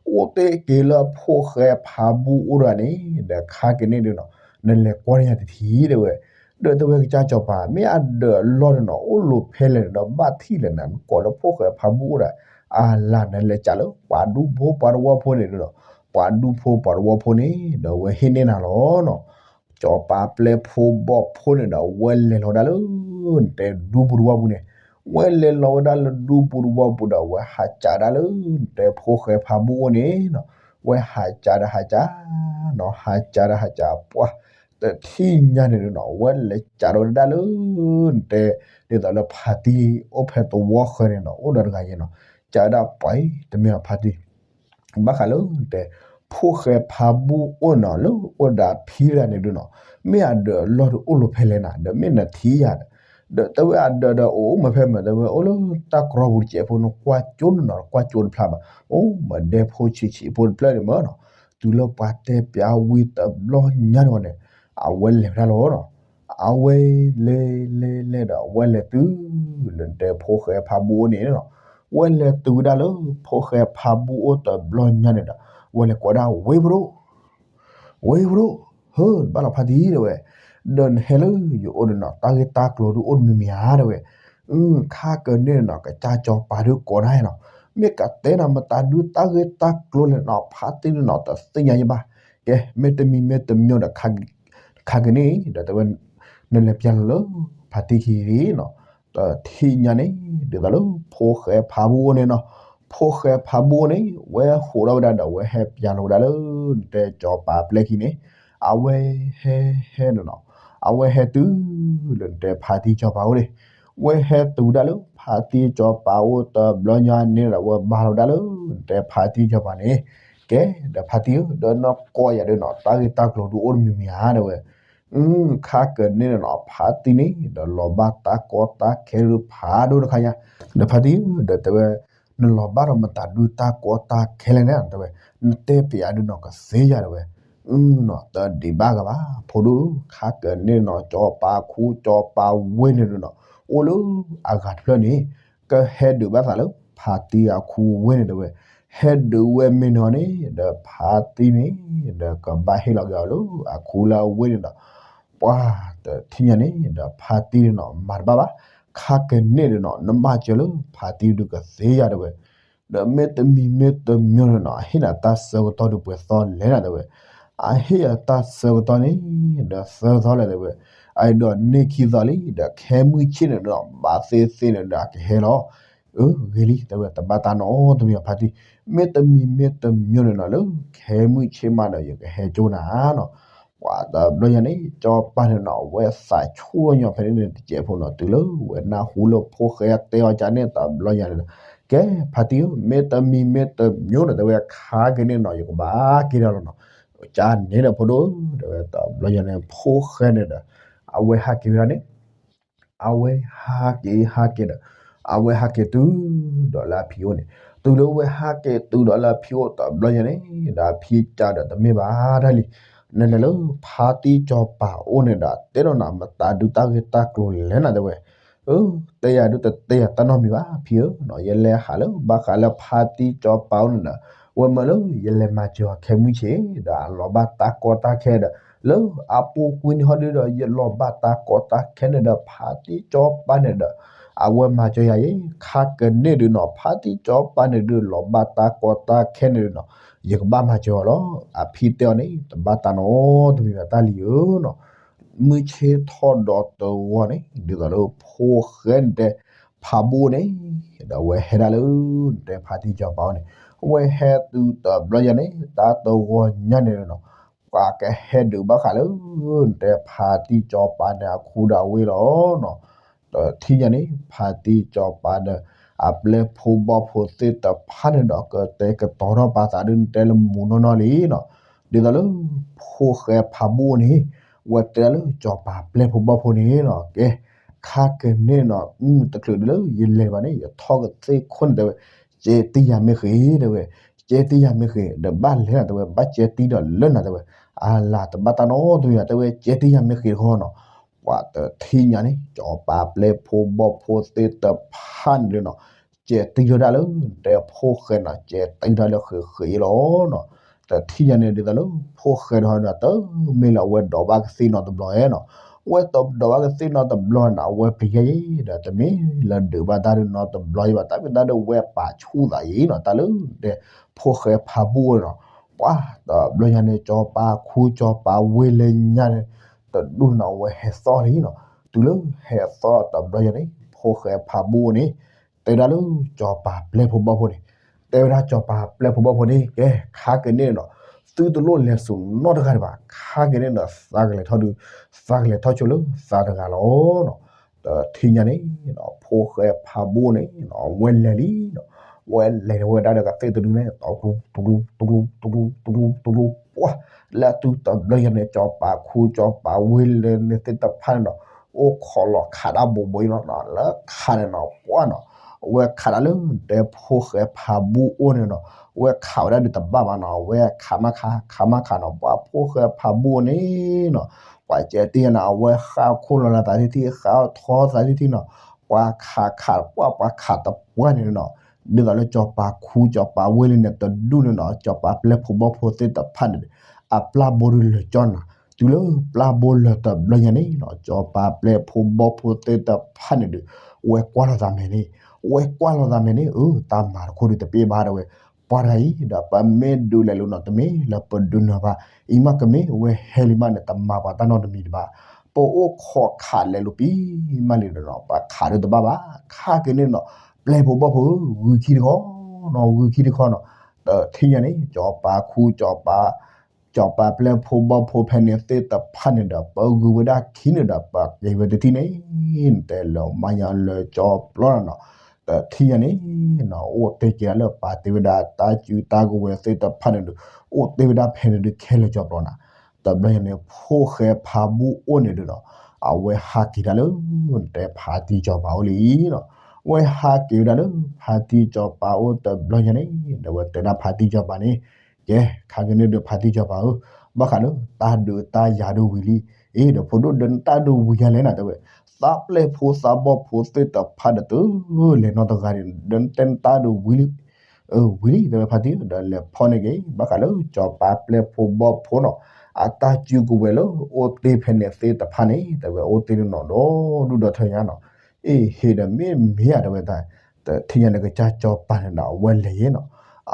အိၣ်တ့ၢ်က့ၤလၢဖိၣ်ဃဲဖးဘူၣ်အိၣ်တဂၤန့ၣ် ဒီးခါကန့ၣ်ဒုးနီၤ နလဲၤကွၢ်တၢ်ညါတထံၣ် တဲဝဲ, ဒီးတဲဝဲကစၢ်စီၤပၤ မ့ၢ်အဒၢးအလီၢ်န့ၣ်နီၤ အိၣ်လိၤဖဲလဲၣ်န့ၣ်ဒီး ဘၣ်ထံၣ်လဲၣ်နၤ နကိးလၢဖိၣ်ဃဲဖးဘူၣ်အိၣ်တဂၤ, အလၢနလဲၤကးလၢပှၤဒူဖိပှၤတဝီဖိန့ၣ်ဒီးနီၤ, ပှၤဒူဖိပှၤတဝီဖိန့ၣ် ဒီးအဝဲဟ့ၣ်န့ၢ်နၤလီၤနီၤ စီၤပၤပျဲၢ်ဖိဘီၣ်ဖိန့ၣ်ဒီး အဝဲလဲၤလီၤဝဲဒၣ်လၢ နတဲဒူပူၤတဝီပူၤန့ၣ်, အဝဲလဲၤလီၤဝဲဒၣ်လၢဒူပူၤတဝီပူၤဒီး အဝဲဟးကးဒၣ်လၢ နတဲဖိၣ်ဃဲဖးဘူၣ်အိၣ်န့ၣ်နီၤ, အဝဲဟးကးဒီးဟးကးနီၤ ဟးကးဒီးဟးကးပှၢ်, တထံၣ်ညါန့ၣ်နီၤ အဝဲလဲၤကးဒီးဝဲဒၣ်လၢ နတဲ ဒ်သိးလၢဖါတံၢ်အိၣ်ဖဲတဝီဃၢၤန့ၣ်နီၤ အိၣ်ဒီးတဂၤယဲနီၤ, ကးဝဲဒၣ်ပှၤအံၤ တမ့ၢ်အဖါတံၢ် ဘၣ်ဃးလၢ တဲ ဖိၣ်ဃဲဖးဘူၣ်အိၣ်နီၤ လၢအိၣ်ဒီးဖံတဂၤန့ၣ်ဒုးနီၤ, မ့ၢ်အဒၢးအလီၢ်ဒုးအိၣ်လိၤဖဲလဲၣ်နၤ ဒီးမ့ၢ်နထံၣ်ယၤဒီး, ဒီးတဲဝဲအဒၢးဒီးအိၣ်မးဖဲမး တဲဝဲအိၣ်လၢတၢ်ကြီပူၤတစဲးဖိ နကွၢ်ကၠိန့ၣ်နီၤ ကွၢ်ကၠိတဖျါဘၣ်, အိၣ်မးဒဲဖိဆံးဆံးဖိတဖျၢၣ်န့ၣ်မးနီၤ, တုၤလၢပှၤတဲပျးဝံၤတဘျီညါန့ၣ်ဝဲန့ၣ်, အဝဲလဲၤဝဲဒၣ်လီၤနီၤ အဝဲလဲၤလဲၤလဲၤဒီး အဝဲလဲၤတုၤ လၢနတဲဖိၣ်ဃဲဖးဘူၣ်အိၣ်န့ၣ်နီၤ, အဝဲလဲၤတုၤဝဲဒၣ်လၢ ဖိၣ်ဃဲဖးဘူၣ်အိၣ်တဘျီညါန့ၣ်ဒီး အဝဲလဲၤကိးဒၣ် ဝ့ၢ်ဖိဒိၣ် ဝ့ၢ်ဖိဒိၣ်, ဟၢ ဘၣ်လီၤဖါတံၢ်တဲဝဲ, ဒီးနဟဲလၢယအိၣ်ဒီးနီၤ တၢ်ဂ့ၢ်တၢ်ကျိၤဒုးအိၣ်တမံၤမံၤဧါတဲဝဲ, အု ခါကန့ၣ်နီၤ ကစၢ်စီၤပၤဒုးကိးနၤနီၤ, မ့ၢ်ကတဲနၤမတၤဒုးတၢ်ဂ့ၢ်တၢ်ကျိၤလဲၣ်နီၤ ဖါတံၢ်ဒုးနီၤ တသ့ၣ်ညါယဘၣ်, ကဲ မ့တမံၤမ့တမံၤဒီး ခါကန့ၣ် ဒီးတဲဝဲ နလဲၤပျးလီၤလၢ ဖါတံၢ်ခံန့ၣ်နီၤ, တထံၣ်ညါန့ၣ် ဒ်သိးလၢ ဖိၣ်ဃဲဖးဘူၣ်အိၣ်န့ၣ်နီၤ, ဖိၣ်ဃဲဖးဘူၣ်အိၣ်န့ၣ် ဝဲဟးထီၣ်ဝဲဒၣ်ဒီး ဝဲဟဲပျးလီၤဝဲဒၣ်လၢ နတဲစီၤပၤပျဲၢ်ခံန့ၣ်, အဝဲဟဲဟဲန့ၣ်နီၤ, အဝဲဟဲတုၤ လၢနတဲဖါတံၢ်စီၤပၤအိၣ်န့ၣ်, ဝဲဟဲတုၤဝဲဒၣ်လၢ ဖါတံၢ်စီၤပၤအိၣ်တဘျီညါန့ၣ်ဒီး ဝဲဘါလီၤဝဲဒၣ်လၢ နတဲဖါတံၢ်စီၤပၤန့ၣ်, ကဲ ဒီးဖါတံၢ်ဧၢ ဒီးနကိးယၤဒီးနီၤ တၢ်ဂ့ၢ်တၢ်ကျိၤဒုးအိၣ်တမံၤမံၤဧါတဲဝဲ, အု ခါကန့ၣ်နီၤ ဖါတံၢ်န့ၣ် ဒီးလီၤဘၣ်တၢ်ကီတၢ်ခဲဒုးဖးဒိၣ်တခါညါ, ဒီးဖါတံၢ်ဧၢ ဒီးတဲဝဲ, နလီၤဘၣ်ဒီးမတၤဒုးတၢ်ကီတၢ်ခဲလဲၣ်န့ၣ် တဲဝဲ, နတဲပျးဒုးနီၤ ကသ့ယၤတဲဝဲ, အု နီၤ တဒံးဘၣ်ဂၤဘၣ် ဖိဒိၣ်ဧၢ, ခါကန့ၣ်နီၤ စီၤပၤခူစီၤပၤဝ့ၢ်န့ၣ်ဒုးနီၤ အိၣ်လၢအဂၤတဖျၢၣ်န့ၣ် ကဟဲဒုးဘၣ်သးလၢ ဖါတံၢ်အခူဝ့ၢ်န့ၣ်တဲဝဲ, ဟဲဒုးဝဲမ့ၢ်န့ၣ်န့ၣ် ဒီးဖါတံၢ်န့ၣ် ဒီးကဘၣ်ဟ့ၣ်လီၤက့ၤအီၤလၢ အခူလၢအဝ့ၢ်န့ၣ်ဒီး ပှၤတထံၣ်ညါန့ၣ် ဒီးဖါတံၢ်န့ၣ်နီၤ မၤတဘၣ်ဘၣ်, ခါကန့ၢ်ဒီးနီၤ နမၤစၢၤလၢဖါတံၢ်ဒုးကသ့ဧါ တဲဝဲ. ဒီးမ့တမံၤမ့တမံၤန့ၣ်နီၤ အဟ့ၣ်နၤတၢ်ဆၢကတီၢ်ဒုးပှဲၤသီလဲၣ်နၤ တဲဝဲ. အဟ့ၣ်အတၢ်ဆၢကတီၢ်န့ၣ် ဒီးသၢသီလဲၣ် တဲဝဲ. အဒီးန့ၢ်ခံသီလံ ဒီးခဲမုၢ်ဆ့ၣ်န့ၣ်ဒီး ဘၣ်သ့ၣ်သ့ၣ်န့ၣ်ဒီးအကဟဲလီၤ. အၢ ဂ့ၤလံ တဲဝဲ တဘၣ်တၢ်နီတမံၤဘၣ်ဖါတံၢ်, မ့တမံၤမ့တမံၤန့ၣ်နီၤ လၢခဲမုၢ်ဆ့ၣ်မးဒီး ယကဟဲကၠိနၤနီၤ. ပှၤတဘျီညါန့ၣ် စီၤပၤန့ၣ်နီၤ အဝဲသးဆူၣ်ညီဖဲန့ၣ်န့ၣ် တစဲးဖိနီၤ တုၤလၢဝဲနၢ်ဟူလၢဖိၣ်ဃဲတဲအီၤကန့ၣ် တဘျီညါန့ၣ်ဒီး ကဲ ဖါတံၢ်ဧၢ မ့တမံၤမ့တမံၤန့ၣ် တဲဝဲ ခါကန့ၢ်နီၤ ယကဘၣ်က့ၤဒီးလီၤနီၤ. ကန့ၣ်ဒီးဖိဒိၣ် တဲဝဲ တဘျီညါန့ၣ် ဖိၣ်ဃဲန့ၣ်ဒီး အဝဲဟးက့ၤဝဲဒၣ်န့ၣ် အဝဲဟးက့ၤဟးက့ၤဒီး အဝဲဟးက့ၤတုၤဒီးလၢအဖံအိၣ်န့ၣ်, တုၤလၢဝဲဟးက့ၤတုၤဒီးလၢအဖံအိၣ်တဘျီညါန့ၣ် ဒီးအဖံကဒီးတမ့ၢ်ဘၣ်ဒၣ်လံ, နလဲၤလၢဖါတံၢ်စီၤပၤအိၣ်န့ၣ်ဒီး တဲဒီးနၤ မတၤဒုးတၢ်ဂ့ၢ်တၢ်ကျိၤလဲၣ်နၤ တဲဝဲ. အၢ တဲယၤဒုးတတဲယၤတၢ်နီတမံၤဘၣ် ဖံဧၢနီၤ, ယလဲၤဟးလၢဘၣ်ဃးလၢဖါတံၢ်စီၤပၤအိၣ်န့ၣ်ဒီး ဝဲမၢလၢယလဲၤမၤစၢၤအီၤခဲမုၢ်ဆ့ၣ် ဒီးအလီၤဘၣ်တၢ်ကီတၢ်ခဲဒီး လၢအပူၤကွံာ်န့ၣ်ဟီဒုးဒီး ယလီၤဘၣ်တၢ်ကီတၢ်ခဲန့ၣ်ဒီး ဖါတံၢ်စီၤပၤန့ၣ်ဒီး အဝဲမၤစၢၤယၤအံၤ ခါကန့ၢ်ဒုးနီၤ ဖါတံၢ်စီၤပၤန့ၣ်ဒုး လီၤဘၣ်တၢ်ကီတၢ်ခဲန့ၣ်ဒုးနီၤ ယကဘၣ်မၤစၢၤအီၤလီၤ. အဖံတဲအီၤန့ၣ် တဘၣ်တၢ်နီတမံၤဘၣ်တၢ်လံဧၢနီၤ. မုၢ်ဆ့ၣ်ထီၣ်ဒီးတဂီၤန့ၣ် ဒ်သိးလၢဖိၣ်ဃဲန့ၣ်တဲ ဖါဘူၣ်န့ၣ် ဒီးအဝဲဟဲဒၣ်လၢ နတဲဖါတံၢ်စီၤပၤအိၣ်န့ၣ် အဝဲဟဲတုၤတဘျီညါန့ၣ် တၢ်တဂီၤညါန့ၣ်နီၤ ပှၤကဟဲဒုးဘၣ်ဃးလၢ နတဲဖါတံၢ်စီၤပၤန့ၣ် အခူဒီးအဝ့ၢ်လီၤနီၤ. တထံၣ်ညါန့ၣ် ဖါတံၢ်စီၤပၤဒီး အပျဲၢ်ဖိဘီၣ်ဖိသ့ၣ်တဖၣ်န့ၣ်ဒီး ကတဲာ်ကတီၤထီၣ်ပာ်သးဒုး နတဲလၢမူးနီၢ်နီၢ်လံနီၤ. ဒ်သိးလၢ ဖိၣ်ဃဲဖါဘူၣ်န့ၣ် ဝဲတဲဒၣ်လၢစီၤပၤပျဲၢ်ဖိဘီၣ်ဖိန့ၣ်နီၤ ကဲ ခါကန့ၢ်နီၤ တချုးဒုးလၢယလဲၤဘၣ်န့ၣ် ယထီၣ်ကသ့ၣ်ခိၣ်န့ၣ် တဲဝဲ ကဲတံၢ်ယၤမ့ၢ်ဃ့ တဲဝဲ, ကဲတံၢ်ယၤမ့ၢ်ဃ့ ဒီးဘၣ်လဲၤနၤ တဲဝဲ ဘၣ်ကဲတံၢ်ဒီးလၢနၤ တဲဝဲ, အလၤ တဘၣ်တၢ်နီတမံၤ တဲဝဲ ကဲတံၢ်ယၤမ့ၢ်ဃ့တခီနီၤ. ပှၤတထံၣ်ညါန့ၣ် စီၤပၤပျဲၢ်ဖိဘီၣ်ဖိသ့ၣ်တဖၣ်န့ၣ်နီၤ ကဲတံၢ်ထီၣ်ဒၣ်လၢ နတဲဖိၣ်ဃဲနီၤ ကဲတံၢ်ထီၣ်လၢဃ့ဃ့လီၤနီၤ. တထံၣ်ညါန့ၣ် ဒ်သိးလၢ ဖိၣ်ဃဲတခီဒီး တမ့ၢ်လၢအဝဲဒိးဘၣ်ကသ့ၣ်နီတဘျီနီၤ ဝဲတဒိးဘၣ်ကသ့ၣ်နီတဘျီန့ၣ် အဝဲပျံၤယဲအံၤဒီး တမ့ၢ်လၢဒုးဘၣ်တၢ်ဒုးနီတဘျီဘၣ် တၢ်မ့ၢ်တၢ်ဒုးဝဲပာ်ဆူၣ်သးအံၤနီၤ တၢ်လၢ တဲ ဖိၣ်ဃဲဖးဘူၣ်နီၤ. ပှၤတဘျီညါန့ၣ် စီၤပၤခူစီၤပၤဝ့ၢ်လၢညါန့ၣ် တဒူၣ်န့ၣ် အဝဲဟဲသီၣ်လံနီၤ. တုၤလၢဟဲသီၣ်တဘျီညါန့ၣ် ဖိၣ်ဃဲဖးဘူၣ်န့ၣ် တဲဝဲဒၣ်လၢ စီၤပၤပျဲၢ်ဖိဘီၣ်ဖိန့ၣ် တဲဝဲဒၣ်စီၤပၤပျဲၢ်ဖိဘီၣ်ဖိန့ၣ် ကဲ ခါက့ၤန့ၣ်နီၤ သုတလိၣ်လဲၤစိာ်နီတဂၤဒံးဘၣ် ခါက့ၤန့ၣ်ဒီး သးကလဲၤထီၣ်ဒုး သးကလဲၤထီၣ်ဆိလၢသးတဂၤလီၤနီၤ. တထံၣ်ညါန့ၣ် ဖိၣ်ဃဲဖးဘူၣ်န့ၣ် အဝဲလဲၤလံနီၤ. ဝဲလဲၤဝဲဒၣ်ဒီးကသ့ၣ်တဒုန့ၣ် တကျူ တကျူ တကျူ တကျူ တကျူ ပှၤ လၢအတုၤတဘျီညါန့ၣ် စီၤပၤခူစီၤပၤဝ့ၢ်လၢန့ၣ်သ့ၣ်တဖၣ်န့ၣ်နီၤ အိၣ်ခိးလီၤခးတၢ်ဘိးဘိအံၤလီၤနီၤ. လၢခးန့ၣ်နီၤ ပှၤနီၤ အဝဲခးတၢ်လၢနတဲဖိၣ်ဃဲဖးဘူၣ်အိၣ်န့ၣ်နီၤ အဝဲခးဝဲဒၣ်ဒုးတဘၣ်ဘၣ်နီၤ အဝဲခးမးခး ခးမးခးနီၤ ပှၤဖိၣ်ဃဲဖးဘူၣ်န့ၣ်နီၤ ပှၤကဲတံၢ်ယၤန့ၣ် အဝဲဃၣ်ခိၣ်လီၤလၢသးထံထံ ဃၣ်ထီသးထံထံနီၤ ပှၤခးခးပှၤ ပှၤခးတပှၢ်န့ၣ်နီၤ ဒ်သိးလၢစီၤပၤခူစီၤပၤဝ့ၢ်လၢန့ၣ်တဒူၣ်န့ၣ်နီၤ စီၤပၤပျဲၢ်ဖိဘီၣ်ဖိသ့ၣ်တဖၣ်န့ၣ် အပျၢ်ဘိဒုးလၢာ်ကၠီနၤ တုၤလၢပျၢ်ဘိလၢာ်တဘျီညါန့ၣ်နီၤ စီၤပၤပျဲၢ်ဖိဘီၣ်ဖိသ့ၣ်တဖၣ်န့ၣ်ဒီး ဝဲကွၢ်လိာ်သးမဲာ်န့ၣ် ဝဲကွၢ်လိာ်သးမဲာ်န့ၣ် အၢ တၢ်မၤတခိၣ်ဒုးတပ့ၢ်ဘၣ်တဲဝဲ ပှၤတဂၤအံၤဒီး ပမ့ၢ်ဒုးလဲၤလိာ်နီၤ တမ့ၢ်လၢပဒုးနၢၤဘၣ် အံၤမးကမ့ၢ်ဝဲဟဲလံမးန့ၣ် တမၤပှၤတၢ်နီတမံၤတဘၣ် ပအိၣ်ခိးခးလဲၤလိာ်ပံမးလံဒီးနီၤ ပှၤခးဒုးတဘၣ်ဘၣ် ခါက့ၤန့ၣ်နီၤ ပျဲၢ်ဖိဘီၣ်ဖိ ဂုၤခံတခီနီၤ ဂုၤခံတခီနီၤ တထံၣ်ညါန့ၣ် စီၤပၤခူ စီၤပၤ စီၤပၤပျဲၢ်ဖိဘီၣ်ဖိဖဲန့ၣ်သ့ၣ်တဖၣ်န့ၣ်ဒီး ပဂုၤဝဲဒၣ်ခံန့ၣ်ဒီး ပက့ၤဝဲတထံၣ်န့ၣ် နတဲလၢမါညါလၢကၠီပျီနီၤနီၤ တထံၣ်ညါန့ၣ်နီၤ အိၣ်တ့ၢ်က့ၤဒၣ်လၢပာ်တ့ၢ်ဝဲဒၣ်တၢ်စုတၢ်ကဝဲၤသ့ၣ်တဖၣ်န့ၣ်ဒီး အိၣ်တ့ၢ်ဝဲဒၣ်ဖဲန့ၣ်ဒုးခဲလၢာ်ကၠီပျီနီၤ တဘျီညါန့ၣ် ဖိၣ်ဃဲဖးဘူၣ်အိၣ်န့ၣ်ဒီးနီၤ အဝဲဟးက့ၤဒၣ်လၢ နတဲဖါတံၢ်စီၤပၤအိၣ်လံနီၤ အဝဲဟးက့ၤဝဲဒၣ်လၢ ဖါတံၢ်စီၤပၤအိၣ်တဘျီညါန့ၣ် ဒီးအဝဲတဲဒၣ်ဖါတံၢ်စီၤပၤန့ၣ် ကဲ ခါက့ၤန့ၣ်ဒီးဖါတံၢ်စီၤပၤဧၢ, ဘၣ်ဃးလၢ တၢ်ဒုးတၢ်ယၤဒုးဝံၤလံ, အ့ ဒီးဖိဒိၣ်ဒီးနတၢ်ဒုးဝံၤယၤလဲၣ်နၤ တဲဝဲ, သးပျဲၢ်ဖိသးဘီၣ်ဖိသ့ၣ်တဖၣ်ဒီးတလဲၤနီတဂၤန့ၣ် ဒီးနတဲနတၢ်ဒုးဝံၤလံ, ဝံၤလံ တဲဝဲဖါတံၢ် ဒီးလဲၤဖီၣ်န့ၢ်က့ၤ ဘၣ်ဃးလၢစီၤပၤပျဲၢ်ဖိဘီၣ်ဖိနီၤ, အတၢ်စုကဝဲၤလၢအိၣ်တ့ၢ်ဖဲန့ၣ်သ့ၣ်တဖၣ်န့ၣ် တဲဝဲအိၣ်တ့ၢ်န့ၣ်နီၤ ဒီဒူၣ်ဒီထၢညါနီၤ, အ့ၣ်ဟ့ၣ်ဒီးမ့ၢ်မ့ၢ်ဧါ တဲဝဲတၢ်, တထံၣ်ညါန့ၣ် ကစၢ်စီၤပၤန့ၣ်ဒီး အဝဲလဲၤယဲနီၤ,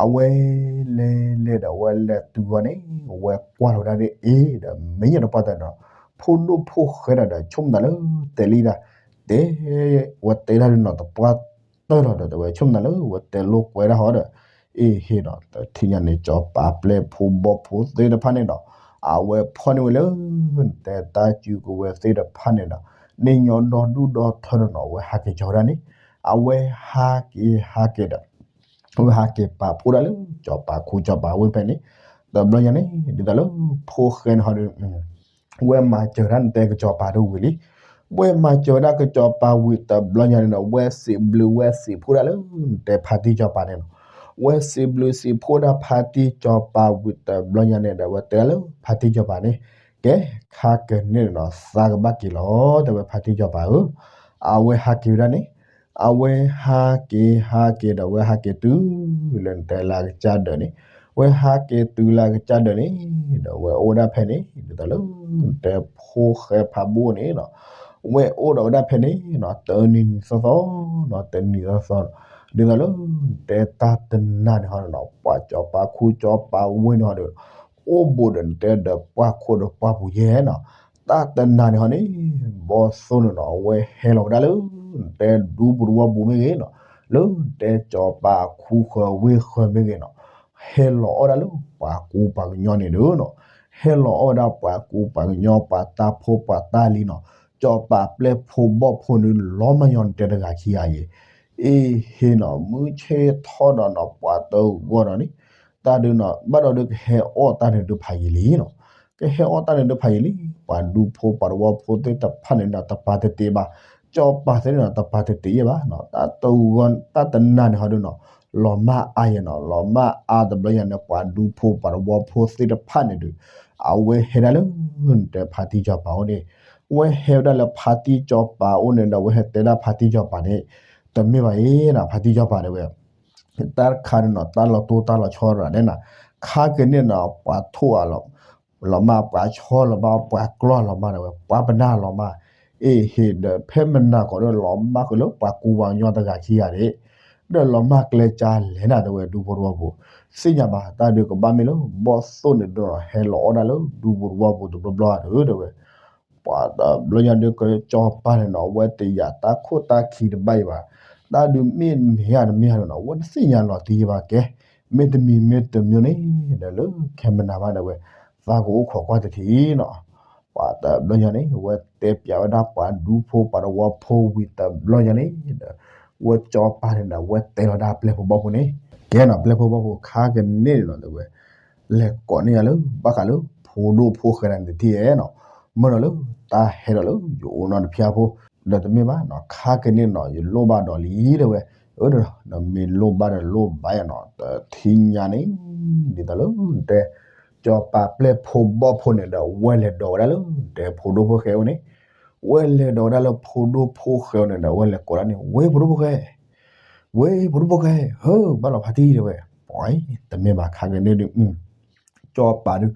အဝဲလဲၤလဲၤဒီး အဝဲလဲၤတုၤဃီန့ၣ် ဝဲကွၢ်လီၤဝဲဒၣ်ဒ်အ့ၣ်ဒီး မ့ၢ်ညါတပှၢ်တၢၢ်ဒီး ဖိဒိၣ်ဖိၣ်ဃဲဒီး ဆိကမိၣ်သးလၢ တဲလံဒၣ်, တဲ, ဝဲတဲဒၣ်ဒ်နီၤ တပှၢ်တၢၢ်လီၤဒီး တဲဝဲဆိကမိၣ်သးလၢ ဝဲတဲလိာ်ကွဲဒၣ်ဟီဒီး အ့ၣ်ဟ့ၣ်ဒီး တထံၣ်ညါန့ၣ် စီၤပၤပျဲၢ်ဖိဘီၣ်ဖိသ့ၣ်တဖၣ်န့ၣ်ဒီး အဝဲဖီၣ်န့ၢ်ဝဲလၢ တဲတၢ်စုကဝဲၤသ့ၣ်တဖၣ်န့ၣ်ဒီး န့ၢ်ညီဒီဒူၣ်ဒီထၢဒီးနီၤ အဝဲဟးက့ၤကီၤဝဲဒၣ်န့ၣ်, အဝဲဟးက့ၤဟးက့ၤဒီး အဝဲဟးက့ၤပာ်ဖှိၣ်ဒၣ်လၢ စီၤပၤခူစီၤပၤဝ့ၢ်ဖဲန့ၣ်, တဘျီညါန့ၣ် ဒ်သိးလၢဖိၣ်ဃဲန့ၣ်ဟီဒီး ဝဲမၤစၢၤဒၣ်နတဲကစီၤပၤတဝံၤလံ, ဝဲမၤစၢၤဝဲဒၣ်ကစီၤပၤဝံၤတဘျီညါန့ၣ်ဒီး ဝဲစံးဘျုးဝဲစံးဖှိၣ်ဒၣ်လၢ နတဲဖါတံၢ်စီၤပၤန့ၣ်နီၤ, ဝဲစံးဘျုးစံးဖှိၣ်ဒၣ်ဖါတံၢ်စီၤပၤဝံၤတဘျီညါန့ၣ်ဒီး ဝဲတဲဒၣ်လၢဖါတံၢ်စီၤပၤန့ၣ်, ကဲ, ခါကန့ၣ်နီၤ သးကဘၣ်က့ၤလီၤ တဲဝဲဖါတံၢ်စီၤပၤဧၢ, အဝဲဟးက့ၤဝဲဒၣ်န့ၣ်, အဝဲဟးက့ၤဟးက့ၤဒီး ဝဲဟးက့ၤတုၤလၢနတဲလၢအကစၢ်ဒၢးန့ၣ်, ဝဲဟးက့ၤတုၤလၢအကစၢ်ဒၢးန့ၣ်, ဒီးဝဲအိၣ်ဒၣ်ဖဲန့ၣ် ဒ်သိးလၢ နတဲဖိၣ်ဃဲဖးဘိၣ်န့ၣ်နီၤ, ဝဲအိၣ်ဒီးဝဲဒၣ်ဖဲန့ၣ်နီၤ တနံၤနံၤသီသီနီၤ တနံၤသီသီနီၤ, ဒ်သိးလၢနတဲတၢ်တနၤန့ၣ်ဟီနီၤ ပှၤစီၤပၤခူစီၤပၤဝ့ၢ်န့ၣ်ဟီဒီး အိၣ်ဘူးဒီးနတဲဒီးပှၢ်ခိၣ်ဒီးပှၢ်ပူၤယဲနီၤ, တၢ်တနၤန့ၣ်ဟီန့ၣ် ဘီၣ်သိၣ်န့ၣ်နီၤ အဝဲဟဲလီၤဝဲဒၣ်လၢ နတဲဒူပူၤတဝီပူၤမ့ၢ်ဂ့ၤနီၤ, လၢနတဲစီၤပၤခူဃၢၤဝ့ၢ်ဃၢၤမ့ၢ်ဂ့ၤနီၤ, ဟဲလီၤအီၣ်ဒၣ်လၢပှၤကူပှၤကညီန့ၣ်ဒီးနီၤ, ဟဲလီၤအီၣ်ဝဲဒၣ်ပှၤကူပှၤကညီ ပှၤတၢ်ဖိပှၤတၢ်လံၤနီၤ, စီၤပၤပျဲၢ်ဖိဘီၣ်ဖိန့ၣ် လီၤမၢ်ညီနတဲတဂၤခံဂၤအံၤ, အ့ၣ်ဟ့ၣ်နီၤ မုၢ်ဆ့ၣ်ထီၣ်ဒီးနီၤ ပှၤတဂီၤဒီးန့ၣ်, တၢ်ဒုးနီၤ ဘၣ်ဒီးဒုးကဟဲအီၣ်တၢ်န့ၣ်ဒုးဖးယံာ်လံနီၤ, ကဟဲအီၣ်တၢ်န့ၣ်ဒုးဖးယံာ်လံ, ပှၤဒူဖိပှၤတဝီဖိသ့ၣ်တဖၣ်န့ၣ်ဒီး တပာ်တတ့ဘၣ်, စီၤပၤသ့ၣ်န့ၣ်ဒီး တပာ်တတ့ယဲၢ်ဘၣ်နီၤ, တၢ်တဂီၤ တၢ်တနၤန့ၣ်ဟီဒုးနီၤ, လီၤမၢ်အါယဲနီၤ, လီၤမၢ်အါတဘျီညါန့ၣ် ပှၤဒူဖိပှၤတဝီဖိသ့ၣ်တဖၣ်န့ၣ်ဒီး အဝဲဟဲဒၣ်လၢ နတဲဖါတံၢ်စီၤပၤအိၣ်န့ၣ်, ဝဲဟဲဝဲဒၣ်လၢဖါတံၢ်စီၤပၤအိၣ်န့ၣ်ဒီး ဝဲဟဲတဲဒၣ်ဖါတံၢ်စီၤပၤန့ၣ်, တမ့ၢ်ဘၣ်အံၤနီၤ ဖါတံၢ်စီၤပၤတဲဝဲ တၢ်တခါန့ၣ်နီၤ တၢ်လီၤတိၢ်တၢ်လီၤဆီရၤဒဲးနၤ, ခါကန့ၣ်နီၤ ပှၤထိၣ်အလီၤမၢ် ပှၤဆီလီၤမၢ် ပှၤကျီၢ်လီၤမၢ်တဲဝဲ ပှၤပနၢ်လီၤမၢ်, အ့ၣ်ဟ့ၣ်ဒီးဖဲမနၤကီးဒီးလီၤမၢ်ဃုာ်လၢပှၤကူပှၤကညီတဂၤခံဂၤန့ၣ်, ဒီးလီၤမၢ်ကျဲကၢ်လဲၣ်နၤတဲဝဲ ဒူဖိတဝီပူၤ, သ့ၣ်ညါဘၣ် တၢ်ဒုးကဘၣ်မ့ၢ်လၢ ဘီၣ်သိၣ်န့ၣ်ဒီး ဟဲလီၤအီၣ်ဒၣ်လၢဒူပူၤတဝီပူၤတဘျီဘျီဧါဒီးတဲဝဲ ပှၤတဘျီညါဒုးကစီၤပၤန့ၣ်နီၤ အဝဲတယာ်တၢ်ခိၣ်တၢ်ခံတဘၣ်အံၤဘၣ်, တၢ်ဒုးမ့ၢ်မ့ၢ်ဧါတမ့ၢ်ဧါဒီးနီၤ အဝဲတသ့ၣ်ညါလီၤတံၢ်ဘၣ်ကဲ, မ့တမံၤမ့တမံၤန့ၣ် ဒီးလၢခဲမနၤဘၣ်ဒီးဝဲ သးကအိၣ်ခိးကွၢ်တထံၣ်နီၤ, ပှၤတဘျီညါန့ၣ် အဝဲတဲပၠးဝဲဒၣ်ပှၤဒူဖိပှၤတဝီဖိဝံၤတဘျီညါန့ၣ်ဒီး ဝဲစီၤပၤန့ၣ်ဒီး အဝဲတဲလီၤဒၣ်ပျဲၢ်ဖိဘီၣ်ဖိန့ၣ်, ကဲနီၤ ပျဲၢ်ဖိဘီၣ်ဖိခါကန့ၣ်န့ၣ်နီၤ တဲဝဲ လဲၤကိးန့ၢ်ယၤလၢ ဘၣ်ဃးလၢဖိဒိၣ်ဖိဃဲဒၣ်န့ၣ်တထံၣ်ဧါနီၤ, မ့ၢ်ဒီးလၢ တၢ်ဟဲဒီးလၢယအိၣ်နီတဖျၢၣ်ဖိ, ဒီးတမ့ၢ်ဘၣ်နီၤ ခါကန့ၣ်နီၤ ယလိၣ်ဘၣ်ဒီးလံတဲဝဲ, အၢ ဒီးမ့ၢ်လိၣ်ဘၣ်ဒီးလိၣ်ဘၣ်ယၤနီၤ တထံၣ်ညါန့ၣ် ဒ်သိးလၢတဲ စီၤပၤပျဲၢ်ဖိဘီၣ်ဖိန့ၣ်ဒီး ဝဲလဲၤဒိးဝဲဒၣ်လၢ တဲဖိဒိၣ်ဖိဃဲအိၣ်န့ၣ်, ဝဲလဲၤဒိးဝဲဒၣ်လၢဖိဒိၣ်ဖိဃဲအိၣ်န့ၣ်ဒီး ဝဲလဲၤကိးဒၣ်န့ၣ် ဝ့ၢ်ဖိဒိၣ်ဖိဃဲ ဝ့ၢ်ဖိဒိၣ်ဖိဃဲ ဟၢ ဘၣ်လီၤဖါတံၢ်တဲဝဲ, ပှၤ တမ့ၢ်ဘၣ်ခါကန့ၣ်ဒုး စီၤပၤဒုး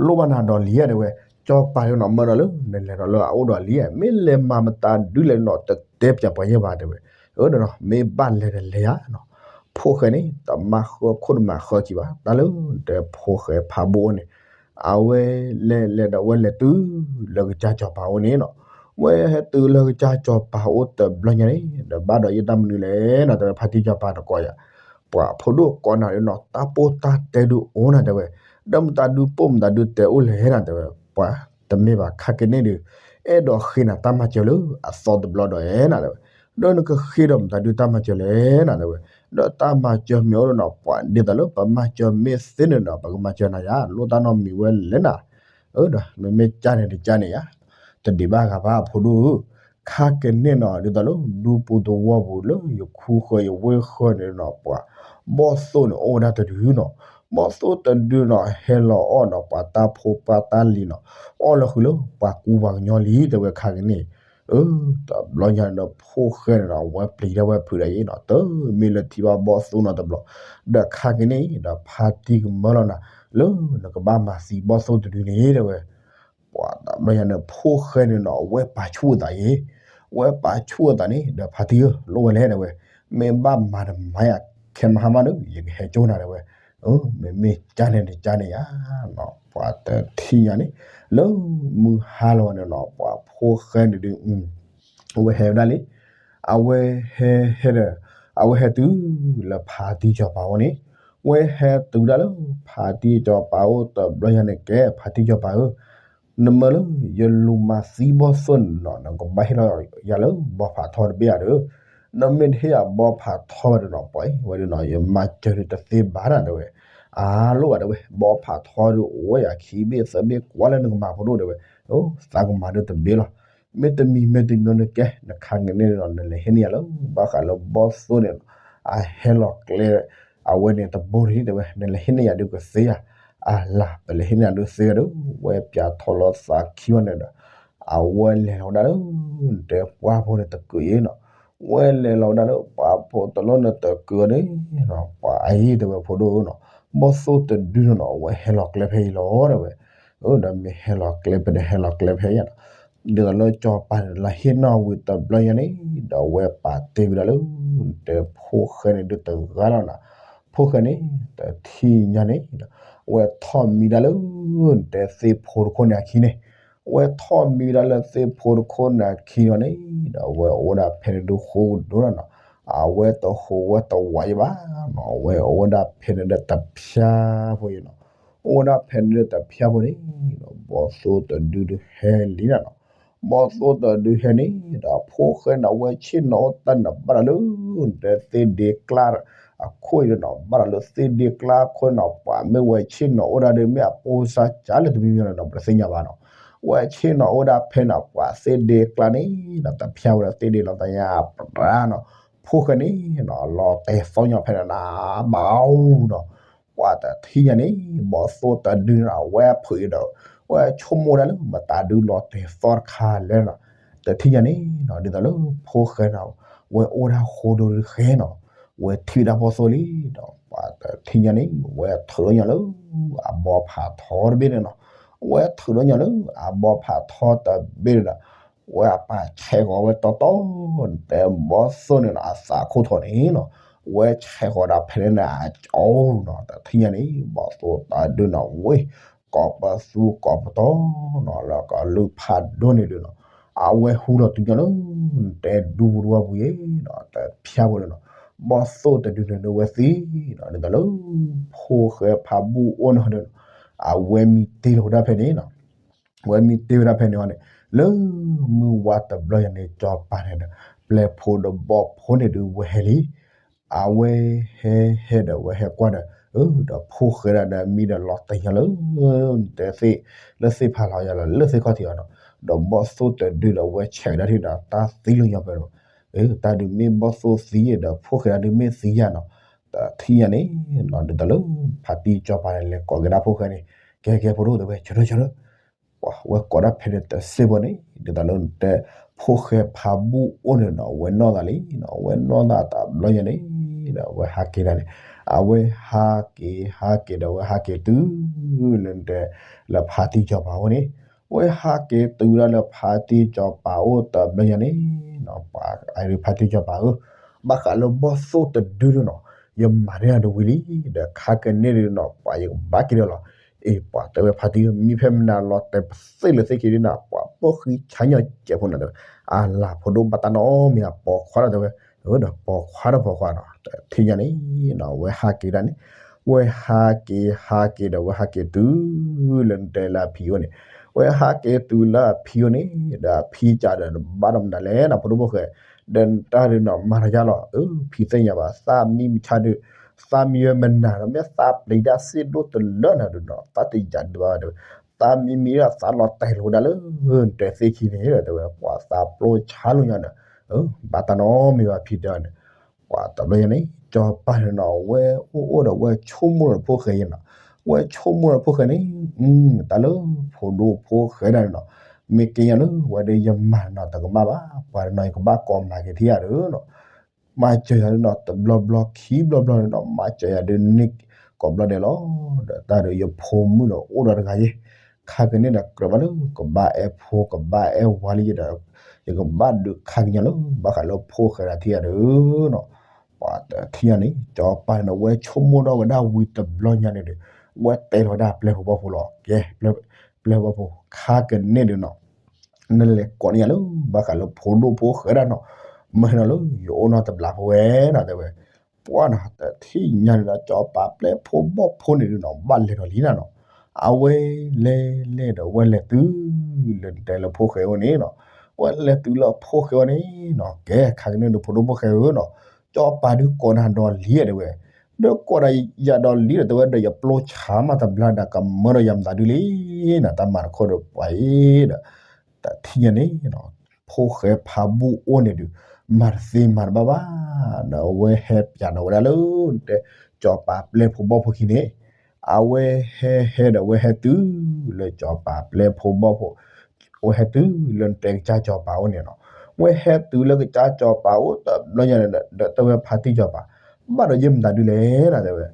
လိၣ်ဘၣ်နၤဒီးလံဧါတဲဝဲ, စီၤပၤဒုးနီၤ မ့ၢ်ဒီးလၢ နလဲၤဒီးလၢအအိၣ်ဒီးလံဧါ, မ့ၢ်လဲၤမၤမတၤဒုးလဲၣ်နီၤ တတဲပၠးပှၤယဲၢ်ဘၣ်တဲဝဲ, အၢ ဒီးနီၤ မ့ၢ်ဘၣ်လဲၤဒီးလဲၤယၤနီၤ, ဖိၣ်ဃဲန့ၣ် တမၤဃၢခိၣ်တမၤဃၢခံဘၣ်, တၢ်လၢတဲဖိၣ်ဃဲဖးဘိၣ်န့ၣ် အဝဲလဲၤလဲၤဒီးဝဲလဲၤတုၤလၢကစၢ်စီၤပၤအိၣ်န့ၣ်နီၤ, ဝဲဟဲတုၤလၢကစၢ်စီၤပၤအိၣ်တဘျီညါန့ၣ် ဒီးဘၣ်ဒီးယတၢ်မနုၤလဲၣ်နီၤ တဲဝဲဖါတံၢ်စီၤပၤတကိးယၤ ပှၤဖိဒိၣ်ကိးနၤဒီးနီၤ တၢ်ပိၢ်တၢ်တဲဒုးအိၣ်နၤတဲဝဲ, ဒီးမတၤဒုးပိၢ်မတၤဒုးတဲအိၣ်လဲၣ်နၤတဲဝဲ, ပှၤတမ့ၢ်ဘၣ်ခါကန့ၣ်ဒုး အဲၣ်ဒိးဃ့နၤတၢ်မၤစၢၤလၢအသီတဘျီဒီးအဲၣ်နၤတဲဝဲ, ဒီးနကဃ့ဒီးမတၤဒုးတၢ်မၤစၢၤလဲၣ်နၤတဲဝဲ, ဒီးတၢ်မၤစၢၤမ့ၢ်အိၣ်ဒီးနီၤ ပှၤဒ်သိးလၢပမၤစၢၤမ့ၢ်သ့န့ၣ်ဒီး ပကမၤစၢၤနၤယၤ လိၣ်တၢ်နီတမံၤဝဲလဲၣ်နၤ, အၢ ဒီးမ့မ့ၢ်ကၢ်န့ၣ်တကၢ်န့ၣ်ယၤ တဒံးဘၣ်ဂၤဘၣ်အဖိဒိၣ်ဧၢ, ခါကန့ၣ်နီၤ ဒ်သိးလၢဒူပူၤသဝီပူၤလၢယခူဃၢၤယဝ့ၢ်ဃၢၤန့ၣ်နီၤ ပှၤဘီၣ်သိၣ်န့ၣ်အိၣ်ဝဲဒၣ်တဒုနီၤ, ဘီၣ်သိၣ်တဒုနီၤ ဟဲလီၤအီၣ်နီၤ ပှၤတၢ်ဖိပှၤတၢ်လံၤနီၤ အီၣ်လီၤဃုာ်လၢပှၤကူပှၤကညီလံ တဲဝဲခါကန့ၣ်, အၢ တဘျီညါန့ၣ်ဒီး ဖိၣ်ဃဲန့ၣ်ဒီး အဝဲပျံၤတၢ်ဝဲဖုးဒၣ်အံၤနီၤ တမ့ၢ်လၢထံၣ်ဘၣ်ဘီၣ်သိၣ်နီတဘျီ, ဒီးခါကန့ၣ်ဒီး ဖါတံၢ်ကမၢလီၤနၤ လၢနကဘၣ်မၤသံဘီၣ်သိၣ်တဒုန့ၣ် တဲဝဲ ပှၤတဘျီညါန့ၣ် ဖိၣ်ဃဲန့ၣ်နီၤ အဝဲပာ်ဆူၣ်အသးအံၤ, ဝဲပာ်ဆူၣ်အသးန့ၣ် ဒီးဖါတံၢ်ဧၢ လိၣ်ဝဲလဲၣ်တဲဝဲ, မ့ၢ်ဘၣ်မၤတမၤယၤ ခဲမဟါမးဒီး ယကဟဲကၠိနၤတဲဝဲ, မ့မ့ၢ်ကန့ၣ်တကန့ၣ်ယါ, ပှၤတထံၣ်ညါန့ၣ် လၢမုၢ်ဟါလီၤဝဲန့ၣ်နီၤ ပှၤဖိၣ်ဃဲန့ၣ်ဒုး အဝဲဟဲဝဲဒၣ်လံ, အဝဲဟဲဟဲဒီး အဝဲဟဲတုၤလၢဖါတံၢ်စီၤပၤအိၣ်န့ၣ်, ဝဲဟဲတုၤဒၣ်လၢဖါတံၢ်စီၤပၤအိၣ်တဘျီညါန့ၣ် ကဲဖါတံၢ်စီၤပၤဧၢ, နမၢလၢယလူၤမၤသံဘီၣ်သိၣ်န့ၣ်နီၤ နကဘၣ်ဟ့ၣ်လီၤယၤလၢဘီဖးထီတဘ့ၣ်ဧါဒီး, နမ့ၢ်တဟ့ၣ်ယၤဘီဖးထီဘၣ်ဒီးနီၤ ပှၤဝဲဒၣ်နီၤ ယမၤစၢၤဒုးတသ့ဘၣ်နၤတဲဝဲ, အလိၣ်ဘၣ်တဲဝဲ ဘီဖးထီဒုးအိၣ်ဝဲယၤခံဘ့ၣ်သၢဘ့ၣ်ကွၢ်လၢနကမၤဖိဒိၣ်တဲဝဲ, သးကမၤဒုးတဘ့ၣ်လီၤ. မ့တမံၤမ့တမံၤန့ၣ်ကဲ နခါကန့ၣ်ဒီး နလဲၤဟ့ၣ်န့ၢ်ယၤလၢ ဘၣ်ဃးလၢဘီၣ်သိၣ်န့ၣ်နီၤ အဟဲလီၤကျဲ အဝဲန့ၣ်တဘိန့ၣ်တဲဝဲ နလဲၤဟ့ၣ်န့ၢ်ယၤဒုးကသ့ဧါ, အလၤ ပလဲၤဟ့ၣ်န့ၢ်ယၤဒုးသ့ဒီး ဝဲပၠးထီၣ်လီၤသးခံဝဲန့ၣ်ဒီး အဝဲလဲၤလီၤဝဲဒၣ်လၢ တဲပှၢ်ဖိန့ၣ်တကုးအံၤနီၤ, ဝဲလဲၤလီၤဝဲဒၣ်လၢပှၢ်ဖိတလိၣ်န့ၣ်တကုးအံၤန့ၣ် ပှၤအံၤတဲဝဲဖိဒိၣ်ဧၢနီၤ, ဘီၣ်သိၣ်တဒုန့ၣ်နီၤ အဝဲဟဲလီၤကျဲဖဲအံၤလီၤတဲဝဲ, ဒီးမ့ၢ်ဟဲလီၤကျဲဖဲန့ၣ် ဟဲလီၤကျဲဖဲအံၤနီၤ, ဒ်သိးလၢစီၤပၤန့ၣ် လၢဟ့ၣ်နီၤဝံၤတဘျီညါန့ၣ် ဒီးအဝဲပာ်တ့ၢ်ကွံာ်ဒၣ်လၢ တဲဖိၣ်ဃဲန့ၣ်ဒုးတဂၤလီၤနီၤ, ဖိၣ်ဃဲန့ၣ် တထံၣ်ညါန့ၣ် အဝဲထီၣ်မံဒၣ်လၢ တဲသ့ၣ်ဖိတခိၣ်န့ၣ်အခံန့ၣ်, အဝဲထီၣ်မံဒၣ်လၢသ့ၣ်ဖိတခိၣ်န့ၣ်အခံန့ၣ်န့ၣ် ဒီးအဝဲအိၣ်ဒၣ်ဖဲန့ၣ်ဒုးဃိကဒိၣ်နီၤနီၤ, အဝဲတဟူးဝဲတဝးယံၤဘၣ်နီၤ, အဝဲအိၣ်ဝဲဒၣ်ဖဲန့ၣ်ဒီးတဖၠါဖိအံၤနီၤ, အိၣ်ဝဲဒၣ်ဖဲန့ၣ်ဒီးတဖၠါဖိန့ၣ်ဒီး ဘီၣ်သိၣ်တဒုဒုးဟဲလံနီၤနီၤ, ဘီၣ်သိၣ်တဒုဟဲန့ၣ်ဒီး ဖိၣ်ဃဲန့ၣ် အဝဲဆ့ၣ်နီၤအိၣ်တၢ်န့ၣ်ဘၣ်ဒီးလၢ တဲသ့ၣ်ဒ့ကျါအခိၣ်အံၤဒီးနီၤ, ဘၣ်ဒီးလၢသ့ၣ်ဒ့ကျါအခိၣ်နီၤ ပှၤမ့ၢ်ဝဲဆ့ၣ်နီၤအိၣ်ဒၣ်ဒီး မ့ၢ်အပိၢ်စါကၢ်လၢတမံၤမံၤနီၤနီၤ ပတသ့ၣ်ညါဘၣ်နီၤ, ဝဲဆ့ၣ်နီၤအိၣ်ဒၣ်ဖဲန့ၣ် ပှၤသ့ၣ်ဒ့ကျါန့ၣ်ဒီး တဖၠါဝဲဒီးသ့ၣ်ဒ့လီၤတၢ်ညါပရၢနီၤ, ဖိၣ်ဃဲန့ၣ်နီၤ လီၤတဲာ်သီညီဖဲန့ၣ်နၤ ဘၣ်အူနီၤ, ပှၤတထံၣ်ညါန့ၣ် ဘီၣ်သိၣ်တဒုန့ၣ် အဝဲဖုးအံၤဒီး ဝဲဆိကမိၣ်ဒၣ်လၢ မတၤဒုးလီၤတဲာ်သီတခါလဲၣ်နီၤ, တထံၣ်ညါန့ၣ်နီၤ ဒ်သိးလၢဖိၣ်ဃဲနီၤ ဝဲအိၣ်ဒၣ်ဃိဒိတဃဲနီၤ, ဝဲထံၣ်ဝဲဒၣ်ဘီၣ်သိၣ်လံဒီး ပှၤတထံၣ်ညါန့ၣ် ဝဲထုးထီၣ်ညီလၢ အဘီဖးထီတဘ့ၣ်န့ၣ်နီၤ, ဝဲထုးထီၣ်ညီလၢ အဘီဖးထီတဘ့ၣ်န့ၣ်ဒီး ဝဲအပၢ်ဆဲးဃီၤဝဲတီတီ တဲဘီၣ်သိၣ်န့ၣ်နီၤ အသးခိၣ်ထီၣ်န့ၣ်နီၤ, ဝဲဆဲးဃီၤဒၣ်ဖဲန့ၣ်န့ၣ် အကၠီနီၤ, တထံၣ်ညါန့ၣ် ဘီၣ်သိၣ်တဒုနီၤ ဝ့ၢ် ကိးပသူကိးပတီၤနီၤ လၢကလုၢ်ဖးဒိၣ်န့ၣ်ဒုးနီၤ, အဝဲဟူလီၤတုၤညီလၢ တဲဒူပူၤတဝီပူၤယဲနီၤ တဖၠါဖိန့ၣ်နီၤ, ဘီၣ်သိၣ်တဒုန့ၣ်ဒုးဝဲသံနီၤ ဒ်သိးလၢ ဖိၣ်ဃဲဖးဘူၣ်အိၣ်န့ၣ်ဟီဒုးနီၤ, အဝဲမံတ့ၢ်လီၤဝဲဒၣ်ဖဲန့ၣ်နီၤ ဝဲမံတ့ၢ်ဝဲဒၣ်ဖဲန့ၣ်ဟီန့ၣ် လၢမုၢ်ဝါတဘျီညါန့ၣ် စီၤပၤန့ၣ်ဒီး ပျဲၢ်ဖိဒီးဘီၣ်ဖိန့ၣ်ဒုးဝဲဟဲလံ, အဝဲဟဲဟဲဒီးဝဲဟဲကွၢ်ဒီး ဒီးဖိၣ်ဃဲဒၣ်ဒီးမံဒီးလီၤတဲာ်ညီလၢ တဲသ့ၣ် လၢသ့ၣ်ဖးလီၤယၤလီၤလၢသ့ၣ်ခီၣ်ထံးအီၤနီၤ, ဒီးဘီၣ်သိၣ်တဒုဒီးဝဲဆဲးကဒါထံၣ်ဒီးတၢ်သံလၢညီဖဲနီၤ, တၢ်ဒုးမ့ၢ်ဘီၣ်သိၣ်သံဒီးဖိၣ်ဃဲဒၣ်ဒုးမ့ၢ်သံယၤနီၤ, တထံၣ်ညါန့ၣ်နီၤ ဒ်သိးလၢ ဖါတံၢ်စီၤပၤန့ၣ် လဲၤကိးက့ၤဒၣ်ဖိၣ်ဃဲန့ၣ် ကဲကဲဖိဒိၣ်တဲဝဲ ဆၢထၢၣ်ဆၢထၢၣ် ပှၤဝဲကိးဒၣ်ဖဲန့ၣ်တစ့ၢ်ဖိန့ၣ် ဒ်သိးလၢတဲ ဖိၣ်ဃဲဖးဘူၣ်အိၣ်န့ၣ်နီၤ အဝဲနီၢ်သးလံနီၤ, အဝဲနီၢ်သးတဘျီညါန့ၣ်ဒီး အဝဲဟးက့ၤဒၣ်န့ၣ်, အဝဲဟးက့ၤဟးက့ၤဒီး အဝဲဟးက့ၤတုၤလၢတဲ လၢဖါတံၢ်စီၤပၤအိၣ်န့ၣ်, အဝဲဟးက့ၤတုၤဝဲဒၣ်လၢဖါတံၢ်စီၤပၤအိၣ်တဘျီညါန့ၣ်နီၤ, ပှၤအံၤဖါတံၢ်စီၤပၤဧၢ, ဘၣ်ဃးလၢဘီၣ်သိၣ်တဒုဒုနီၤ, ယမၤန့ၢ်အီၤတဝံၤလံ, ဒီးခါကန့ၣ်ဒုနီၤ ပှၤယကဘၣ်က့ၤဒီးလီၤ. အ့ၣ် ပှၤတဲဝဲဖါတံၢ် မံဖဲမနၤလီၤတဲာ်ပသ့ၣ်လၢသ့ၣ်ခံဒုနီၤ ပှၤပိာ်ဃံဆါညီကဲးဖိနီၤတဲဝဲ, အလၤဖိဒိၣ်ဘၣ်တၢ်နီတမံၤ ပိာ်ခွါဒီးတဲဝဲ, ဒီးပိာ်ခွါဒီးပိာ်ခွါနီၤ တထံၣ်ညါန့ၣ်နီၤ အဝဲဟးက့ၤဒၣ်န့ၣ်, ဝဲဟးက့ၤဟးက့ၤဒီးဝဲဟးက့ၤတုၤလၢတဲလၢအဖံအိၣ်န့ၣ်, ဝဲဟးက့ၤတုၤလၢအဖံအိၣ်န့ၣ်, ဒီးအဖံကးဒီးဘၣ်ဒီးမနုၤလဲၣ်နီၤ ဖိဒိၣ်ဖိၣ်ဃဲ, ဒီးတၢ်ဒုနီၤ မၤတယါလီၤ, အဖံသ့ၣ်ညါဘၣ် သးမံမဆါဒု, သးမံဝဲမနၤဒီး မ့ၢ်သးပျံၤဒၣ်သ့ၣ်ဒိၣ်တလၢနၤဒုနီၤ သးတယၤဒုဘၣ်ဒီး, သးမံမံဒီးသးလီၤတဲာ်လီၤဝဲဒၣ်လၢ တဲသ့ၣ်ခံန့ၣ်ဒီးတဲဝဲ ပှၤသးပျိဆါလိာ်ညါဒီး, ဘၣ်တၢ်နီတမံၤဘၣ်ဖံတဲအီၤန့ၣ်, ပှၤတဘျီညါန့ၣ် စီၤပၤန့ၣ်နီၤ ဝဲအိၣ်အိၣ်ဒီးဝဲဆိကမိၣ်ဒီးဖိၣ်ဃဲယဲနီၤ, ဝဲဆိကမိၣ်ဒီးဖိၣ်ဃဲန့ၣ်, တၢ်လၢဖိဒိၣ်ဖိၣ်ဃဲဒၣ်န့ၣ်နီၤ, မ့ၢ်ကဲညါလၢဝဲဒီးယမၤနီၤတကမၣ်ဘၣ်, ပှၤတနီၤယကဘၣ်ကိးမၤက့ၤထံၣ်ယၤဒီးနီၤ မၤစၢၤယၤဒုနီၤ တဘျီဘျီခံဘျီဘျီန့ၣ်နီၤ မၤစၢၤယၤဒုန့ၣ် ကိးဘျီဒဲးလီၤ, ဒီးတၢ်ဒီးယဖိမုၣ်ဒီးအိၣ်ဒီးတဂၤယဲၢ်, ခါကန့ၣ်ဒီးကြၢးဘၣ်လၢ ကဘၣ်အဲၣ်ဖိ ကဘၣ်အဲၣ်ဝၤလံဒီး ယကဘၣ်ဒုးခါကညါလၢ ဘၣ်ဃးလၢဖိၣ်ဃဲဒၣ်ထံၣ်ယၤဒီးနီၤ, ပှၤတထံၣ်ညါန့ၣ် စီၤပၤန့ၣ်ဒီး ဝဲဆိကမိၣ်ထီၣ်ဝဲဒၣ်ဝံၤတဘျီညါန့ၣ်ဒီး ဝဲတဲလီၤဝဲဒၣ်ပျဲၢ်ဖိဘီၣ်ဖိလီၤ. ကဲ, ပျဲၢ်ဖိဘီၣ်ဖိ ခါကန့ၣ်ဒီးနီၤ နလဲၤကိးန့ၢ်ယၤလၢ ဘၣ်ဃးလၢဖိဒိၣ်ဖိၣ်ဃဲဒၣ်နီၤ, မ့ၢ်နီၤလၢ ယအိၣ်နီတဘျီဖိဝဲနီၤ တဲဝဲ. ပှၢ်နီၤ တထံၣ်ညါန့ၣ်ဒီး စီၤပၤပျဲၢ်ဖိဘီၣ်ဖိန့ၣ်ဒီးနီၤ ဘၣ်လဲၤဒီးလံနၤနီၤ, အဝဲလဲၤလဲၤဒီး ဝဲလဲၤတုၤလၢနတဲလၢဖိၣ်ဃဲအအိၣ်န့ၣ်နီၤ, ဝဲလဲၤတုၤလၢဖိၣ်ဃဲအအိၣ်န့ၣ်နီၤ, ကဲ ခါကန့ၣ်ဒီးဖိဒိၣ်ဖိၣ်ဃဲဧၢနီၤ, စီၤပၤဒုးကိးနၤဒီးလံတဲဝဲ, ဒီးကိးဒီးယၤဒီးလံဒီး တဲဝဲဒီး ယပျိဆါမးတဘျီဒီး ကမၢဒီးယၤမတၤဒုလံနီၤ, တၢ်မၤတခီဒီးပှၤအံၤဒီး တထံၣ်ညါန့ၣ် ဖိၣ်ဃဲဖးဘူၣ်အိၣ်န့ၣ်ဒီး မၤတသ့မၤတဘၣ်ဘၣ်, ဒီးအဝဲဟဲပၠးဒီးဝဲဒၣ်လၢ တဲ စီၤပၤပျဲၢ်ဖိဘီၣ်ဖိခံန့ၣ်, အဝဲဟဲဟဲဒီး အဝဲဟဲတုၤလၢစီၤပၤပျဲၢ်ဖိဘီၣ်ဖိ, အဝဲဟဲတုၤလၢနတဲကစၢ်စီၤပၤအိၣ်န့ၣ်နီၤ, အဝဲဟဲတုၤလၢကစၢ်စီၤပၤအိၣ်တဘျီညါန့ၣ်ဒီး တဲဝဲဖါတံၢ်စီၤပၤ, ဘၣ်ဒီးယဲမတၤဒုလဲၣ်နီၤ တဲဝဲ,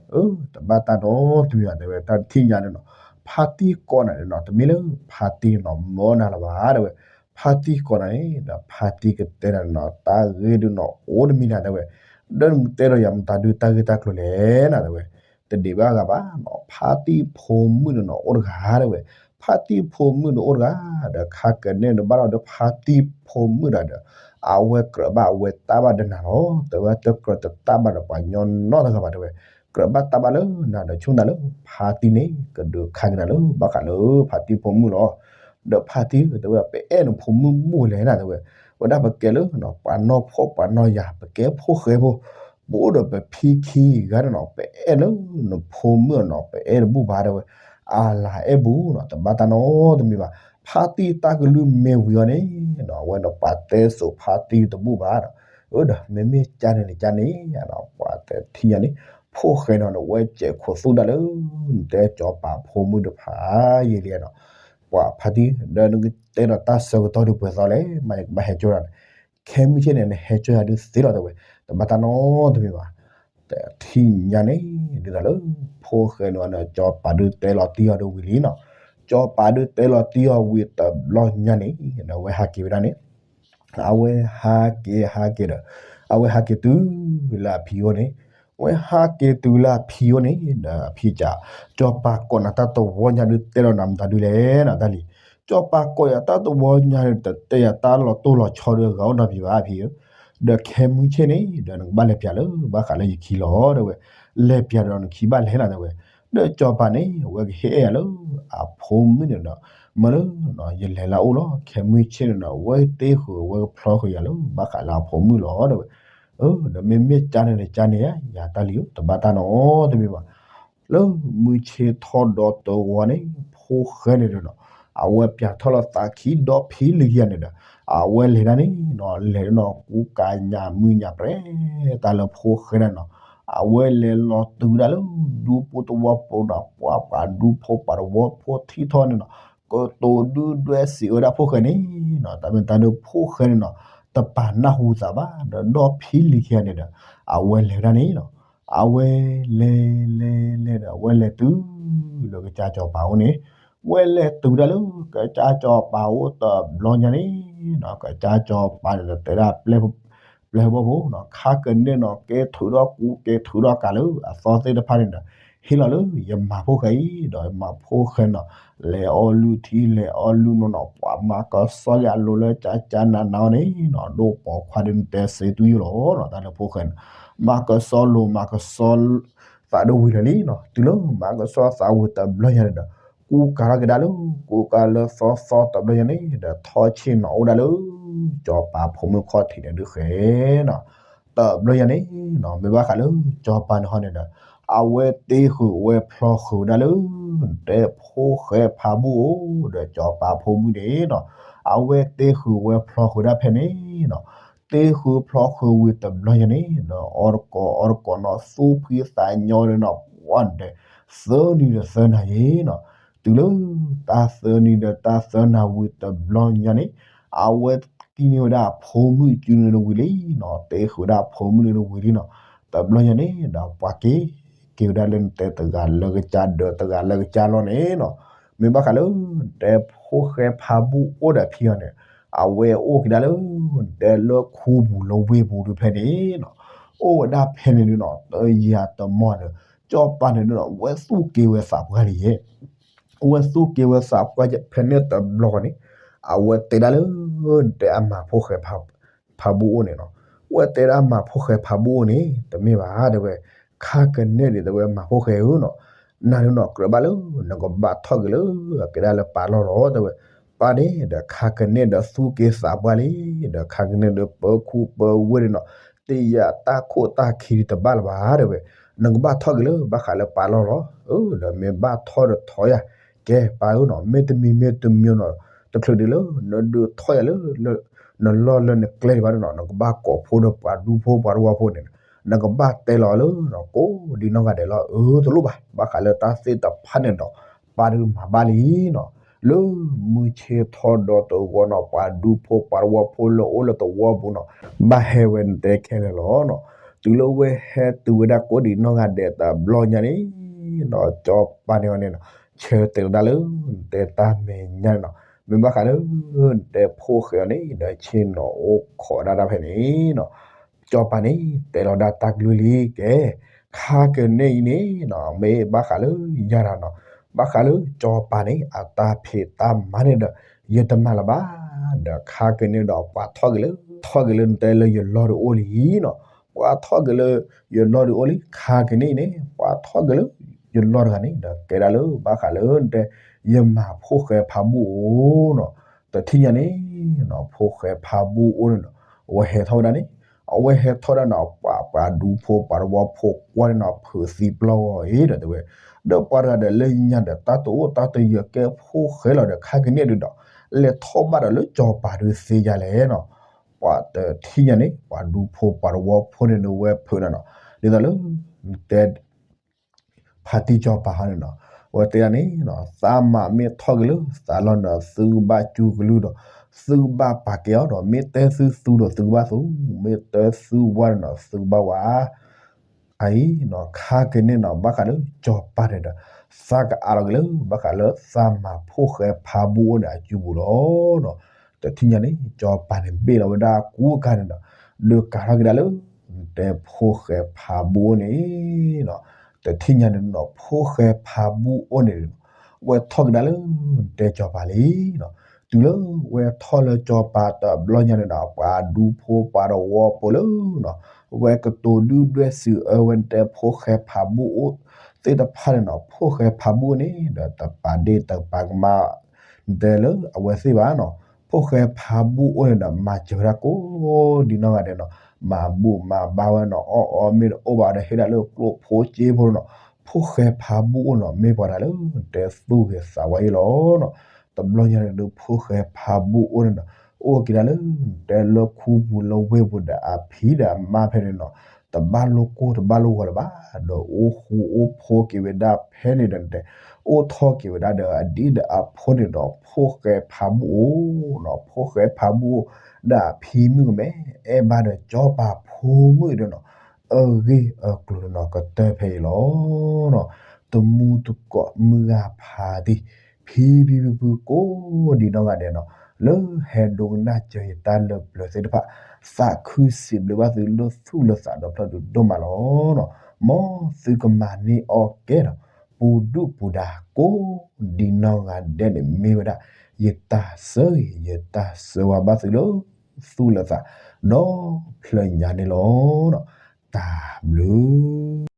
တဘၣ်တၢ်နီတမံၤဘၣ် တဲဝဲ, တၢ်တထံၣ်ညါန့ၣ်နီၤ, ဖါတံၢ်ကိးနၤန့ၣ်နီၤ တမ့ၢ်လၢဖါတံၢ်နီၤ မၢနၤလၢၤဘၣ် တဲဝဲ, ဖါတံၢ်ကိးနၤန့ၣ်ဒီး ဖါတံၢ်ကတဲနၤနီၤ တၢ်ဂ့ၢ်ဒုနီၤ အိၣ်တမံၤနၤ တဲဝဲ, ဒီးနကတဲဒီးယၤမတၤဒုတၢ်ဂ့ၢ်တၢ်ကျိၤလဲၣ်နီၤ တဲဝဲ, တဒံးဘၣ်အဂၤဘၣ်နီၤ ဖါတံၢ်ဖိမုၣ်န့ၣ်နီၤ အိၣ်တဂၤ တဲဝဲ, ဖါတံၢ်ဖိမုၣ်န့ၣ်အိၣ်တဂၤ, ဒီးခါကန့ၣ်ဒီးဘၣ်ဒီးဖါတံၢ်ဖိမုၣ်ဒီး အဝဲကြၢးဘၣ်အဝဲတၢ်ဘၣ်ဒီးနၤလီၤ တဲဝဲ, တကြၢးတတၢ်ဘၣ်ဒီးပှၤညီနီတဂၤဘၣ် တဲဝဲ, ကြၢးဘၣ်တၢ်ဘၣ်လၢနၤဒီးဆိကမိၣ်လၢ ဖါတံၢ်န့ၣ် ကဒုးခါက့ၤနၤလၢ ဘၣ်ဃးလၢဖါတံၢ်ဖိမုၣ်လီၤ. ဒီးဖါတံၢ်တဲဝဲ ပအဲၣ်နဖိမုၣ်ဘူၣ်လဲၣ်နၤ တဲဝဲ, ဝဲဒၣ်ပကဲလၢ ပှၤနီၢ်ဖှီၣ်ပှၤနီၢ်ယာ် ပကဲဖိၣ်ဃဲဖိ, ပအိၣ်ဒီးပဖံခံဂၤန့ၣ်နီၤ ပအဲၣ်လၢနဖိမုၣ်နီၤ ပအဲၣ်တဘူၣ်ဘၣ် တဲဝဲ, အလၤအဲၣ်ဘူးနီၤ တဘၣ်တၢ်နီတမံၤဘၣ်. ဖါတံၢ်တၢ်ကလုၢ်မ့ၢ်ဝံၤအီၤန့ၣ်နီၤ အဝဲဒီးပှၤတဲစိာ်ဖါတံၢ်တဘူၣ်ဘၣ်ဒီး, အၢ ဒီးမ့မ့ၢ်ကန့ၣ်န့ၣ် ကန့ၣ်နီၤ ပှၤတထံၣ်ညါန့ၣ် ဖိၣ်ဃဲနီၤ နဝဲစဲးခိးသူၣ်ဒၣ်လၢ နတဲစီၤပၤဖိမုၣ်တဖၣ်ယံာ်လံနီၤ, ပှၤဖါတံၢ် ဒီးနကတဲဒီးတၢ်ဆၢကတီၢ်ဒုးပှဲၤသီလဲၣ် မ့ၢ်ယကဘၣ်ဟဲကၠိဒီးန့ၣ်, ခဲမုၢ်ဆ့ၣ်န့ၣ် နဟဲကၠိယၤဒုးသ့လီၤ တဲဝဲ, တဘၣ်တၢ်နီတမံၤဘၣ်. တထံၣ်ညါန့ၣ် ဒ်သိးလၢ ဖိၣ်ဃဲန့ၣ်ဒီး စီၤပၤဒုးတဲလီၤတံၢ်အီၤဒုးဝံၤလံနီၤ, စီၤပၤဒုးတဲလီၤတံၢ်အီၤဝံၤတဘျီညါန့ၣ် ဒီးအဝဲဟးက့ၤဝဲဒၣ်န့ၣ် အဝဲဟးက့ၤဟးက့ၤဒီး အဝဲဟးက့ၤတုၤလၢအဖံအိၣ်န့ၣ်, အဝဲဟးက့ၤတုၤလၢအဖံအိၣ်န့ၣ် ဒီးအဖံကး, စီၤပၤကိးနၤတၢ်တဝီညါဒုးတဲလီၤနၤမတၤဒုလဲၣ်နီၤ တၢ်လံၤ, စီၤပၤကိးယၤတၢ်တဝီညါဒုး တတဲယၤတၢ်လီၤတိၢ်လီၤဆီဒုးဂၤအိၣ်နီတမံၤဘၣ်ဖံဧၢ, ဒီးခဲမုၢ်ဆ့ၣ်န့ၣ် ဒီးနကဘၣ်လဲၤပၠးလၢ ဘၣ်ဃးလၢယခံလီၤ တဲဝဲ, လဲၤပၠးဒီးနခံဘၣ်လဲၣ်နီၤ တဲဝဲ, ဒီးစီၤပၤန့ၣ် အဝဲကဟ့ၣ်အဲၣ်ယၤလၢ အဖိမုၣ်န့ၣ်ဒီး မၢလၢ ယလဲၤလၢအအိၣ်လီၤ ခဲမုၢ်ဆ့ၣ်န့ၣ်ဒီး အဝဲတ့ဃုာ်အဝဲကဖျီဃုာ်ယၤလၢ ဘၣ်ဃးလၢအဖိမုၣ်လီၤ တဲဝဲ, ဒီးမ့မ့ၢ်ကန့ၣ်န့ၣ် ကန့ၣ်ဧါ ယၤတၢ်လံၤဧၢ တဘၣ်တၢ်နီတမံၤဘၣ်. လၢမုၢ်ဆ့ၣ်ထီၣ်ဒီးတဝီန့ၣ် ဖိၣ်ဃဲန့ၣ်ဒီးနီၤ အဝဲပၠးထီၣ်လီၤသးခံဒီဖံလံၤခံဂၤန့ၣ်ဒီး အဝဲလဲၤဒၣ်န့ၣ်နီၤ လဲၤဒၣ်နီၤ ကူကၤညၣ်မုၢ်ညၣ်ပြဲၤ တၢ်လၢဖိၣ်ဃဲန့ၣ်နီၤ အဝဲလဲၤလီၤတုၤဒၣ်လၢ ဒူဖိသဝီဖိဒီး ပှၤပှၤဒူဖိပှၤသဝီဖိထံၣ်ထီၣ်န့ၣ်နီၤ ကတိၤဒုၣ်ဒွဲၣ်စံးဝဲဒၣ်ဖိၣ်ဃဲန့ၣ်နီၤ တၢ်မ့ၢ်တၢ်ဒုးဖိၣ်ဃဲန့ၣ်နီၤ တပာ်နၢ်ဟူသးဘၣ် ဒီးဒီဖံလံၤခံဂၤန့ၣ်ဒီး အဝဲလဲၤဝဲဒၣ်န့ၣ်နီၤ အဝဲလဲၤလဲၤလဲၤဒီး အဝဲလဲၤတုၤလၢကစၢ်စီၤပၤအိၣ်န့ၣ်, ဝဲလဲၤတုၤဒၣ်လၢ ကစၢ်စီၤပၤအိၣ်တဘျီညါန့ၣ်နီၤ ကစၢ်စီၤပၤန့ၣ်ဒီးတဲဒၣ် ပျဲၢ်ဖိဘီၣ်ဖိနီၤ ခါကန့ၣ်နီၤ ကဲထုးထီၣ်ကူကဲထုးထီၣ်ကၤလၢအသီသ့ၣ်တဖၣ်န့ၣ်ဒီး ဟ့ၣ်လီၤလၢယမၤဖိၣ်ဃဲအံၤ ဒီးယမၤဖိၣ်ဃဲနီၤ လဲၤအီၣ်လုၢ်ထံလဲၤအီၣ်လုၢ်နိနီၤ ပှၤမၤကဆှီလၢအလိၤလၢကၠါကၠါနးနးအီၤန့ၣ်နီၤ ဒိၣ်ပိာ်ခွါဒ်နတဲစ့တူၢ်ယိာ်လီၤနီၤ တၢ်လၢဖိၣ်ဃဲန့ၣ် မၤကဆှီလိၤ မၤကဆှီသးဒိၣ်ဝံၤလၢာ်လံနီၤ တုၤလၢမၤကဆှီသးဝံၤတဘျီညါန့ၣ်ဒီး ကူကၤထီၣ်က့ၤဒၣ်လၢ ကူကၤလၢသီသီတဘျီညါန့ၣ်ဒီး ထီၣ်ဆ့ၣ်နီၤအိၣ်ဒၣ်လၢ စီၤပၤဖိမုၣ်ခီၣ်ထံးန့ၣ်ဒုးဃဲနီၤ တဘျီညါန့ၣ်နီၤ မ့ၢ်ဘၣ်ဃးလၢ စီၤပၤန့ၣ်ဟီန့ၣ်ဒီး အဝဲတ့ဃုာ်ဝဲဖျီဃုာ်ဝဲဒၣ်လၢ နတဲဖိၣ်ဃဲဖးဘူၣ်အိၣ်ဒီးစီၤပၤဖိမုၣ်န့ၣ်နီၤ အဝဲတ့ဃုာ်ဝဲဖျီဃုာ်ဒၣ်ဖဲန့ၣ်နီၤ တ့ဃုာ်ဖျီဃုာ်ဝံၤတဘျီညါန့ၣ်ဒီး အီၣ်တကိးအီတကိးနီၤ သူၣ်ဖှံသးညီဒီးနီၤ ပှၤန့ၣ်ဒီး သၢနံၤဒီးသၢနၤယံၤနီၤ တုၤလၢ တၢ်သၢနံၤဒီးတၢ်သၢနၤဝံၤတဘျီညါန့ၣ် အဝဲကံန့ၢ်ဝဲဒၣ်အဖိမုၣ်စုန့ၣ်ဝံၤလံနီၤ တ့ဃုာ်ဝဲဒၣ်အဖိမုၣ်န့ၣ်ဝံၤလံနီၤ တဘျီညါန့ၣ်ဒီး ပှၤက့ၤက့ၤဝဲဒၣ်လၢနတဲတဂၤလၢကစၢ်ဒီးတဂၤလၢကစၢ်လီၤန့ၣ်နီၤ မ့ၢ်ဘၣ်ဃးလၢ တဲဖိၣ်ဃဲဖးဘူၣ်အိၣ်ဒီးအဖံအီၤန့ၣ် အဝဲအိၣ်က့ၤဒၣ်လၢ တဲလၢခူပူၤလၢဝ့ၢ်ပူၤဒုးဖဲန့ၣ်နီၤ, အိၣ်ဝဲဒၣ်ဖဲန့ၣ်ဒုးနီၤ တယၤတမီၢ်ဒီး စီၤပၤန့ၣ်ဒုးနီၤ ဝဲသူၣ်က့ၤဝဲသးပှၢ်လံယဲ အဝဲသူၣ်က့ၤဝဲသးပှၢ်ဖဲန့ၣ်တဘျီဃီန့ၣ် အဝဲတဲဒၣ်လၢ တဲအမၤဖိၣ်ဃဲဖးဘူၣ်အိၣ်န့ၣ်နီၤ, ဝဲတဲဒၣ်မၤဖိၣ်ဃဲဖးဘူၣ်အိၣ်န့ၣ် တမ့ၢ်ဘၣ်တဲဝဲ, ခါကန့ၢ်ဒံးတဲဝဲမၤဖိၣ်ဃဲဧၢနီၤ, နၤဒုးနီၤကြၢးဘၣ်လၢ နကဘၣ်ထီၣ်က့ၤလၢ ကဲဒၣ်လၢပၢ်လီၢ်လီၤတဲဝဲ, ပၢ်န့ၣ်ဒီးခါကန့ၢ်ဒီးသူၣ်က့ၤသးပှၢ်လံ, ဒီးခါကန့ၢ်ဒီးပၢခူပၢဝ့ၢ်န့ၣ်နီၤ, တယၤတၢ်ခိၣ်တၢ်ခံဒုးတဘၣ်လၢၤဘၣ်တဲဝဲ, နကဘၣ်ထီၣ်က့ၤလၢဘၣ်ဃးလၢပၢ်လီၢ်လီၤ, ဒီးမ့ၢ်ဘၣ်ထီၣ်ဒီးထီၣ်ယၤ, ကဲပၢ်ဧၢနီၤ မ့တမံၤမ့တမံၤနီၤ, တချုးဒံးလၢ နဒုးထီၣ်ယၤလၢ နလီၢ်လၢနကျဲဒံးဘၣ်န့ၣ်နီၤ နကဘၣ်ကိးဖိဒီးပှၤဒူဖိပှၤတဝီဖိန့ၣ်, နကဘၣ်တဲလီၤလၢ ကိးဒံးနီၢ်ဂၤဒဲးလီၤ အၢတလိၣ်ဘၣ်, ဘၣ်ဃးလၢတၢ်သ့ၣ်တဖၣ်န့ၣ်ဒီး ပၢ်ဒုးမၤဘၣ်လံနီၤ, လၢမုၢ်ဆ့ၣ်ထီၣ်ဒီးတဝီနီၤ ပှၤဒူဖိပှၤတဝီဖိလၢအိၣ်လၢတဝီပူၤနီၤ, ဘၣ်ဟဲဝဲနတဲခဲလၢာ်လီၤနီၤ, တုၤလၢဝဲဟဲတုၤဝဲဒၣ်ကိးဒံးနီၢ်ဂၤဒဲးတဘျီညါန့ၣ်နီၤ စီၤပၤန့ၣ်အီၤန့ၣ်နီၤ, ဆၢတဲာ်လီၤဒၣ်လၢ နတဲတၢ်မဲာ်ညါန့ၣ်နီၤ, မ့ၢ်ဘၣ်ဃးလၢ နတဲဖိၣ်ဃဲအီၤန့ၣ် ဒီးဆ့ၣ်နီၤအိၣ်ခိးဒၣ်တၢ်ဖဲန့ၣ်နီၤ, စီၤပၤန့ၣ် တဲလီၤဒၣ်တၢ်ကလုၢ်လံကဲ, ခါကန့ၢ်အံၤန့ၣ်နီၤ မ့ၢ်ဘၣ်ဃးလၢယၤတၢ်နီၤ, ဘၣ်ဃးလၢစီၤပၤန့ၣ် အတၢ်ဖံးတၢ်မၤန့ၣ်ဒီး ယတမၤလၢၤဘၣ်, ဒီးခါကန့ၢ်ဒီးပှၤထီၣ်က့ၤလၢ ထီၣ်က့ၤလၢနတဲလၢယလီၢ်ဒုးအိၣ်လံနီၤ, ပှၤထီၣ်က့ၤလၢယလီၢ်ဒုးအိၣ်လံ, ခါကန့ၢ်အံၤန့ၣ် ပှၤထီၣ်က့ၤလၢယလီၢ်တဂၤန့ၣ် ဒီးကဲဒၣ်လၢဘၣ်ဃးလၢနတဲ ယမၤဖိၣ်ဃဲဖးဘူၣ်အိၣ်နီၤ, တထံၣ်ညါန့ၣ်နီၤ ဖိၣ်ဃဲဖးဘူၣ်အိၣ်န့ၣ်နီၤ, အဝဲဟဲထီၣ်ဝဲဒၣ်န့ၣ်, အဝဲဟဲထီၣ်ဒၣ်နီၤ ပှၤပှၤဒူဖိပှၤတဝီဖိကွၢ်န့ၣ်နီၤ ဖုးသံပျီၢ်ဂီၤအံၤဒီးတဲဝဲ, ဒီးပှၤတဂၤဒီးလၢညါဒီးတၢ်တအိၣ်တၢ်တယၢၤကဲဖိၣ်ဃဲလီၤဒီး ခါကန့ၢ်ဒုးဒီး လဲၤထီၣ်ဘၣ်ဒီးလၢစီၤပၤဒုးသ့ယါလဲၣ်နီၤ, ပှၤတထံၣ်ညါန့ၣ် ပှၤဒူဖိပှၤတဝီဖိန့ၣ်ဒီးဝဲဖုးန့ၣ်နီၤ, ဒ်သိးလၢ နတဲ ဖါတံၢ်စီၤပၤဟီန့ၣ်နီၤ, အဝဲတဲဒၣ်န့ၣ်နီၤ သးမၤမ့ၢ်ထီၣ်က့ၤလၢသးလီၢ်န့ၣ်ဒီး သုကဘၣ်စူၤကလုၢ်ဒီး သုကဘၣ်ပာ်ကဲအီၤဒီး မ့ၢ်တဲသုသူဒီးသုကဘၣ်သူ, မ့ၢ်တဲသုဝါန့ၣ်နီၤ သုကဘၣ်ဝါ အအံၤနီၤ ခါကန့ၢ်နီၤ ဘၣ်ဃးလၢစီၤပၤန့ၣ်ဒီး သးကအးလီၤက့ၤလၢ ဘၣ်ဃးလၢသးမၤဖိၣ်ဃဲဖးဘူၣ်အိၣ်န့ၣ်အစုပူၤလီၤနီၤ, တထံၣ်ညါန့ၣ် စီၤပၤန့ၣ်ဘ့ၣ်လီၤဝဲဒၣ်ကူကါန့ၣ်ဒီး ဒုးကၤထီၣ်က့ၤဒၣ်လၢ နတဲဖိၣ်ဃဲဖးဘူၣ်အိၣ်န့ၣ်နီၤ, တထံၣ်ညါန့ၣ်နီၤ ဖိၣ်ဃဲဖးဘူၣ်အိၣ်န့ၣ်နီၤ ဝဲထီၣ်က့ၤဒၣ်လၢ နတဲစီၤပၤလံနီၤ, တုၤလၢဝဲထီၣ်လၢစီၤပၤတဘျီညါန့ၣ်ဒီး ပှၤဒူဖိပှၤတဝီဖိလၢနီၤ ဝဲကတိၤဒုၣ်ဒွဲၣ်စံးအၢဝဲနတဲဖိၣ်ဃဲဖးဘူၣ်အိၣ်သ့ၣ်တဖၣ်န့ၣ်နီၤ, ဖိၣ်ဃဲဖးဘူၣ်အိၣ်န့ၣ်ဒီး တပာ်ဒ့ၣ်တပာ်ကမၣ် နတဲလၢအဝဲသ့ၣ်ဘၣ်နီၤ, ဖိၣ်ဃဲဖးဘူၣ်အိၣ်န့ၣ်ဒီး မၤစၢၤဝဲဒၣ်ကိးဒံးနီၢ်ဂၤဒဲးနီၤ, မၤဘူၣ်မၤဘါဝဲနီၤ, အီၣ်အီမ့ၢ်တအိၣ်ဘၣ်ဒီး ဟ့ၣ်ဒၣ်လၢကျိၣ်ဖိစ့ဖိနီၤ, ဖိၣ်ဃဲဖးဘူၣ်အိၣ်နီၤ မ့ၢ်ပှၤတဂၤလၢ နတဲသူၣ်ဂ့ၤသးဝါအံၤလီၤနီၤ, တဘျီညါန့ၣ်ဒီး ဖိၣ်ဃဲဖးဘူၣ်အိၣ်န့ၣ်ဒီး အိၣ်က့ၤဒၣ်လၢ နတဲလၢခူပူၤလၢဝ့ၢ်ပူၤဒီး အဖံဒီးအမါဖဲန့ၣ်နီၤ, တဘၣ်လိၣ်ကိၢ်တဘၣ်လိၣ်ဂီၤလၢၤဘၣ်, ဒီးအိၣ်ဃူအိၣ်ဖိးက့ၤဝဲဒၣ်ဖဲန့ၣ်ဒီး နတဲ အိၣ်ထီၣ်က့ၤဝဲဒၣ်ဒီးအဒံၣ်ဒီးအဖိန့ၣ်ဒီး ဖိၣ်ဃဲဖးဘူၣ်အိၣ်နီၤ, ဖိၣ်ဃဲဖးဘူၣ်အိၣ် ဒီးအဖံမုၣ်ကမဲ အဲၣ်ဘၣ်ဒီးစီၤပၤဖိမုၣ်ဒီးနီၤ, အဂ့ၢ်အကျိၤန့ၣ်နီၤ ကတၢၢ်ဖဲအံၤလီၤနီၤ, တမူတကိးမုၢ်ဂၤဖးတံၢ် ဖံဖံဖုဖုကိးဒံးနီၢ်ဂၤဒဲးနီၤ, လၢဟဲဒိကနၣ်စၢၤယတၢ်လၢပျၢၤသ့ၣ်တဖၣ်, သးခုစံးဘျုးဘၣ်သုလၢသူၣ်လၢသးဒီဖျၢၣ်ဒိၣ်ဒိၣ်မးလီၤနီၤ, မ်သုကမၤန့ၢ်အီၣ်ကဲဒီး ပူၤဒုၣ်ပူၤဒါကိးဒံးနီၢ်ဂၤဒဲးန့ၣ်မ့ၢ်ဝဲဒၣ် ယတၢ်ဆၢဂ့ၤ ယတၢ်ဆၢဝါဘၣ်သုလၢသူၣ်လၢသး ဒီဖျၢၣ်ညါန့ၣ်လီၤနီၤ, တၢ်ဘျုး